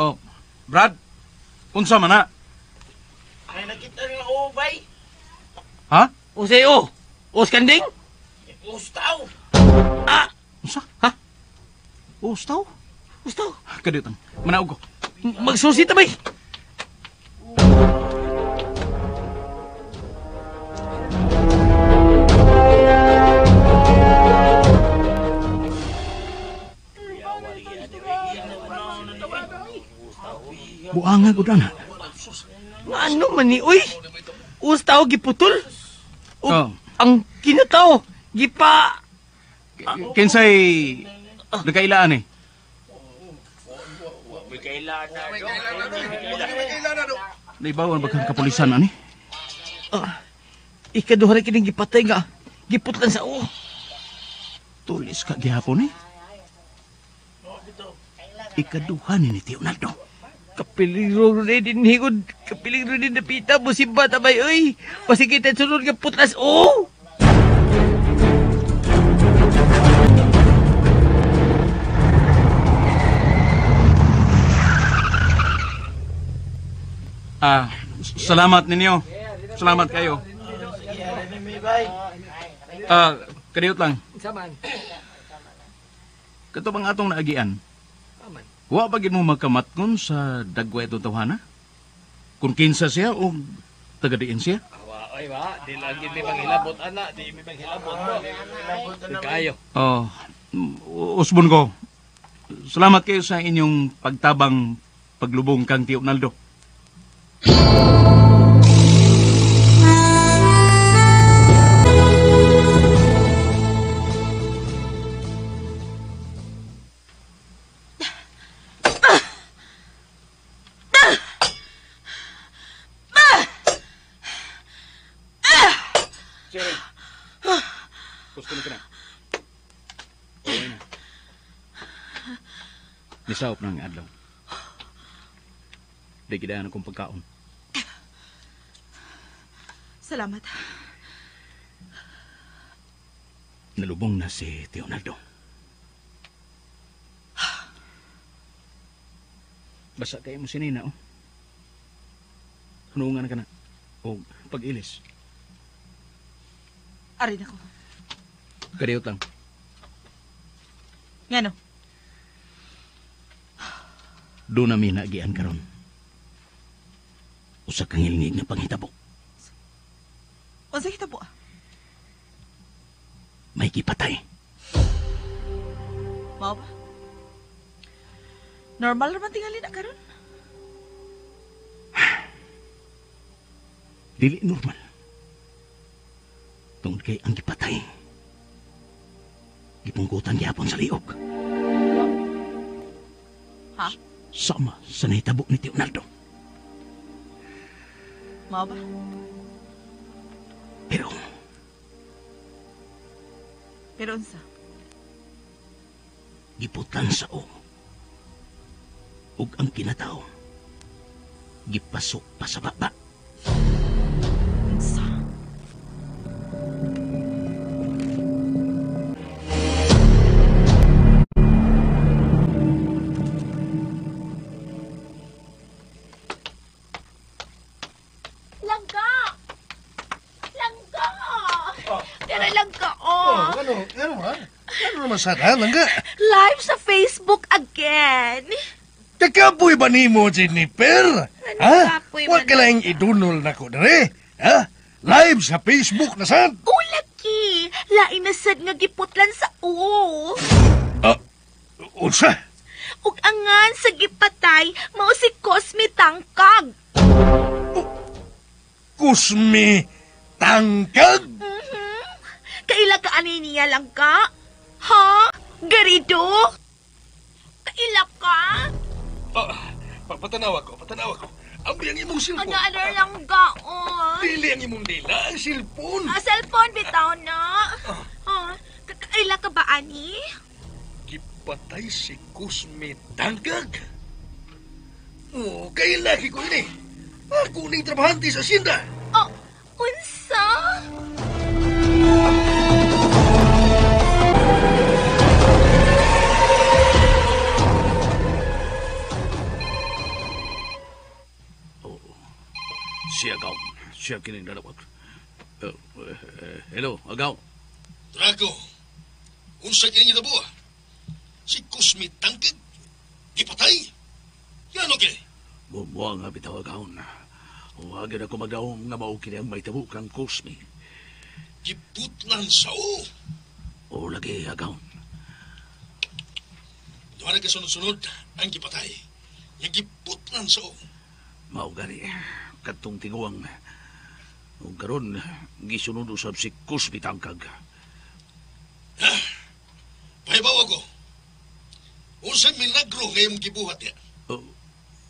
Oh, Brad, unsa man na? Ay, nakita nga o, bay. Ha? O sa'yo, o skanding? Ustaw. Ah! Unsa? Ha? Ustaw? Ustaw? Kadiyot ang, manaog ko. Magsusi ta ba eh? Buanga gud ana. Ano man ni uy? Ustaw giputol. Oh. Ang kinatao gipa kinsay nagkailaan eh. Naibawan ba kang kapulisan ani? Ikaduha ra kining gipatay nga giputlan sa o. Tulis ka gihapon eh. Ikaduha ni Leonardo. Kapiligro rin din higod, kapiligro din napita, busimba tabay, uy! Pasikita sunod ka putlas, oh! Ah, salamat ninyo. Salamat kayo. Ah, kadiyot lang. Kato bang atong naagian? Wa ba gid mo magkamatngon sa dagway itong tawhana? Kung kinsa siya o taga-diin siya? Ay ba, di lang gid may manghilabot ana, di may manghilabot mo. Kayo. Oh, usbon ko. Salamat kayo sa inyong pagtabang paglubong kang Tio Naldo. Nisaop ng adlaw. Di gidaan akong pagkaon. Salamat. Nalubong na si Leonardo. Basa kayo mo si Nina, oh. Hunungan ka na. O pag-ilis. Arin ako. Kadiyot lang. Ngano? Doon na mi naagian karon. Usa kang hilingig nga panghitabo. Unsa hitabo? May gipatay. Mao ba? Normal ra man tingali na karon. Dili normal. Tungod kay ang gipatay, gipungkutan gihapon sa liog. Ha? Sama sa nahitabo ni Leonardo. Mao ba? Pero... Pero unsa? Giputlan sa o. Ug ang kinatao, gipasok pa sa baba. Unsa? Langga! Dara lang ka, oh. Ano? Ano ha? Ano naman sana, langga? Live sa Facebook again. Kakapoy ba nimo, Jennifer? Ha? kapoy Wa man ka lang idunol na ko dere. Ha? Live sa Facebook na sad. Oh, laki. Lain na sad nga giputlan sa o. Ah, unsa? Ug angan sa gipatay, mao si Cosme Tangkag. Kusmi Tangkag? Mhm. Kaila ka ani niya lang ka? Ha? Garido? Kaila ka? Ah, patanawa ko, patanawa ko. Ambi ang imong cellphone. Ano ano lang ka? Oh. Dili ang imong dila, ang cellphone. Ah, cellphone bitaw na. Ah, kaila ka ba ani? Gipatay si Cosme Tangkag. Oh, kaila ko ini. Ako ning trabahante sa asyenda. Oh, unsa? Siya agaw. Siya kining nanawag. Hello, agaw. Draco, unsa kini nga buha? Si Cosme Tangkag gipatay. Ngano kini? Bumuwa nga bitaw agaw. Huwag na ko magdaong nga mao kini ang may tabo kang Cosme. Giputlan sa o. O lagi agaw. Duha na kasunod-sunod ang gipatay. Nga giputlan sa o. Mao gani kadtong tiguang. Ug karon gisunod usab si Cosme Tangkag. Pahibaw ako. Unsa milagro nga imong gibuhat niya?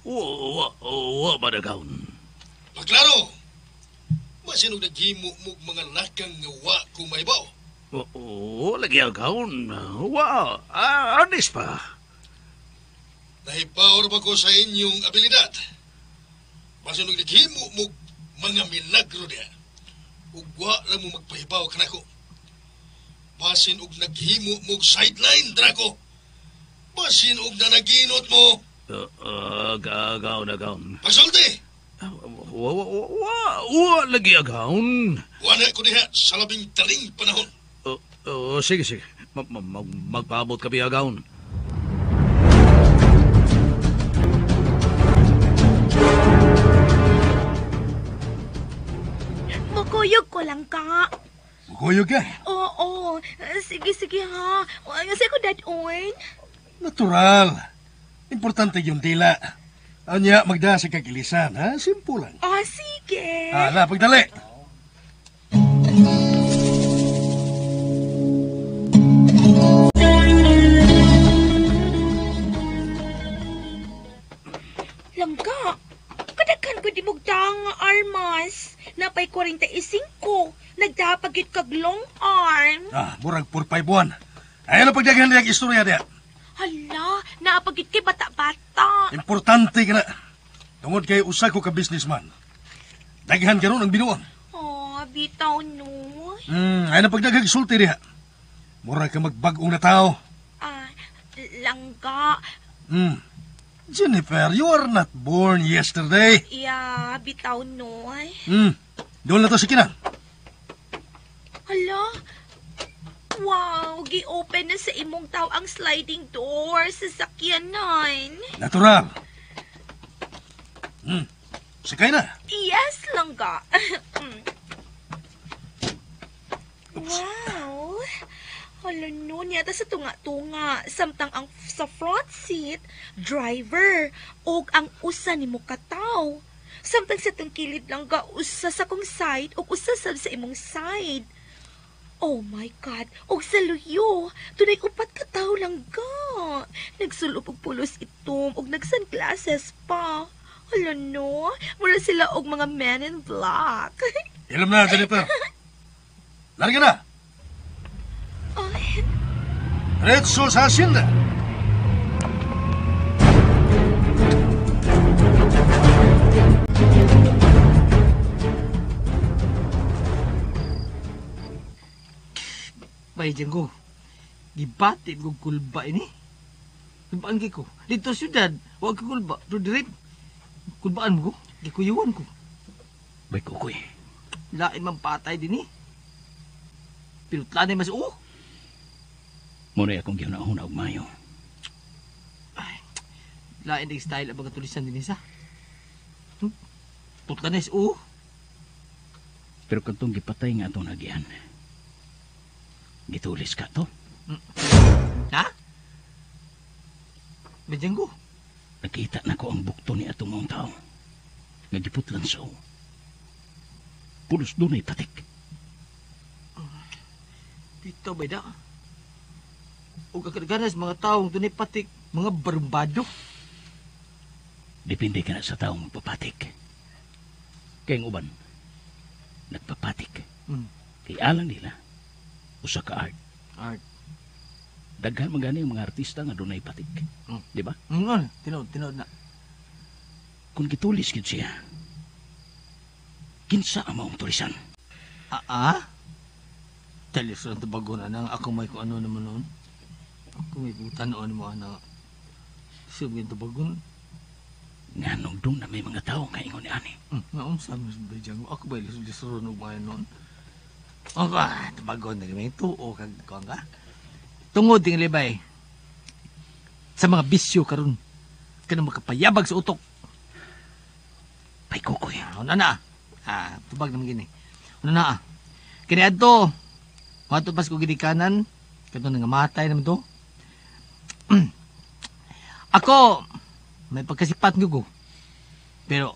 Wa wa ba agaw? Paklaro. Masinog naghimo mo og mga lakang nga wa ko mahibaw. O lagi agaw. Wa anis pa. Nahibaw ra ba ko sa inyong abilidad? Masinog naghimo mo og mga milagro niya. Ug wa lang mo magpahibaw kanako. Basin og naghimo mo og sideline, Draco. Basin og nanaginot mo. Agaw agaw. Pagsulti! Wa wa wa wa lagi agaw. Wala ko diha sa labing taring panahon. Oh, sige sige. Magpaabot ka agaw. Mukuyog ko lang ka. Mukuyog ka? Oo. Sige, sige ha. Sa ko dad-on. Natural. Importante yung dila. Anya, magda sa kagilisan, ha? Simple lang. Oh, sige. Ala, pagdali. Langga, kadaghan ko di mugdang nga armas. Napay 45. Nagdapagit kag long arm. Ah, murag 451. Ayan ang pagdaghan niyang istorya niya. Hala, naapagit kay bata-bata. Importante ka na. Tungod kay usa ko ka businessman. Daghan karon ang binuang. Oh, bitaw no. Ayan ang pagdaghang sulti diha. Mura ka magbag-ong na tao. Ah, langga. Jennifer, you are not born yesterday. Yeah, bitaw no. Doon na to si Kinang. Hala. Wow, gi-open na sa imong tao ang sliding door sa sakyanan. Natural. Sakay na. Yes, langga. Wow. Hala no, niyata sa tunga-tunga. Samtang ang sa front seat, driver, og ang usa nimo kataw. Samtang sa tungkilid langga, usa sa kong side, og usa sab sa imong side. Oh my God! Og sa luyo, tunay upat ka tawo langga. Nagsulop og pulos itom, og nag-sunglasses pa. Hala no, mura sila og mga men in black. Ilom na, Jennifer. Larga na. Ay. Diretso sa hacienda. Bay, Django. Gibati ko kulba ini. Kulbaan ko. Dito siyudad, wag ko kulba. Do drip. Kulbaan mo ko. Gikuyuan ko. Bay, kukoy. Lain man patay din eh. Pinutlanay mas oo. Muna akong gihuna-huna og maayo. Lain ang style ang mga tulisan din isa. Putlanay sa oo. Pero kantong gipatay nga atong nagian, gitulis ka to? Ha? Medyo ko. Nakita na ko ang bukto ni atong mga tao. Nga giputlan sa oo. Pulos dunay patik. Dito ba da? O kakadaganas mga taong dunay patik, mga barumbado. Depende ka na sa taong magpapatik. Kaya ang uban, nagpapatik. Kaya alang nila, usa ka art. Art. Daghan man gani ang mga artista nga dunay patik. Di ba? Tinuod, tinuod na. Kung gitulis gid siya, kinsa ang maong tulisan? Talis lang tabago na nang ako may kung ano naman noon. Ako may butan noon mo ana. Sige tabagon. Nganong doon na may mga tao nga ingon ni ani. Nga unsa man sa Django? Ako ba lisod og mga noon? Ako, tabagon na may tuo kag kuan ka. Tungod ting libay sa mga bisyo karon kanang makapayabag sa utok. Pay kukoy. Una na. Tubag naman gini. Una na. Kini adto. Mato pas ko ginikanan kadto nga matay naman to. Ako may pagkasipat ko. Pero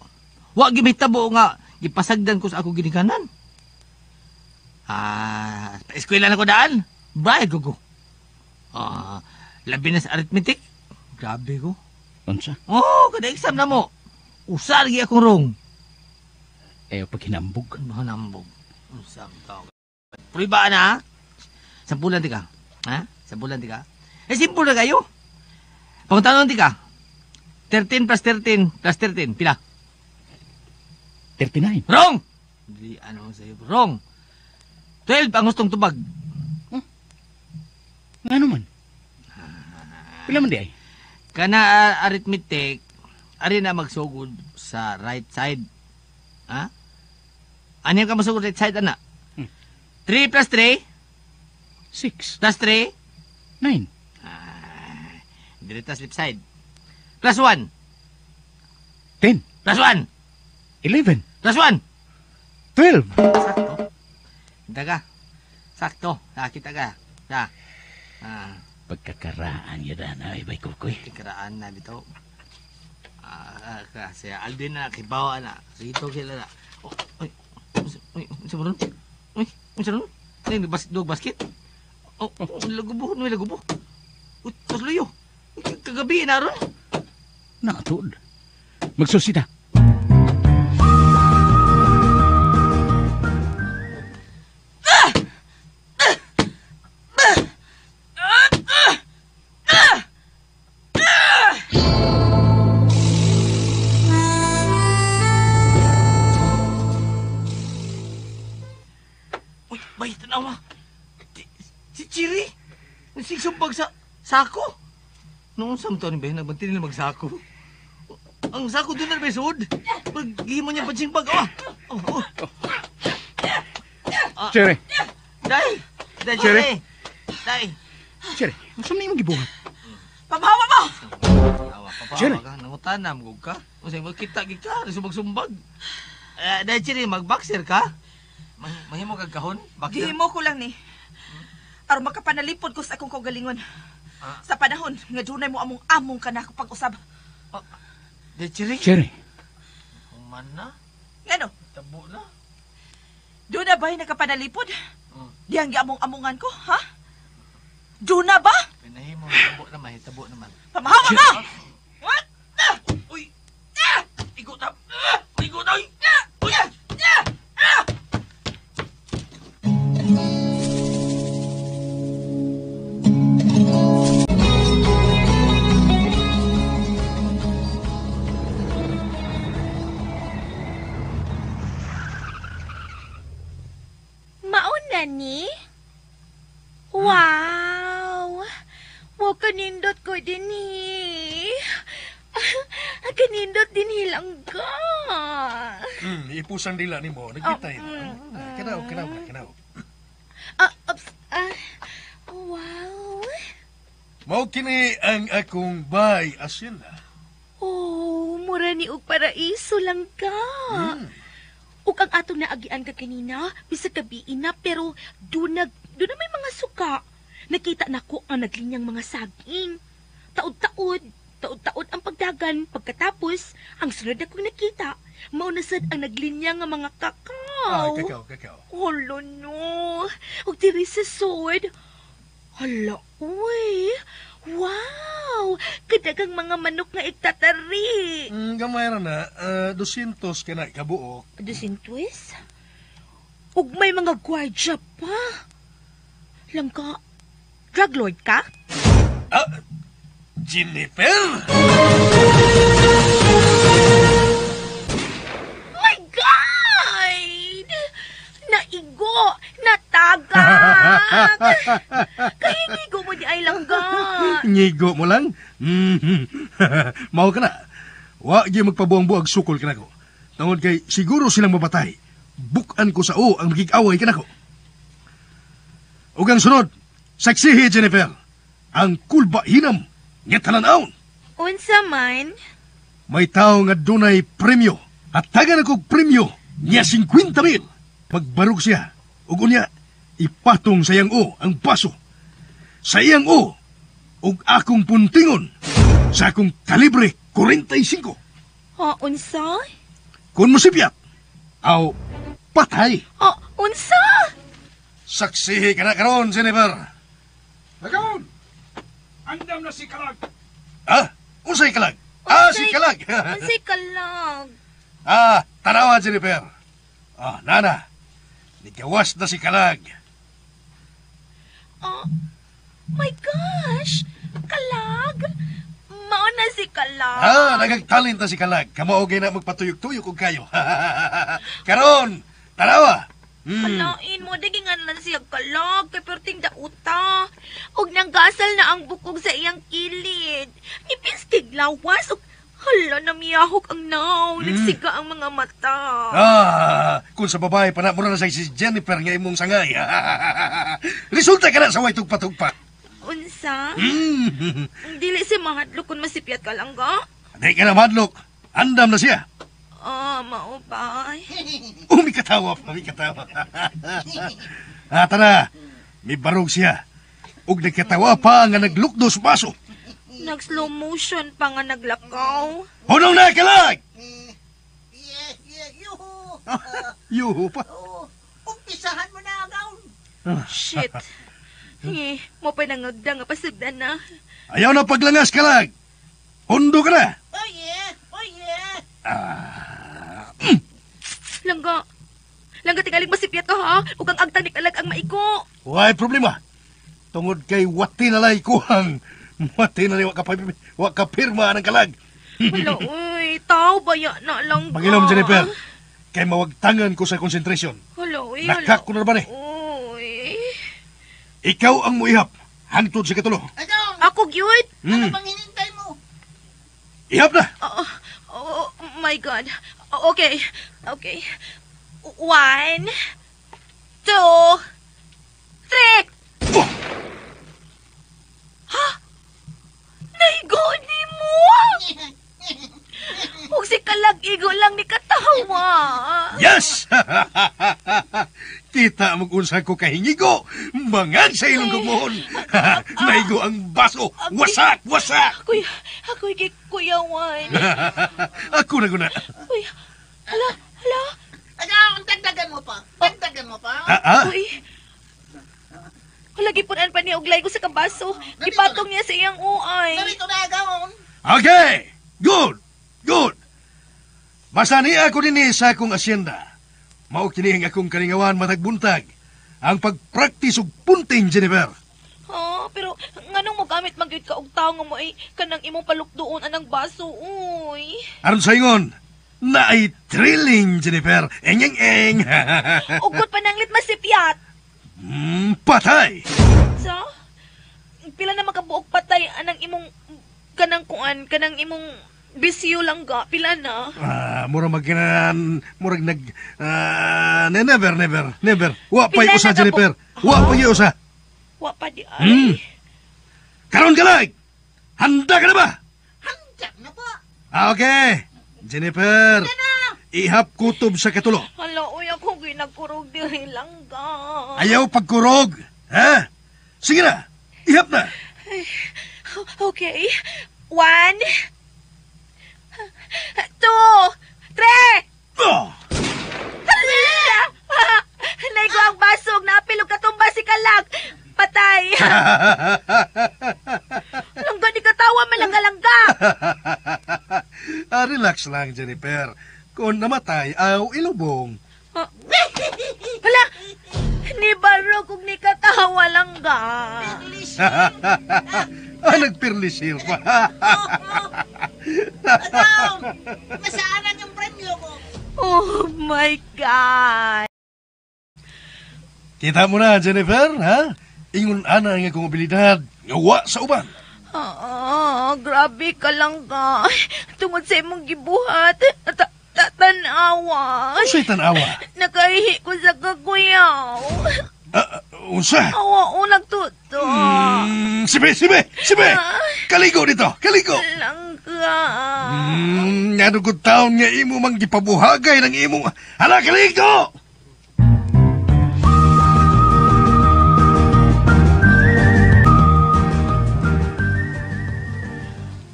wa gyud mahitabo nga gipasagdan ko sa ako ginikanan. Pa eskwela na ko daan. Bayad ko ko. Labi na sa arithmetic. Grabe ko. Unsa? Oh, kada exam na mo. Usa lagi akong wrong. Eh, pag hinambog. Hinambog. Unsa ang tao? Pruiba na, ha? Sampulan di ka. Ha? Sampulan di ka. Eh, simple na kayo. Pangutanong di ka. 13 plus 13 plus 13. Pila? 39. Wrong! Hindi, ano sa'yo? Wrong! 12 ang gustong tubag. Huh? Nga naman? Pila man di ay? Kana arithmetic, ari na magsugod sa right side. Ha? Ano yung ka masugod right side, ana? 3 plus 3? 6. Plus 3? 9. Direta left side. Plus 1. 10. Plus 1. 11. Plus 1. 12. Sakto. Kita ka. Sakto. Nakita ka. Pagkakaraan yun na, ay bay kukoy. Pagkakaraan na bitaw. Kasi Alvin na, kibawa na. Rito sila na. Oh, ay, ay, unsa mo ron? Uy, unsa ron? Ay, dog basket? Oh, lagubo, may lagubo. Uy, pasluyo. Kagabi na ron. Naatod. Magsusita. Uy, bay, tanawa. Si Chiri. Nagsigsubag sa sako. Noong sa ni Ben, nagbanti nila magsako. Ang sako doon na may suod. Paghihimo niya punching bag. Oh. Oh, oh. Chiri. Day! Day, Chiri. Day! Chiri, ang saan na imong gibuhat? Pamahawa mo! Chiri. Nangutan na, magug ka. Kasi magkita ka, nasubag-sumbag. Day, Chiri, mag-boxer ka? Mahimo kag kahon? Boxer? Gihimo ko lang ni. Aron makapanalipod ko sa akong kaugalingon. Sa panahon nga dunay mo among-among kanako pag-usab. Day, Chiri. Chiri. Human na. Ngano? Tabo na. Doon na ba'y nakapanalipod? Diyang giamong-amongan ko, ha? Doon na ba? Pinahimo, tabo naman, tabo naman. Pamahawa ka! What? Uy! Igo na! Igo na! Uy! Mauna ni? Wow! Wow, kanindot ko din eh. Kanindot din hilangga. Ipusang dila ni mo. Nagkita yun. Kanaw, kanaw, kanaw. Oops. Wow. Mao kini ang akong bay asyenda. Oh, mura ni og paraiso lang ka. Ug ang atong naagian ka kanina, bisag gabiin na, pero doon na may mga suka. Nakita nako ang naglinyang mga saging. Taod-taod, taod-taod ang pagdagan. Pagkatapos, ang sunod akong nakita, mao na sad ang naglinya nga mga kakao. Ah, kakao, kakao. Hala no. Ug diri sa sod. Hala, uy. Wow! Kadagang mga manok nga igtatari. Gamay ra na, 200 ka na kabuok. 200? Ug may mga gwardya pa. Langka, drug lord ka? Ah, Jennifer? My God! Naigo! Natagak! Kahingigo mo di ay langga. Ngigo mo lang? Mao ka na. Wa gyud magpabuang-buag sukol kanako. Tungod kay siguro silang mabatay. Bukan ko sa o ang magigaway kanako. Ug ang sunod, saksihi Jennifer, ang kulba hinam nga talan-awon. Unsa man? May tao nga dunay premyo. At tagan akong premyo niya 50,000. Pagbarog siya, ug unya, ipatong sa iyang o ang baso. Sa iyang o, ug akong puntingon sa akong kalibre 45. Ha, unsa? Kung mosipyat, aw patay. Ha, unsa? Saksihi ka na karon, Jennifer. Nagaon! Andam na si Kalag. Ah, unsay Kalag? Ah, si Kalag. Unsay Kalag? Ah, tanawa, Jennifer. Ah, nana. Nigawas na si Kalag. Oh, my gosh! Kalag? Mao na si Kalag. Ah, nagagtalent na si Kalag. Kamao gay na magpatuyok-tuyok og kayo. Karon, tanawa. Kalain mo, dagi nga na siya Kalag, kay perting dauta. Og nanggasal na ang bukog sa iyang kilid. Nipis kay lawas, og hala, namiyahok ang naw. Nagsiga ang mga mata. Ah, kung sa babae pa na, mura na sa si Jennifer nga imong sangay. Resulta ka na sa way tugpa-tugpa. Unsa? Dili si mahadlok kung masipyat ka lang ga? Di ka na mahadlok. Andam na siya. Ah, mao ba? Umikatawa pa, umikatawa. Ah, tara. May barog siya. Ug nagkatawa pa nga naglukdo sa baso. Nag-slow motion pa nga naglakaw. Hunong na, Kalag! Yeah, yeah, yuhu! Yuhu pa. Umpisahan mo na, agaw. Shit. Eh, mo pa nangagda nga pasugdan na. Ayaw na paglangas, Kalag. Hundo ka na. Oh yeah, oh yeah. Langga. Langga, tingaling masipyat ka ha. Ug ang agtang ni Kalag ang maiko. Way problema. Tungod kay wati na lay kuhang. Wati na lay wa ka pirma ng Kalag. Hala, uy. Tao ba ya na lang ka? Pangilom, Jennifer. Kay mawagtangan ko sa concentration. Hala, uy. Hala. Nakak ko na ba ni? Uy. Ikaw ang muihap. Hangtod sa katulo. Ako, gyud? Ano bang hinintay mo? Ihap na. Oh, my God. Okay. Okay. 1, 2, 3. Oh! Ha? Naigo ni mo! Huwag si Kalag igo lang ni katawa. Yes! Kita mag-unsa ko kahingigo. Mangan sa ilong kong. Naigo ang baso. Wasak! Wasak! Kuya, ako'y kay Kuya Juan. Ako na guna. Kuya, hala, hala. Agaw, dagdagan mo pa. Dagdagan mo pa. Uy. Hala, gipunan pa niya og laygo sa kabaso. Gipatong niya sa iyang uay. Narito na, agaw. Okay! Good! Good! Basta niya ako din sa akong asyenda. Mao kini ang akong kalingawan matag buntag. Ang pagpraktis og punting, Jennifer. Ha, pero nganong mogamit man gyud ka og tawo nga mo ay kanang imong palukduon anang baso, uy. Aron sa ingon, naay thrilling, Jennifer. Eng, eng, eng. Ugot pananglit masipyat. Patay! Sa? Pila na makabuok patay anang imong kanang kuan, kanang imong Bisyo lang ga, pila na. Murag magkinan, murag nag never never never. Wa pay usa Jennifer. Wa pay usa. Wa pa di ay. Karon galag. Handa ka na ba? Handa na po. Okay. Jennifer. Ihap kutob sa katulo. Hala, uy, ako ginagkurog diri lang ga. Ayaw pagkurog. Ha? Sige na. Ihap na. Okay. 1, 2, 3. Oh. Hala! Naigo ang basog. Naapilog katumba si Kalag. Patay. Langga, di katawa malangga-langga. Relax lang, Jennifer. Kung namatay, aw ilubong. Hala! Ni Barok kung ni katawa langga. Nagpirlisil pa. Ano? Masaanan yung premyo ko. Oh my God! Kita mo na, Jennifer, ha? Ingon ana ang akong abilidad. Ngawa sa uban. Grabe ka lang ka. Tungod sa imong gibuhat. Tanawa. Unsay tanawa? Nakaihi ko sa kakuyaw. Unsa? Awa, o nagtuto. Sibe, sibe, sibe! Kaligo dito, kaligo! Langga. Ano ko taon nga imo mang gipabuhagay ng imong... Hala, kaligo!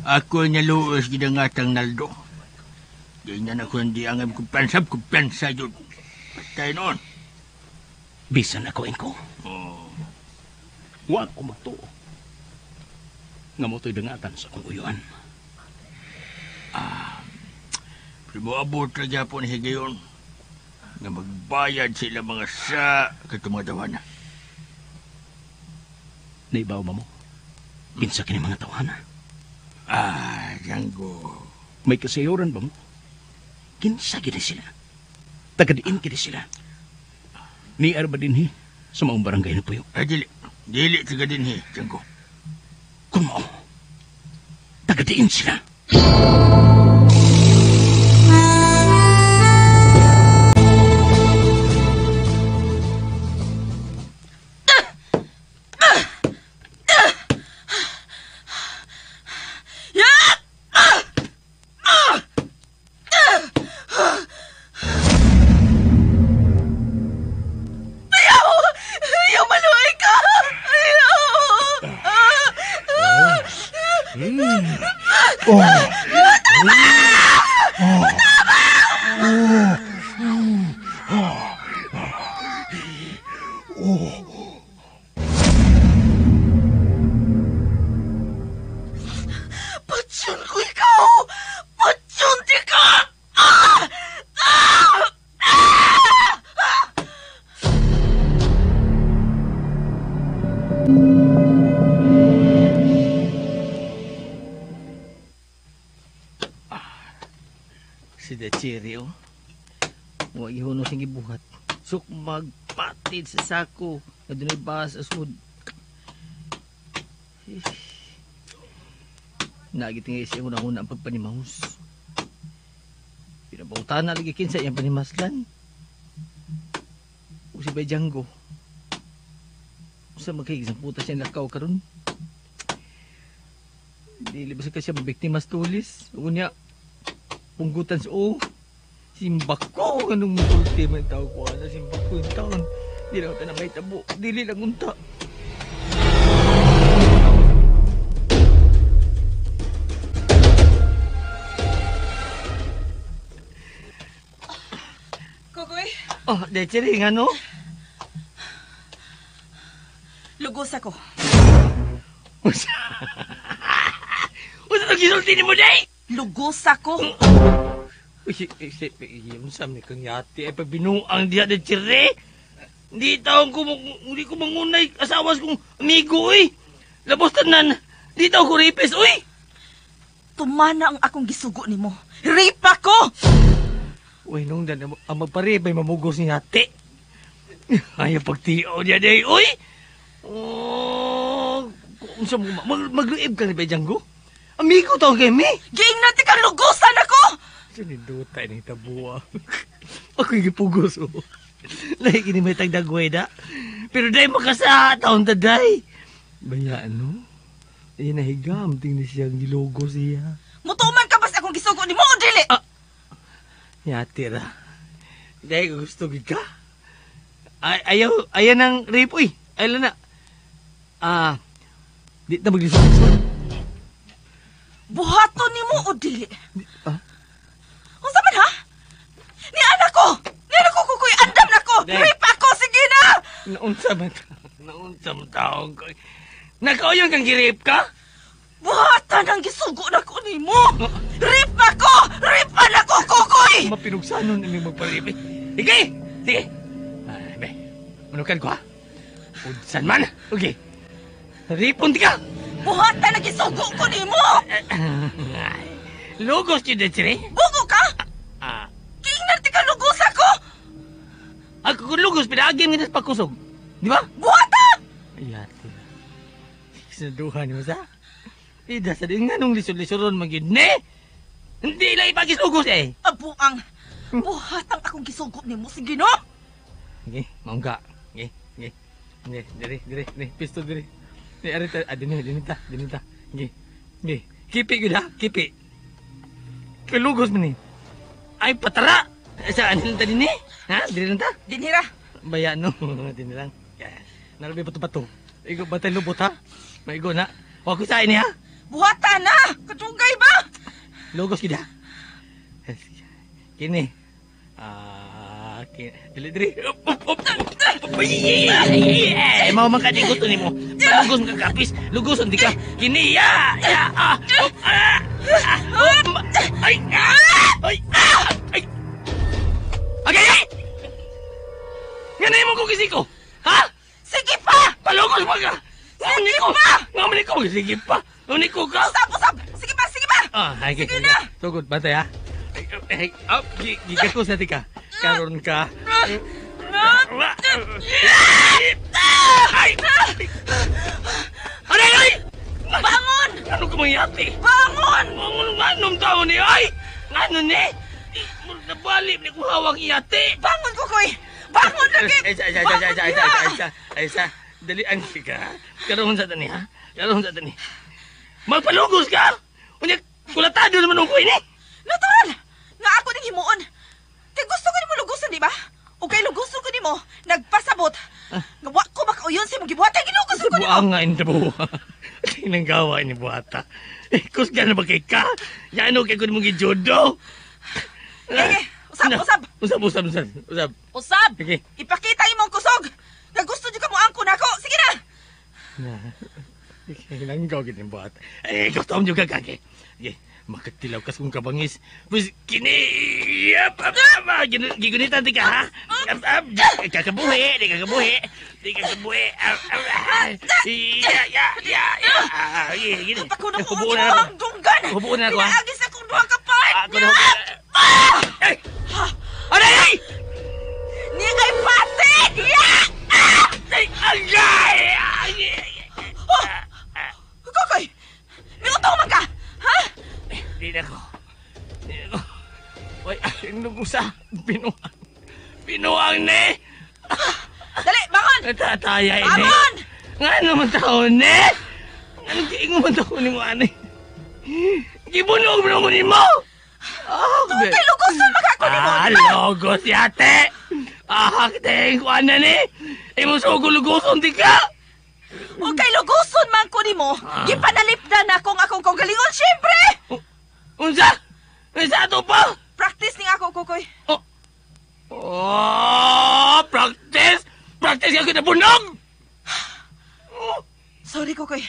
Ako naluos gidangatang Naldo. Ganyan ako hindi ang kumpensa, kumpensa yun. Patay noon. Bisan ako, Engko. Oh. Huwag ko matuo. Nga mo to'y dangatan sa akong uyuan. Pero moabot na Japon higayon. Nga magbayad sila mga sa katong mga tawana. Naibaw ba mo? Kinsa kini mga tawana? Django. May kasayuran ba mo? Kinsa gid sila? Tagadiin gid sila. Niar ba dinhi sa maong barangay na puyo? Ay, dili. Dili taga dinhi, Django. Kung mao, tagadiin sila. Patsun ko ikaw! Patsun di ka! Si Dachiri, oh. Huwag ihuno siyang gibuhat. Sukmagpatid sa sako. Na dunay bahas asud. Nagitingay siya una-una ang pagpanimahus. Pinabautan na lagi kinsa iyang panimaslan. O si Bay Django. Sa magkahigisang puta siya lakaw karon. Dili ba sa siya mabiktima sa tulis? Unya, punggutan sa o. Simbako! Anong multi man tao ko? Ano, simbako yung taon. Di lang unta na may tabo. Dili lang unta. Kokoy? Oh, Dechering, ano? Lugos ako. Unsa? Unsa itong gisulti ni mo, Day? Lugos ako. Uy, unsa man kang yati ay pagbinuang diha de Chiri. Hindi taong ko hindi ko mangunay asawas kong amigo uy. Labos tanan. Di taong ko rapist uy. Tumana ang akong gisugo nimo. Rape ako. Uy, nung dan ang magparibay mamugos ni yati. Ay pagtiaw niya day uy. Oh, unsa mo magluib ka ni Bay Django? Amigo taong kay mi. Giingnan ti kang lugusan ako. Sininduta ini tabuwa. Ako'y gipugos, oh. Lahi kini may tagdagweda. Pero day makasa taon taday. Baya, ano? Ay, nahigam. Tingnan siyang gilogo siya. Mutuman ka bas akong gisugo ni mo o dili? Ah, yati ra. Dahil gusto gid ka. Ay, ayaw, ayaw ng rape, uy. Ayaw na. Ah, di na maglisod. Buhaton ni mo o dili? Ah? Unsa man ha? Ni anak ko! Ni anak ko, kukuy! Andam na ko! Rape ako! Sige na! Naunsa man Naunsa man taong ko. Nakauyon kang gi-rape ka? Buhatan ang gisugo na ko ni mo! Rape ako! Rape na ko, kukuy! Mapinugsanon ini magpa-rape. Sige! Sige! Ay, be. Manukan ko ha? Unsan man! Okay. Ripon ka! Buhatan ang gisugo ko ni mo! Lugos yun na, Chire. Bugo ka? Ah. Kingnan ti ka lugos ako! Ako kung lugos, pinaagim nga sa pagkusog. Di ba? Buhata! Ay, ate. Sinaduhan mo sa? Ida sa din nga nung lisod-lisoron magyud ne? Hindi lang ipagislugos eh. Abuang! Buhatang akong gisugo ni mo. Sige no? Sige, maungga. Sige, sige. Sige, dire, dire, dire. Pisto dire. Dire, arita, ah, dinita, dinita, dinita. Sige, sige. Kipi gyud ha, kipi. Kalugos man ni. Ay, patara! Saan lang ta din eh? Ha? Dili lang ta? Dinhira. Baya no. Dini lang. Narabi bato-bato. Igo batay lubot ha? Maigo na. Wa ko sa ini ha? Buhata na! Katugay ba? Lugos gid ha? Kini. Ah, kini. Dili diri. Up, up, up. Eh, mao man ka di gusto nimo. Lugos man ka kapis. Lugos di ka. Kini ya. Ya. Ah. Up, ah. Ah. Ay. Ah. Ay. Ah. Ay. Okay, ay. Nga na mo ko kisiko. Ha? Sige pa! Palugos man ka. Sige pa! Ngamani ko. Sige pa. Ngamani ko ka. Usab, usab. Sige pa, sige pa. Ah, ay, sige na. Sugod, bantay ha. Ay, ay, gigakos na ka. Karon ka. Ay! Aray, ay! Bangon! Ano ka mangyati? Bangon! Bangon nga tao ni ay! Ngano ni? Nabali ni kong hawak iyati. Bangon, kukoy! Bangon lagi! Ay, ay, ay, ay, ay, ay, ay, ay, ay, ay, dali ang ka. Karoon sa tani, ha? Karoon sa tani. Magpalugos ka! Unya, kulatado naman ang kuy ni! Natural! Nga ako ning himuon. Kay gusto ko nimo lugusan, di ba? O kay luguson ko nimo, nagpasabot. Nga wa ko makauyon sa imong gibuhat kay giluguson ko nimo. Buang nga intabuha. Tinanggawa ni buhata. Kusga na ba kay ka? Yano kay ko nimo gijudo? Ege, usab, usab. Usab, usab, usab, usab. Usab. Okay. Ipakita imong kusog. Nga gusto jud ka mo angko nako. Sige na. Nanggaw gid ni buhata. Eh, gusto mo jud ka kake. Sige. Makatilaw kas kong kabangis. Pues, kini... Yap, ap, ap, gigunitan di ka, ha? Ap, ap, kakabuhi, di kakabuhi. Di kakabuhi. Ap, ap, ya, ya, ya, ya. Gini. Ako na ko ang dunggan. Hubuon na ako, ha? Pinaagis akong duha ka partner. Ako na... Ay! Aray, ay! Ni kay patin! Ya! Ay, agay! Kokoy! Miutong man ka! Ha? Di na ko. Di na ko. Uy, ang lugusa. Binuang. Binuang ni! Dali, bangon! Natataya ini. Bangon! Nga naman taon ni? Anong kiingo man taon ni mo, ani? Gibunog mo naman ni mo! Tungkol kay lugoson magako ni mo! Ah, logos yate! Ah, kitain ko ana ni! Imo sugo lugoson di ka! O kay lugoson man ko nimo, gipanalipdan na akong akong kaugalingon, syempre! Unsa? Unsa ato pa? Practice ning ako, kukoy. Oh, oh, practice? Practice ka kita bunog! Oh. Sorry, kukoy.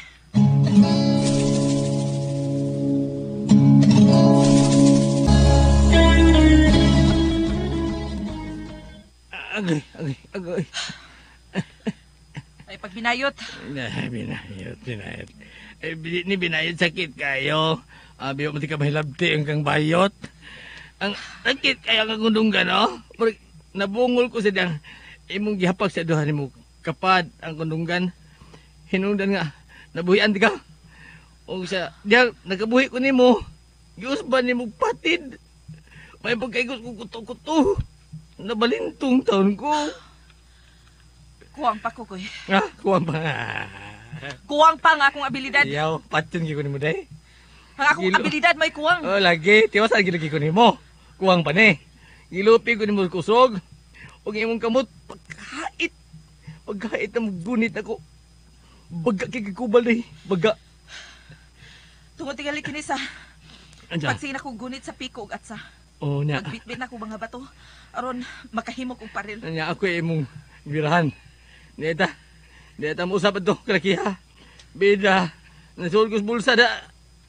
Agay, agay, agay. Ay, pag binayot. Binayot, binayot. Eh, ni binayot sakit kayo. Abi mo ti ka mahilabti ang kang bayot. Ang sakit kayo ang kundunggan, no? Nabungol ko sa diyang imong gihapag sa duha nimo kapad ang kundunggan. Hinungdan nga, nabuhian di ka. O sa diyan nakabuhi ko nimo. Gius ba nimo patid? May pagkaigos ko kuto-kuto. Nabalintong taon ko. Kuwang pa ko, Koy. Ah, kuwang pa. Kuwang pa nga akong abilidad. Iyaw, patyon gyud ko nimo day. Ang akong abilidad may kuwang. Oh, lagi. Tiwasan gid ko nimo. Kuwang pa ni. Gilupi ko nimo kusog. Ug imong kamot pagkait. Pagkait na gunit ako. Baga kay kubal day. Baga. Tungod tingali kini sa Anja. pagsina ko gunit sa piko ug atsa. Oh, nya. Magbitbit na ko mga bato aron makahimok og paril. Nya ako imong birahan. Neta. Neta mo usap ato kalakiha. Bida. Nasuol ko sa bulsa da.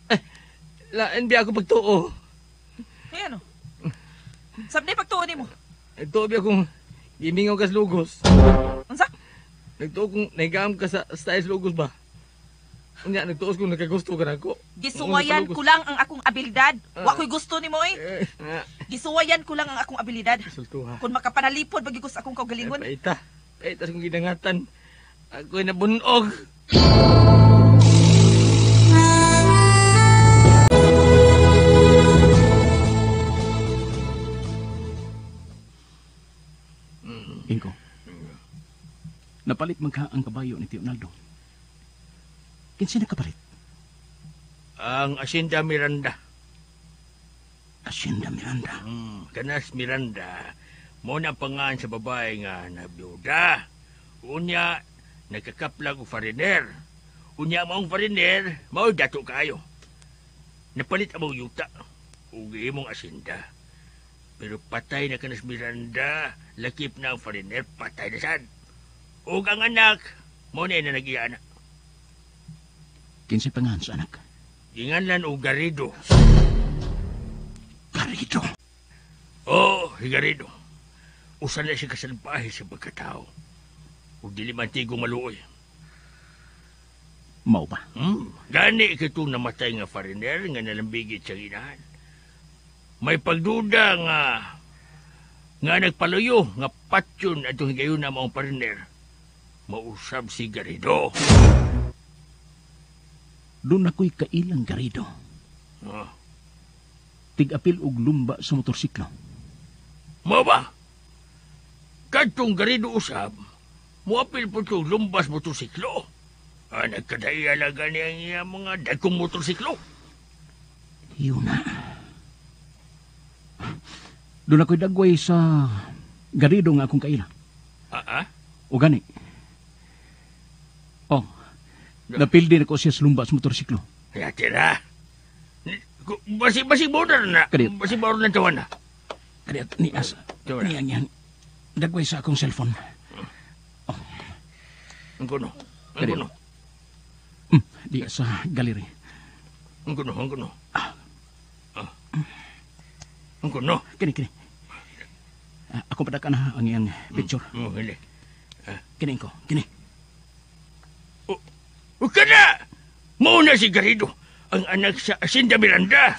Eh, lain biya ako pagtuo. Ay ano? Sabdi pagtuo nimo. Nagtuo biya akong gimingaw ka sa lugos. Unsa? Nagtuo kong nahigaam ka sa style sa lugos ba? Unya, nagtuos kong nagkagusto ka na ako. Gisuwayan ko lang ang akong abilidad. Wa ko'y gusto nimo eh. Gisuwayan ko lang ang akong abilidad. Sultuha. Kung makapanalipod pag sa akong kaugalingon. Paita. Paita sa kong gidangatan. Ako'y nabunog. Ingko. Napalit man ka ang kabayo ni Tio Naldo. Kinsa nakapalit? Ang Asinda Miranda. Asinda Miranda? Kanas Miranda, mo na pangan sa babae nga nabiyuda. Unya, nagkakaplag og fariner. Unya maong fariner, mao dato kayo. Napalit among yuta ug imong asinda. Pero patay na kanas Miranda, lakip na ang fariner, patay na sad. Ug ang anak, mo na na nagiya anak. Kinsay pangalan sa anak? Ginganlan og Garrido. Garrido? Oo, si Garrido. Usa na siya kasalbahe sa pagkatao. Ug dili man tigo maluoy. Mao ba? Gani kitong namatay nga fariner nga nalambigit sa inahan. May pagduda nga nagpaluyo nga patyon atong higayon na maong fariner. Mausab si Garrido. Doon ako'y kailang Garrido. Ah. Tig-apil og lumba sa motorsiklo. Mao ba? Kadtong Garrido usab, muapil po itong lumbas motorsiklo. Ah, nagkadaya lang gani ang iyang mga dagkong motorsiklo. Yun na. Doon ako'y dagway sa Garrido nga akong kaila. Ah, ah? O gani. Oh, napildi na ko siya sa lumba sa motorsiklo. Kaya tira. Basi border na. Kadiyot. Basi border na tawa na. Kadiyot, ni asa. Tawa na. Ni ang yan. Dagway sa akong cellphone. Oh. Ang kuno. Ang kuno. Di sa galeri. Ang kuno, ang kuno. Ah. Ang kuno. Kini, kini. Ako pa na ang iyang picture. Oh, hili. Kini ko, kini. O kana! Mauna si Garrido, ang anak sa Asinda Miranda.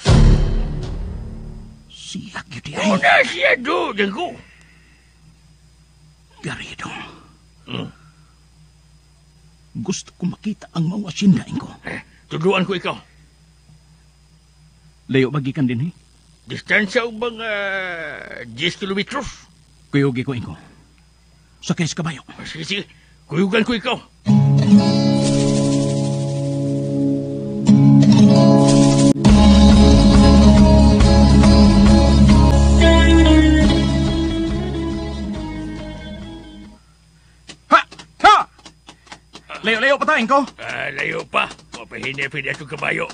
Siya gyud ay. Mauna siya do, dangko. Garrido. Gusto ko makita ang maong asinda ko. Eh, tuduan ko ikaw. Layo ba gikan din eh? Distansya og mga 10 kilometros. Kuyugi ko inko. Sakay sa kabayo. Sige, sige. Kuyugan ko ikaw. Ha! Ha! Layo-layo pa tayo, ko. Layo pa. Mapahinipin itong kabayo.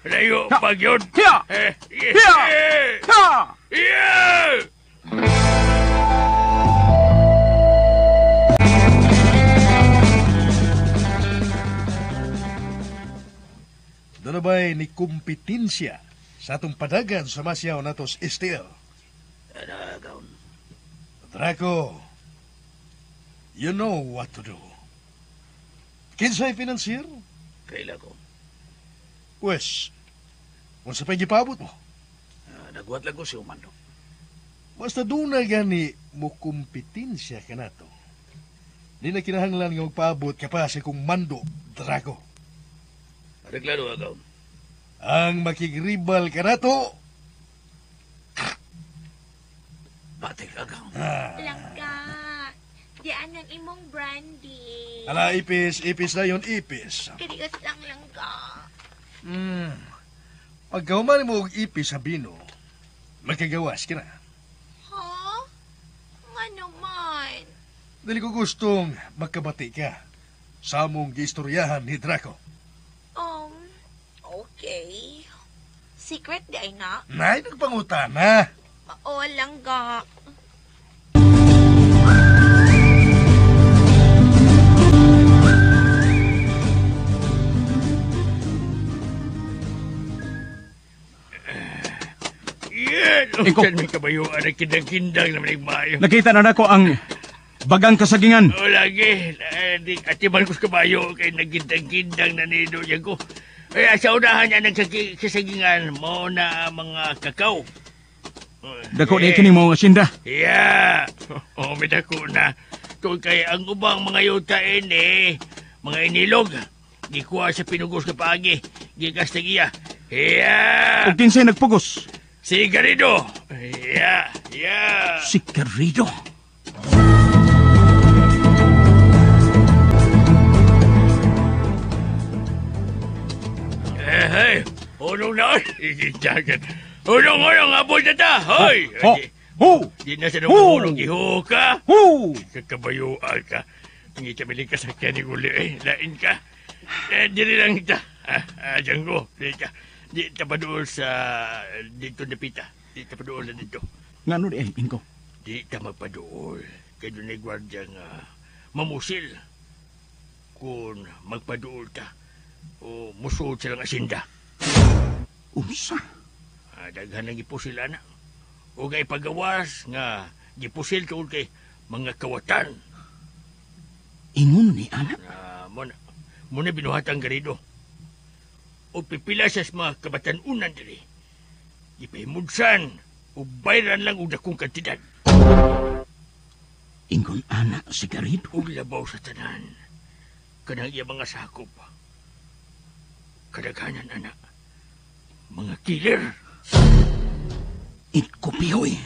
Layo pa yun. Hiya! Hiya! Ha! Yeah! Doon ba'y ni kompetensya sa atong padagan sa masyaw natos STL? Draco, you know what to do. Kinsay financier? Kaila ko. Pwes, unsa pa'y gipabot mo? Nagwat lang ko si Umando. Basta doon na gani mo kompetensya ka nato. Di na kinahanglan nga magpaabot ka pa sa kong mando, Draco. Areglado, agaw. Ang makigribal kanato. Batay agang. Langga. Diyan ang imong brandy. Ala, ipis, ipis na yun, ipis. Kariot lang, langga. Pagkahuman mo og ipis sa bino, magkagawas ka na. Ha? Nga naman. Dili ko gustong magkabati ka sa among giistoryahan ni Draco. Okay. Secret di ay na? Nay, nagpangutana. Oo, langga. Yan! Ikaw. Saan may kabayuan ang kindang-kindang naman nagmayo. Nakita na nako ang bagang kasagingan. O lagi, atiman ko sa kabayo kay nagkindang-kindang na nido niya ko. Kaya sa unahan niya nagkasagingan mo na ang mga kakao. Dako ni kini mo asinda. Yeah. O, may dako na. Tungkol kay ang ubang mga yuta ini, mga inilog, gikuha sa pinugos ka paagi, gikas na iya. Yeah. Ug kinsay nagpugos? Si Garrido. Yeah, yeah. Si Garrido. Eh, hey, unong na. Iginjagan. Unong, unong, abot na ta. Hoy! Ho! Ho! Di na sa nung ulong iho ka. Ho! Kakabayuan ka. Hindi ka miling kasakyan ni Uli. Eh, lain ka. Eh, dili lang kita. Django, di ka. Di ta pa doon sa dito na pita. Di ta pa doon na dito. Ngano di ay, Ingo? Di ta magpadool. Kaya doon ay gwardya nga mamusil. Kung magpadool ta, o musuod silang asinda. Unsa? Daghan lang gipusil ana. O kay pagawas nga gipusil tuod kay mga kawatan. Ingon ni ana. Muna binuhatang Garrido. O pipila sa mga kabatan-unan diri. Gipahimudsan o bayran lang og dakong kantidad. Ingon ana si Garrido. Og labaw sa tanan. Kanang iya mga sakop. Kadaghanan ana. Mga killer. Itkupihoy.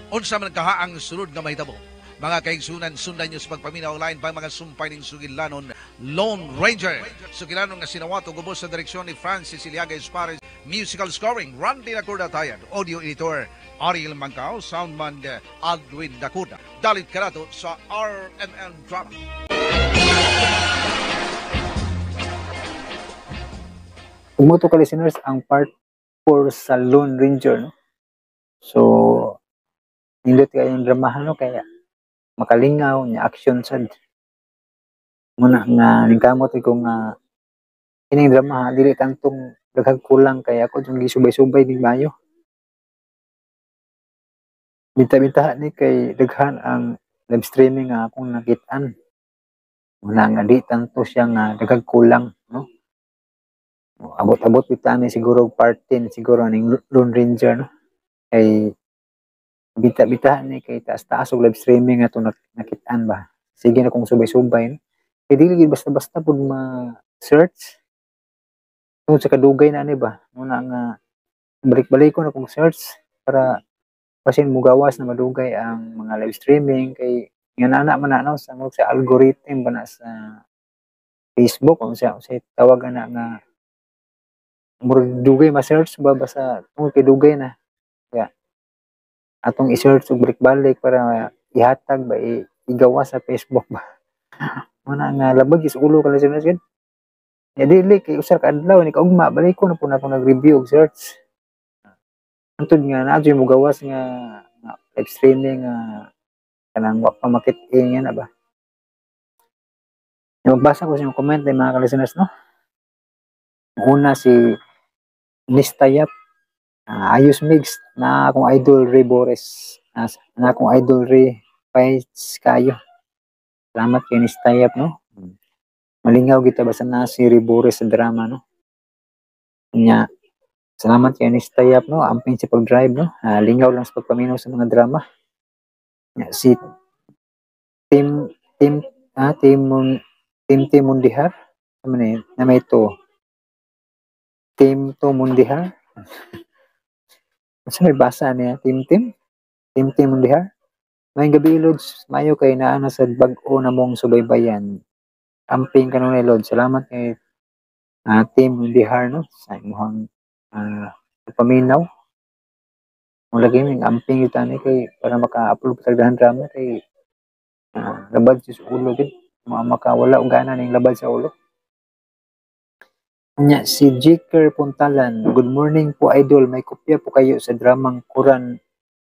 Unsa man kaha ang sulod nga mahitabo? Mga kaigsunan, sundan nyo sa pagpaminaw online pang mga sumpay ning sugilanon Lone Ranger. Sugilanon nga sinawato gubos sa direksyon ni Francis Iliaga Espares, musical scoring Randy Lacorda Tayad, audio editor Ariel Mangkao, soundman Aldwin Dacuda. Dalit karato sa RMN Drama. Umuto ka listeners ang part 4 sa Lone Ranger, no? So, nindot kayo yung dramahan, no? Kaya makalingaw niya action sad. Muna nga ningkamot ko nga ining drama dili tantong daghang kulang kaya ako yung gisubay-subay ning mayo. Binta-binta ni kay daghan ang live streaming nga akong nakit-an. Muna nga di tanto siya nga daghang kulang, no? Abot-abot bitaw ni siguro part 10 siguro ning Lone Ranger, no? Kay bita-bita ni kay taas-taas og live streaming ato nakit-an ba. Sige na kung subay-subay, no? Kay dili gid basta-basta pud ma-search. Tungod sa kadugay na ani ba, muna nga balik-balik ko na kung search para basin mugawas na madugay ang mga live streaming kay nga nana man na, no, sa sa algorithm ba na sa Facebook o sa tawag ana nga murag dugay ma-search ba basta tungod kay dugay na. Kaya atong i-search og balik-balik para ihatag ba igawa sa Facebook ba. Muna nga labag is ulo ka listeners gid. Ya dili kay usa ka adlaw ni kaugma balik ko na po na akong nag-review og search. Antod nga naa jud mogawas nga live streaming nga kanang wa pa makit-in nga na ba. Magbasa ko sa inyong comment ay mga ka-listeners, no? Una si Nistayap, Ayos Migs, na akong idol Ray Boris, na akong idol Ray Paits kayo. Salamat kay Nistayap, no? Malingaw kita basta na si Ray Boris sa drama, no? Nya Salamat kay Anista Yap, no? Amping sa pag-drive, no? Lingaw lang sa pagpaminaw sa mga drama. Ya, si Tim Tim ah Tim Tim Tim Mundihar. Ano ni? Na may to. Tim to Mundihar. Sa may basa niya, Tim Tim? Tim Tim Mundihar? May gabi, Lods, mayo kay naa na sa bag-o na mong subaybayan. Amping kanunay, Lods. Salamat kay Tim Mundihar, no? Sa imong paminaw. Mo lagi ning amping ito ani kay para maka-upload pa tag drama kay labad sa ulo gid. Makawala og gana ning labad sa ulo. Nya si Jiker Puntalan, good morning po, idol. May kopya po kayo sa dramang Quran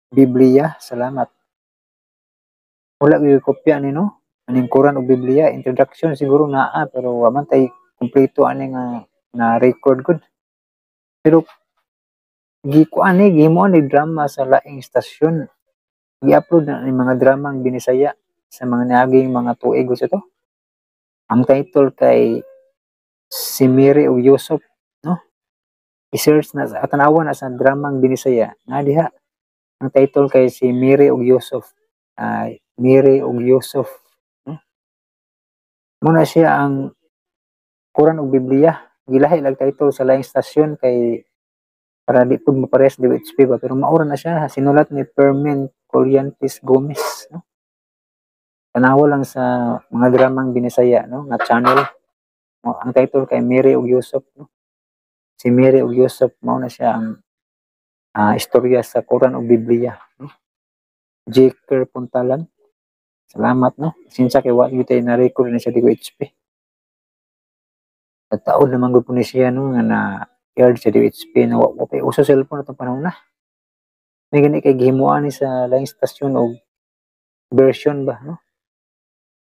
Biblia. Salamat. Wala gyud kopya ni, no? Aning Quran o Biblia, introduction siguro naa, pero wa man tay kumpleto ani nga na record gud. Pero gikuan ni gihimo ni drama sa laing istasyon. Gi-upload na ni mga dramang Binisaya sa mga niaging mga tuig sa to. Ang title kay si Mary ug Yusuf, no? I-search na at tanawa na sa dramang Binisaya. Na diha. Ang title kay si Mary ug Yusuf. Ay, Mary ug Yusuf, no? Muna siya ang Quran ug Biblia. Gilahi lang title sa laing stasyon kay para di pud maparehas DWHP ba, pero maura na siya, sinulat ni Fermin Colliantes Gomez, no? Tanawa lang sa mga dramang Binisaya, no, nga channel. Ang title kay Mary ug Yusuf, no? Si Mary ug Yusuf, mao na siya ang istorya sa Quran ug Biblia, no? Jaker Puntalan. Salamat, no? Sinsa kay wa gyud tay na-record ni sa DWHP. Taon naman gud po ni siya, no, nga na aired sa DWHP na wa pa uso cellphone atong panahon na. May gani kay gihimuan ni sa laing stasyon og version ba, no?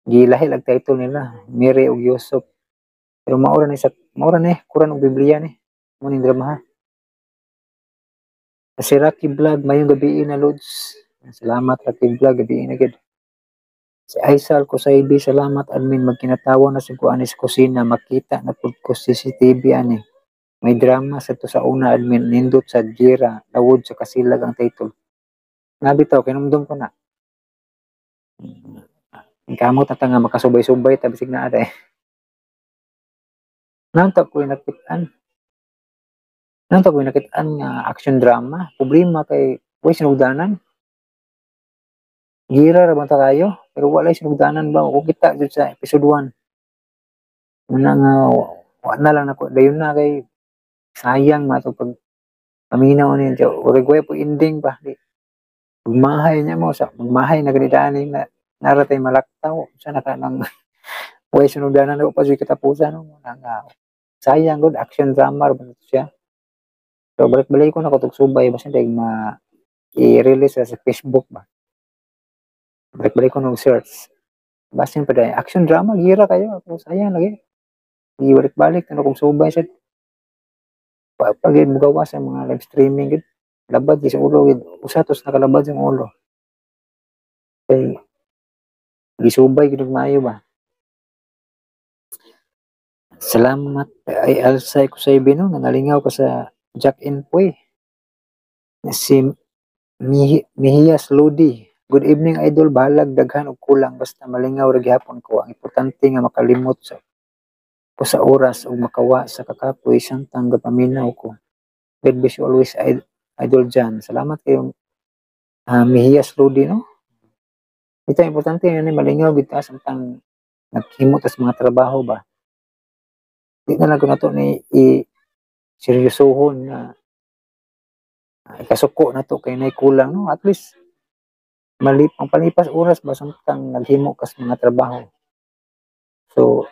Gilahi lang title nila, Mary ug Yusuf. Pero maura ni sa maura ni Quran ug Biblia ni. Mo ning drama ha. Si Rocky Vlog, mayong gabi na, Lods. Salamat, Rocky Vlog, gabi na gid. Si Aisal Kusaybi, salamat, admin, magkinatawa na sa kuan sa kusina, makita na pud ko CCTV ani. May drama sa to sa una, admin, nindot sa Jira, Lawod sa Kasilag ang title. Nga bitaw, kinumdum ko na. Ang kamot na ta nga makasubay-subay, tabisig na ada eh. Nanta ko nakitaan. Nanta ko nakitaan nga action drama. Problema kay way sinugdanan. Gira ra ba ta kayo? Pero walay sinugdanan ba? Kung kita jud sa episode 1. Una nga wa na lang nako dayon na kay sayang mato pag paminaw ni Uruguay po ending pa di. Magmahay niya mo sa magmahay na ganidaan na naratay malaktaw sa naka nang way sinugdanan na pa jud katapusan, no? Una nga sayang good action drama ra ba siya. So balik-balik ko na ko subay basta dahil ma i-release sa Facebook ba. Balik-balik ko nung search. Basin pa dahil action drama gira kayo ako sayang lagi. Ibalik-balik ano kung subay sa pag mugawa sa mga live streaming gid. Labad sa ulo gid. Usa tos nakalabad sa ulo. Kay gisubay gid maayo ba. Salamat ay Alsay Kusaybi, no, nga nalingaw ka sa Jack in Puy. Si Mihiyas Lodi. Good evening, idol, bahalag daghan og kulang basta malingaw ra gihapon ko. Ang importante nga makalimot sa ko sa oras ug makawa sa kakapoy samtang gapaminaw ko. God bless you always, Idol John. Salamat kayong Mihiyas Lodi, no. Ito importante yun, malingaw gid ta samtang naghimo ta sa mga trabaho ba. Di na lang ko nato ni i seryosohon na ikasuko na to kay nay kulang, no? At least malip ang palipas oras ba samtang naghimo ka sa mga trabaho. So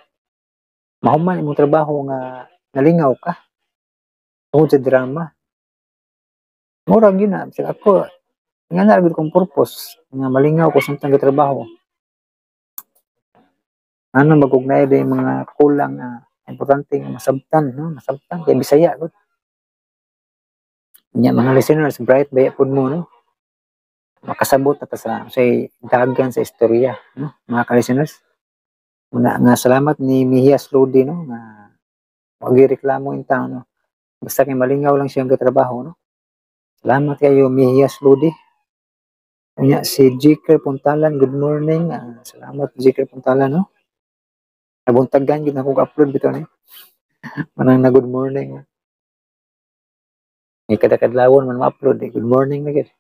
mahuman imong trabaho nga nalingaw ka tungod sa drama. Murag yun na bisag ako nga na gud kong purpose nga malingaw ko samtang gatrabaho. Ano magugnay din mga kulang nga importante nga masabtan, no? Masabtan kay Bisaya gud. Nya mga listeners, bright baya pud mo, no? Makasabot na ta sa say dagan sa istorya, no? Mga ka-listeners. Una nga salamat ni Mihiyas Lodi, no, nga wag reklamo in town, no. Basta kay malingaw lang siyang katrabaho, no? Salamat kayo, Mihias Lodi. Unya si Jiker Puntalan, good morning. Salamat, Jiker Puntalan, no? Nabuntagan gyud akong upload bitaw ni. Manang na good morning. May kada kadlawon man ma-upload, eh. Good morning na gyud.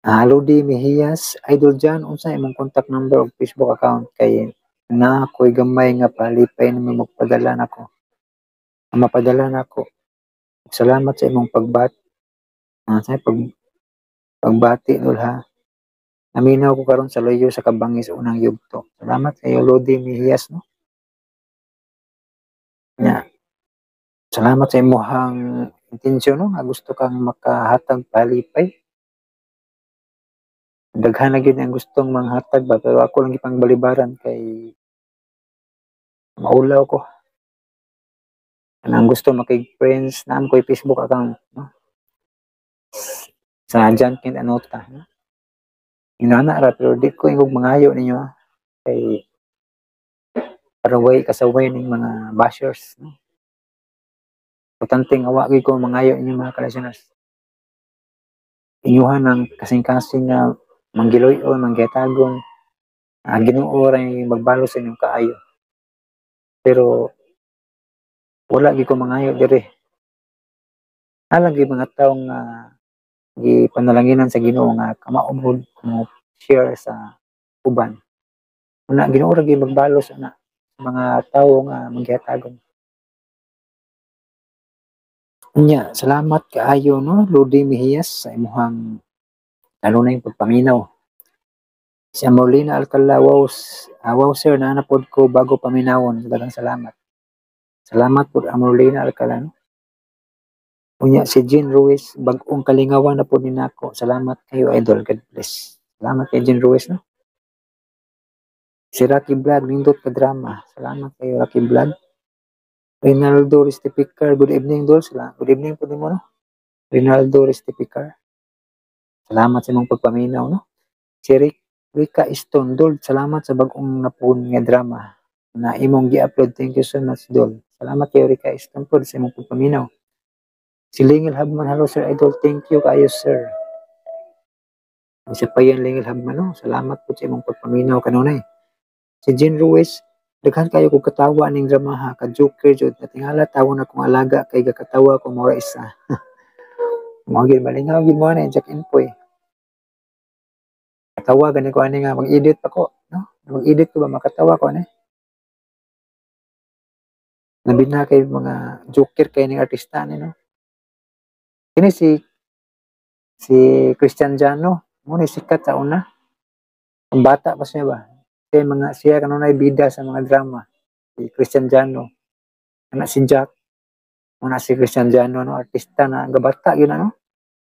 Lodi Mejias, Idol John, unsa imong contact number o Facebook account kay na ako'y gamay nga palipay na magpadala nako. Mapadala nako. Salamat sa imong pagbati dol ha. Naminaw ko karon sa loyo sa Kabangis unang yugto. Salamat kayo, Lodi Mejias, no. Nya. Salamat sa imuhang intensyon, no, nga gusto kang makahatag palipay. Daghan na gyud ang gustong manghatag ba, pero ako lang gipang balibaran kay maulaw ko. Anang gusto makig-friends, naam ko'y Facebook account, no? Sa John Kent Anota, no? Inana ra, pero di ko ingog mangayo ninyo, ha? Kay para way kasaway ning mga bashers, no? Importante nga wa gyud ko mangayo ninyo, mga ka-listeners. Inyuhan ang kasing-kasing nga manggiloy-on, manggihatagon, Ginoo ra yung magbalos sa inyong kaayo. Pero wala gyud ko mangayo diri. Alang gyud mga tawo nga gipanalanginan sa Ginoo nga kamao mo share sa uban. Una Ginoo ra gyud magbalos ana sa mga tawo nga manggihatagon. Unya, salamat kaayo, no, Lodi Mejias, sa imuhang kanunay pagpaminaw. Si Amorlina Alcala, wow, wow sir, naa na pod ko bago paminawon. Daghang salamat. Salamat pod, Amorlina Alcala, no? Unya si Jean Ruiz, bag-ong kalingawan na pod ni nako. Salamat kayo, idol. God bless. Salamat kay Jean Ruiz, no? Si Rocky Vlog, nindot ka drama. Salamat kayo, Rocky Vlog. Rinaldo Restipicar, good evening, Dol. Sila. Good evening po nimo, no? Rinaldo Restipicar. Salamat sa imong pagpaminaw, no? Si Rick Rika Stone, Dol, salamat sa bag-ong napun nga drama na imong gi-upload. Thank you so much, Dol. Salamat kayo, Rika Stone po, sa imong pagpaminaw. Si Lingil Habman, hello sir idol, thank you kayo, sir. Isa pa yan, Lingil Habman, no? Salamat po sa imong pagpaminaw kanunay. Si Jean Ruiz, daghan kayo kog katawa ning drama ha, ka Joker jud. Natingala tawo na kong alaga kay gakatawa ko mura isa. Mao gyud, malingaw gyud mo ani Jack Inpoy. Katawa gani ko ani nga mag-edit pa ko, no? Mag-edit ko ba, makatawa ko ani. Labi na kay mga joker kay ning artista ni, no. Kini si si Christian Jano, mo ni sikat sa una. Ang bata pa siya ba? Kay mga siya kanunay bida sa mga drama. Si Christian Jano. Ana si Jack. Muna si Christian Jano, no, artista na gabata gyud na, no.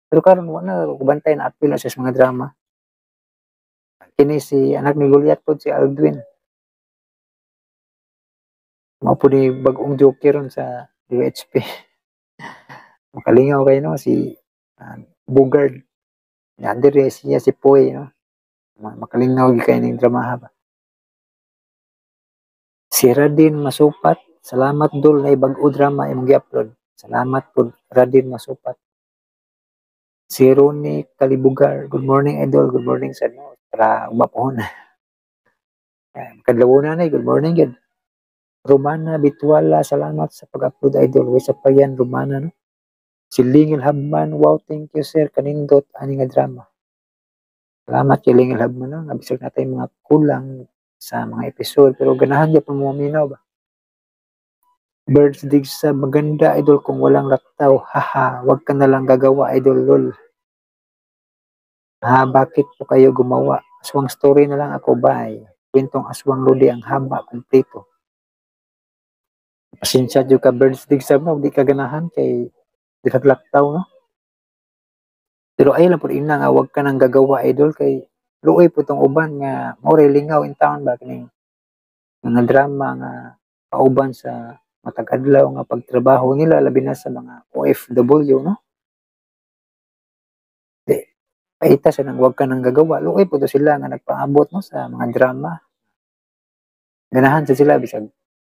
Pero karon wa na kubantay na apil na siya sa mga drama. Kini si anak ni Goliath pod, si Aldwin. Mao po ni bag-ong joker ron sa DHP. Makalingaw kayo, no, si Bugard. Yan dire siya si Poy, no. Makalingaw gyud kay ning dramaha ba. Si Radin Masupat, salamat dol na bag-o drama imong gi-upload. Salamat pod, Radin Masupat. Si Ronnie Kalibugar, good morning, idol, good morning sa no. Para umapohon. Kadlaw na ni, good morning gid. Romana Bituala, salamat sa pag-upload, idol. Way sa pa yan, Romana, no. Si Lingil Habman, wow, thank you sir, kanindot ani nga drama. Salamat kay Lingil Habman, no. Nga bisag natay mga kulang sa mga episode, pero ganahan gyud mo maminaw ba. Birds dig sa maganda, idol, kung walang laktaw, haha, wag ka na lang gagawa, idol, lol. Ha, bakit po kayo gumawa? Aswang story na lang ako, bye. Kwentong aswang lodi ang haba, kompleto. Pasensya jud ka, Birds dig sa mo, di ka ganahan kay di ka laktaw, no? Pero ay lang po ina nga wag ka nang gagawa, idol, kay luoy po tong uban nga mao ray lingaw in town ba, kining mga drama nga kauban sa matag adlaw nga pagtrabaho nila, labi na sa mga OFW, no? Di paita sa nang wag ka nang gagawa, luoy po to sila nga nagpaabot, no, sa mga drama. Ganahan sa sila bisag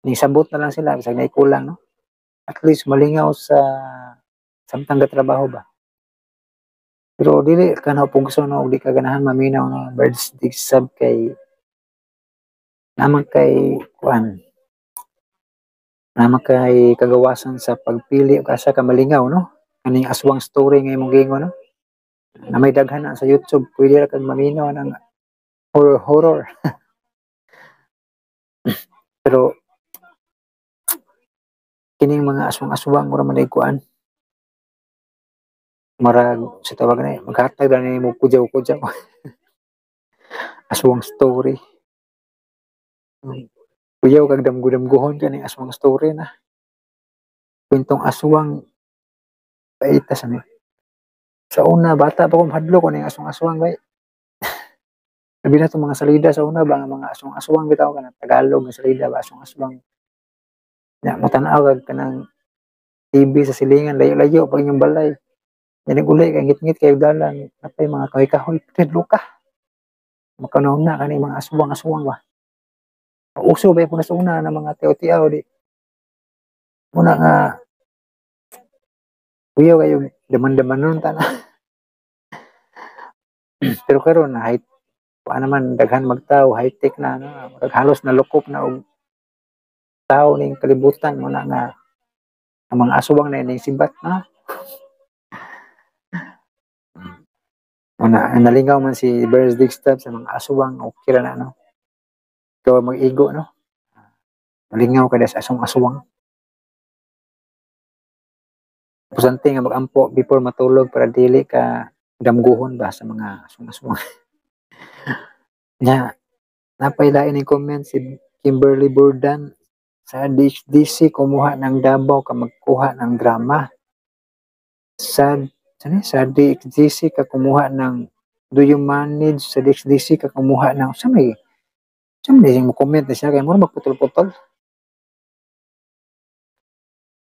nisabot na lang sila bisag naikulang, no? At least malingaw sa samtang gatrabaho ba. Pero dili ka na pugso, no, di ka ganahan maminaw, no, Birds Dig Sub, kay naman kay kuan, naman kay kagawasan sa pagpili og asa ka malingaw, no, kaning aswang story nga imong giingon, no, na may daghan na sa YouTube, pwede ra kag maminaw ng horror horror. Pero kining mga aswang-aswang, mura man ay kuan, marag sa tawag na maghatag na nimo kujaw-kujaw aswang story. Kuyaw kag damgo-damgohon kaning aswang story na kwentong aswang paita sa ni. Sa una, bata pa ko, mahadlok ko ning aswang-aswang bay. Labi na itong mga salida sa una ba, nga mga aswang-aswang bitaw, kanang Tagalog nga salida ba, aswang-aswang. Ya, motanaw kag kanang TV sa silingan, layo-layo pag inyong balay. Yan uli kay ngit-ngit kayo dalan, napay mga kahoy-kahoy, pedlo ka. Makanaw na kani mga aswang-aswang ba. Uso ba po na sa una ng mga tiyaw-tiyaw di. Muna nga kuyaw kayo daman-daman nun ta na. Pero karon high pa naman, daghan magtao, high tech na, no? Murag halos nalukop na og tao ning kalibutan mo na nga ang mga aswang na ning sibat na. Muna nalingaw man si Birds Dig Stab sa mga aswang, okay ra na, no. Ikaw mag-igo, no? Malingaw ka sa aswang-aswang. Importante nga mag-ampo before matulog para dili ka damguhon ba sa mga aswang-aswang. Nya, napailain yung comment si Kimberly Burdan sa DHDC, kumuha ng Davao ka magkuha ng drama. Sa ano, sa DHDC ka kumuha ng do you manage sa DHDC ka kumuha ng sa may mo comment na siya kay mo magputol-putol.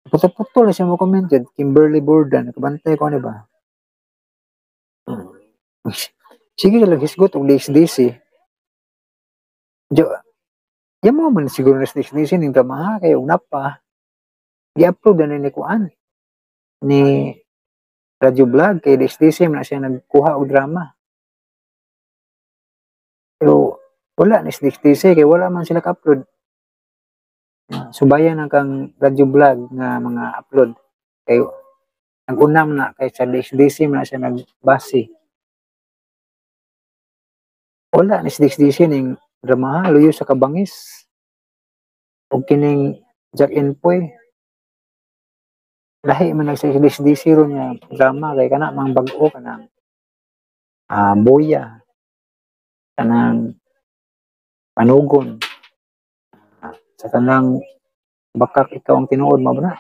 Putol-putol na siya mo comment yun. Kimberly Burdan, kabantay ko ano ba? Sige lang hisgot og DHDC. Jo, yan mo man siguro na sa DHDC ning drama kay una pa. Gi-upload na ni kuan ni Radio Vlog kay DHDC man na siya nagkuha og drama. Pero wala ni DHDC kay wala man sila ka-upload. Subayan ang kang Radio Vlog nga mga upload kay nag-unam na kay sa DHDC man na siya nagbase. Wala ni DHDC ning drama luyo sa kabangis. Og kining Jack Inpoy lahi man nag sa DHDC ron nga drama kay kana mang bag-o, kanang boya, kanang panugon, sa tanang bakak ikaw ang tinuod mo ba na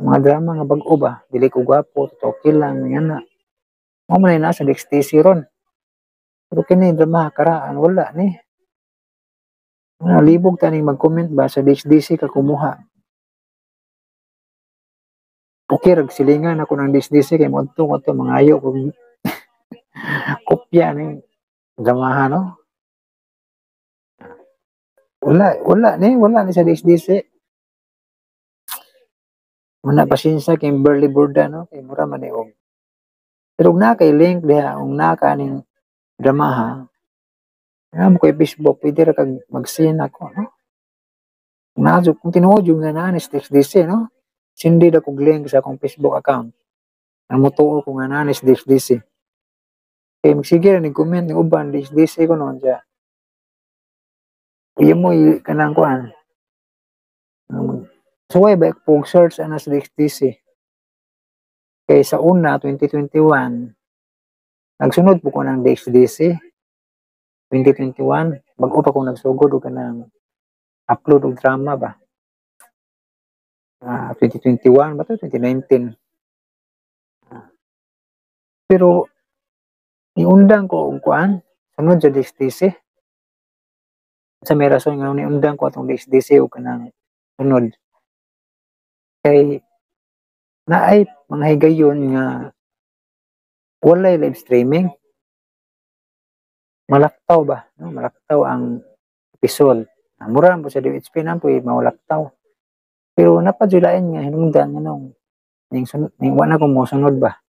mga drama nga bag-o ba, dili ko gwapo totoo lang nga na mo man na sa DHDC ron. Pero kini drama karaan wala ni. Libog taning mag-comment ba sa DHDC ka kumuha. Okay rag silingan ako ng DHDC kay moadto ko to mangayo kung kopya ning dramahan, no. Wala, wala ni sa DHDC. Muna pasensya kay Kimberly Burda, no, kay mura man ni og. Pero og naa kay link diha, og naa ka ning dramaha, nga mo kay Facebook, pwede ra kag mag-send ako, no? Naa jud kung tinuod jud nga naa ni sa DHDC, no? Sindi ra kog link sa akong Facebook account. Ang motuo ko nga naa ni sa DHDC. Kay magsige ra ni comment ni uban DHDC ko noon siya. Uya mo kanang kuan. Suway ba pug search ana sa DHDC? Kay sa una 2021 nagsunod po ko ng DHDC 2021, bag-o pa ko nagsugod og kanang upload og drama ba. 2021 ba to, 2019. Pero niundang ko og kuan sunod sa DHDC. Sa may rason nga niundang ko atong DHDC og kanang sunod. Kay naay mga higayon nga walay live streaming. Malaktaw ba, no? Malaktaw ang episode. Mura po sa DHP na po, mawalaktaw. Pero napadulain nga hinungdan nganong ning sunod ning wa na ko mosunod ba.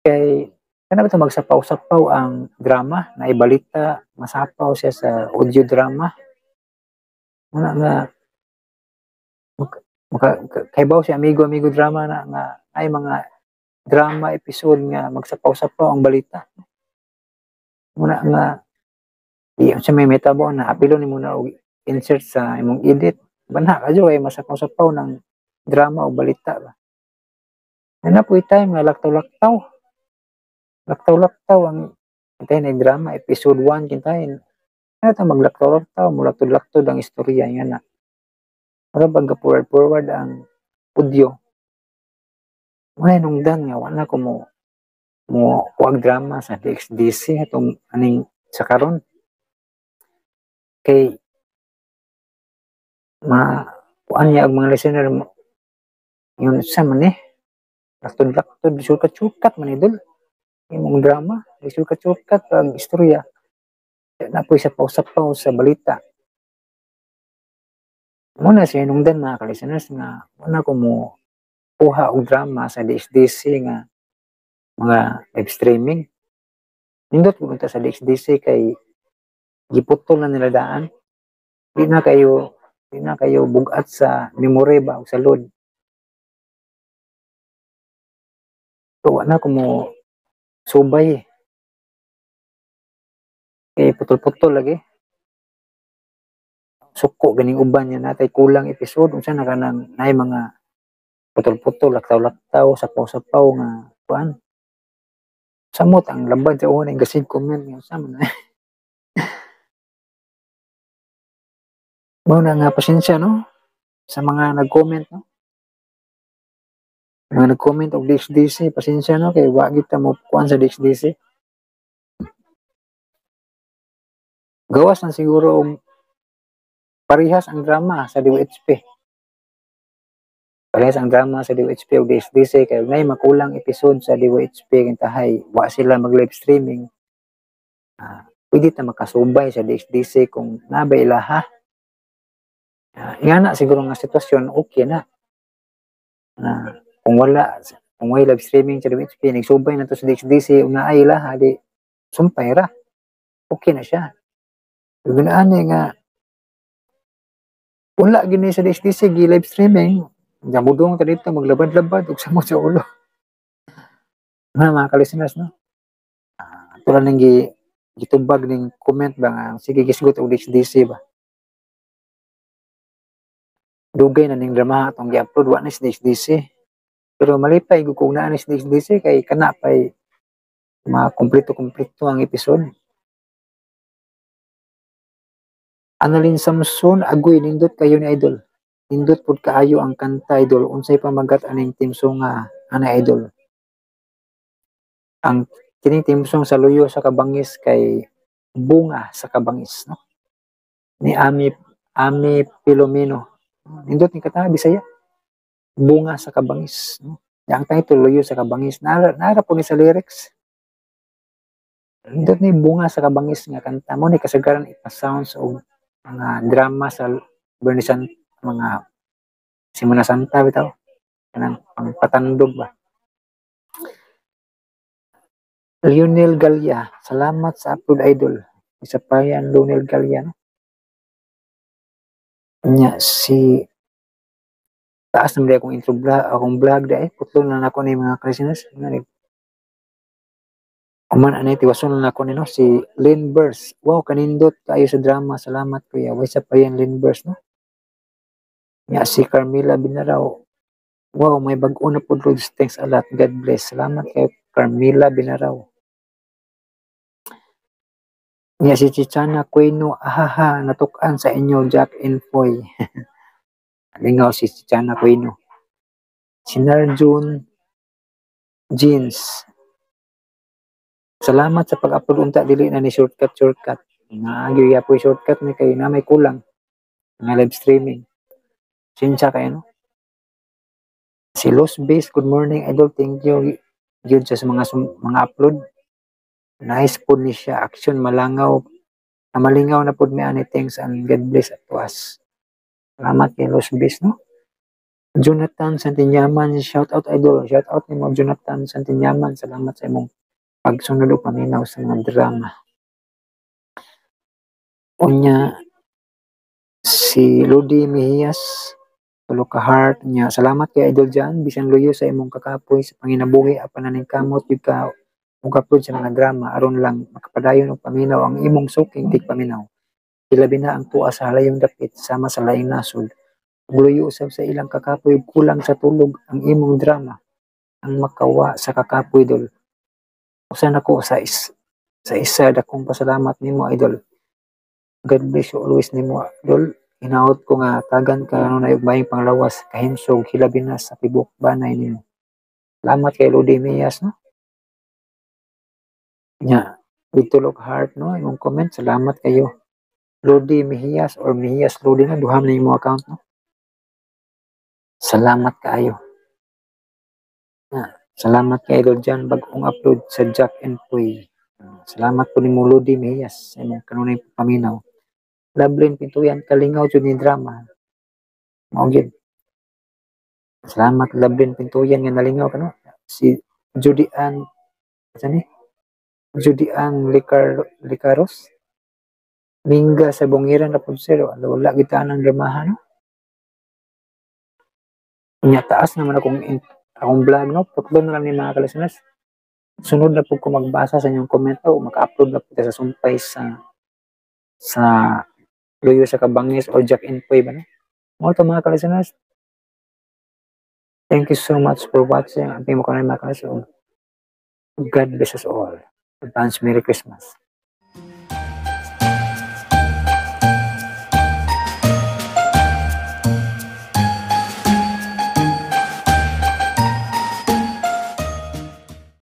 Kay kana ba magsapaw-sapaw ang drama na ibalita, masapaw siya sa audio drama. Muna nga maka kaybaw si amigo-amigo drama na nga ay mga drama episode nga magsapaw-sapaw ang balita. Muna nga di sa may metabo na apilo nimo na og insert sa imong edit. Banha ka ay masapaw-sapaw ng drama o balita ba. Na po time nga laktaw-laktaw. Laktaw-laktaw ang kintahin ay drama episode 1 kintahin. Ano ta maglaktaw-laktaw, mulaktod-laktod ang istorya nga na. Para pag forward forward ang audio. Wala nungdan nga wala ko mo mo kuag drama sa DXDC atong aning sa karon kay ma kuan niya og mga listener mo yun sa man eh laktod-laktod, sukat-sukat man idol imong drama, sukat-sukat ang istorya na po sa pausapaw sa balita. Muna siya nungdan, mga ka-listeners, nga wala ko mo kuha og drama sa DXDC nga mga live streaming. Nindot ko punta sa DXDC kay giputol na nila daan. Di na kayo bugat sa memory ba o sa load. So, wala ko mo subay. Kay putol-putol lagi. Suko ganing uban niya natay kulang episode unsa na kanang naay mga putol-putol, laktaw-laktaw, sapaw-sapaw nga kuan. Samot ang labad sa una gasig comment nga unsa man. Mao na nga pasensya no sa mga nag-comment no. Mga nag-comment og DXDC, pasensya no kay wa gid ta mo kuan sa DXDC. Gawas na siguro og parehas ang drama sa DOHP. Parehas ang drama sa DOHP o DXDC kay nay makulang episode sa DOHP kintahay wa sila mag live streaming. Pwede ta makasubay sa DXDC kung nabay ilaha. Nga na siguro nga sitwasyon okay na. Kung wala, kung way live streaming sa DOHP, nagsubay na to sa DXDC, una ay ilaha, di sumpay ra. Okay na siya. Gunaan nga wala gini sa DXDC gi live streaming, jamudong ta dito maglabad-labad ug samot sa ulo. Ano mga ka-listeners no? Tulad ning gitubag ning comment ba nga sige gisgot og DXDC ba. Dugay na ning drama atong gi-upload wa ni sa DXDC. Pero malipay gud kung naa ni sa DXDC kay kana pay makumpleto-kumpleto ang episode. Annalyn Samson, agoy nindot kayo ni idol. Nindot pud kaayo ang kanta idol. Unsay pamagat aning team song nga ana idol? Ang kining team song sa Luyo sa Kabangis kay Bunga sa Kabangis no. Ni Ami Filomeno. Nindot ni kanta Bisaya. Bunga sa Kabangis no. Yang title Luyo sa Kabangis. Nara po ni sa lyrics. Nindot ni Bunga sa Kabangis nga kanta mo ni kasagaran ipa-sounds og mga drama sa Bernisan, mga Simana Santa bitaw kanang pangpatandog ba. Lionel Galia, salamat sa upload idol. Isa pa yan Lionel Galia no. Nya si taas naman akong intro vlog, akong vlog dai putlo na nako ni mga listeners. Uman anay tiwason na nako ni no si Lynn Burst. Wow, kanindot kayo sa drama. Salamat kuya. Way sa pa yan Lynn Burst no. Nya si Carmela Binaraw. Wow, may bag-o na po Lods. Thanks a lot. God bless. Salamat kay Carmela Binaraw. Nya si Chichana Cueno. Ahaha, natukan sa inyo Jack and Foy. Lingaw si Chichana Cueno. Si Narjun Jeans. Salamat sa pag-upload unta dili na ni shortcut shortcut. Nga gyud po shortcut ni kay na may kulang nga live streaming. Sinsya kayo no. Si Los Base, good morning idol, thank you gyud sa mga upload. Nice po ni siya action malangaw. Malingaw na pud mi ani, thanks and God bless to us. Salamat kay Los Base no. Jonathan Santinyaman, shout out, idol. Shout out nimo, Jonathan Santinyaman. Salamat sa imong pagsunod ug paminaw sa mga drama. Unya si Lodi Mejias, tulo ka heart niya. Salamat kay Idol Jan, bisan luyo sa imong kakapoy sa panginabuhi apan naningkamot gyud ka ug upload sa mga drama aron lang makapadayon og paminaw ang imong suking tigpaminaw. Ilabi na ang tuwa sa halayong dapit sama sa laing nasod. Ug luyo usab sa ilang kakapoy ug kulang sa tulog, ang imong drama ang makawa sa kakapoy, dol. Usa nako sa isa dakong pasalamat nimo, idol. God bless you always nimo, idol. Hinaot ko nga tagan ka kanunay og maayong panglawas, kahimsog, hilabi na sa tibok banay nimo. Salamat kay Lodi Mias, no? Nya, with tulo ka heart, no? Imong comment, salamat kayo. Lodi Mejias or Mejias Lodi na, duha na imong account, no? Salamat kaayo. Na, salamat kay Idol Jan, bagong upload sa Jack and Puy. Salamat po nimo, Lodi Mejias, sa imong kanunay paminaw. Lovelyn Pintuyan, kalingaw jud ni drama. Mao gyud. Salamat, Lovelyn Pintuyan, nga nalingaw ka, no. Si Judy Ann, asa ni? Judy Ann Licaros. Mingga sa Bungiran na pud, sir. Wala kita ang dramahan, no. Nya taas naman akong vlog, no. Putlo na lang ni mga ka-listeners. Sunod na po ko magbasa sa inyong komento, maka-upload na po sa sumpay sa Luyo sa Kabangis or Jack and Poy ba, no? Mao to, mga ka-listeners. Thank you so much for watching. Ang mo ko na, mga ka-listeners. God bless us all. Advance Merry Christmas.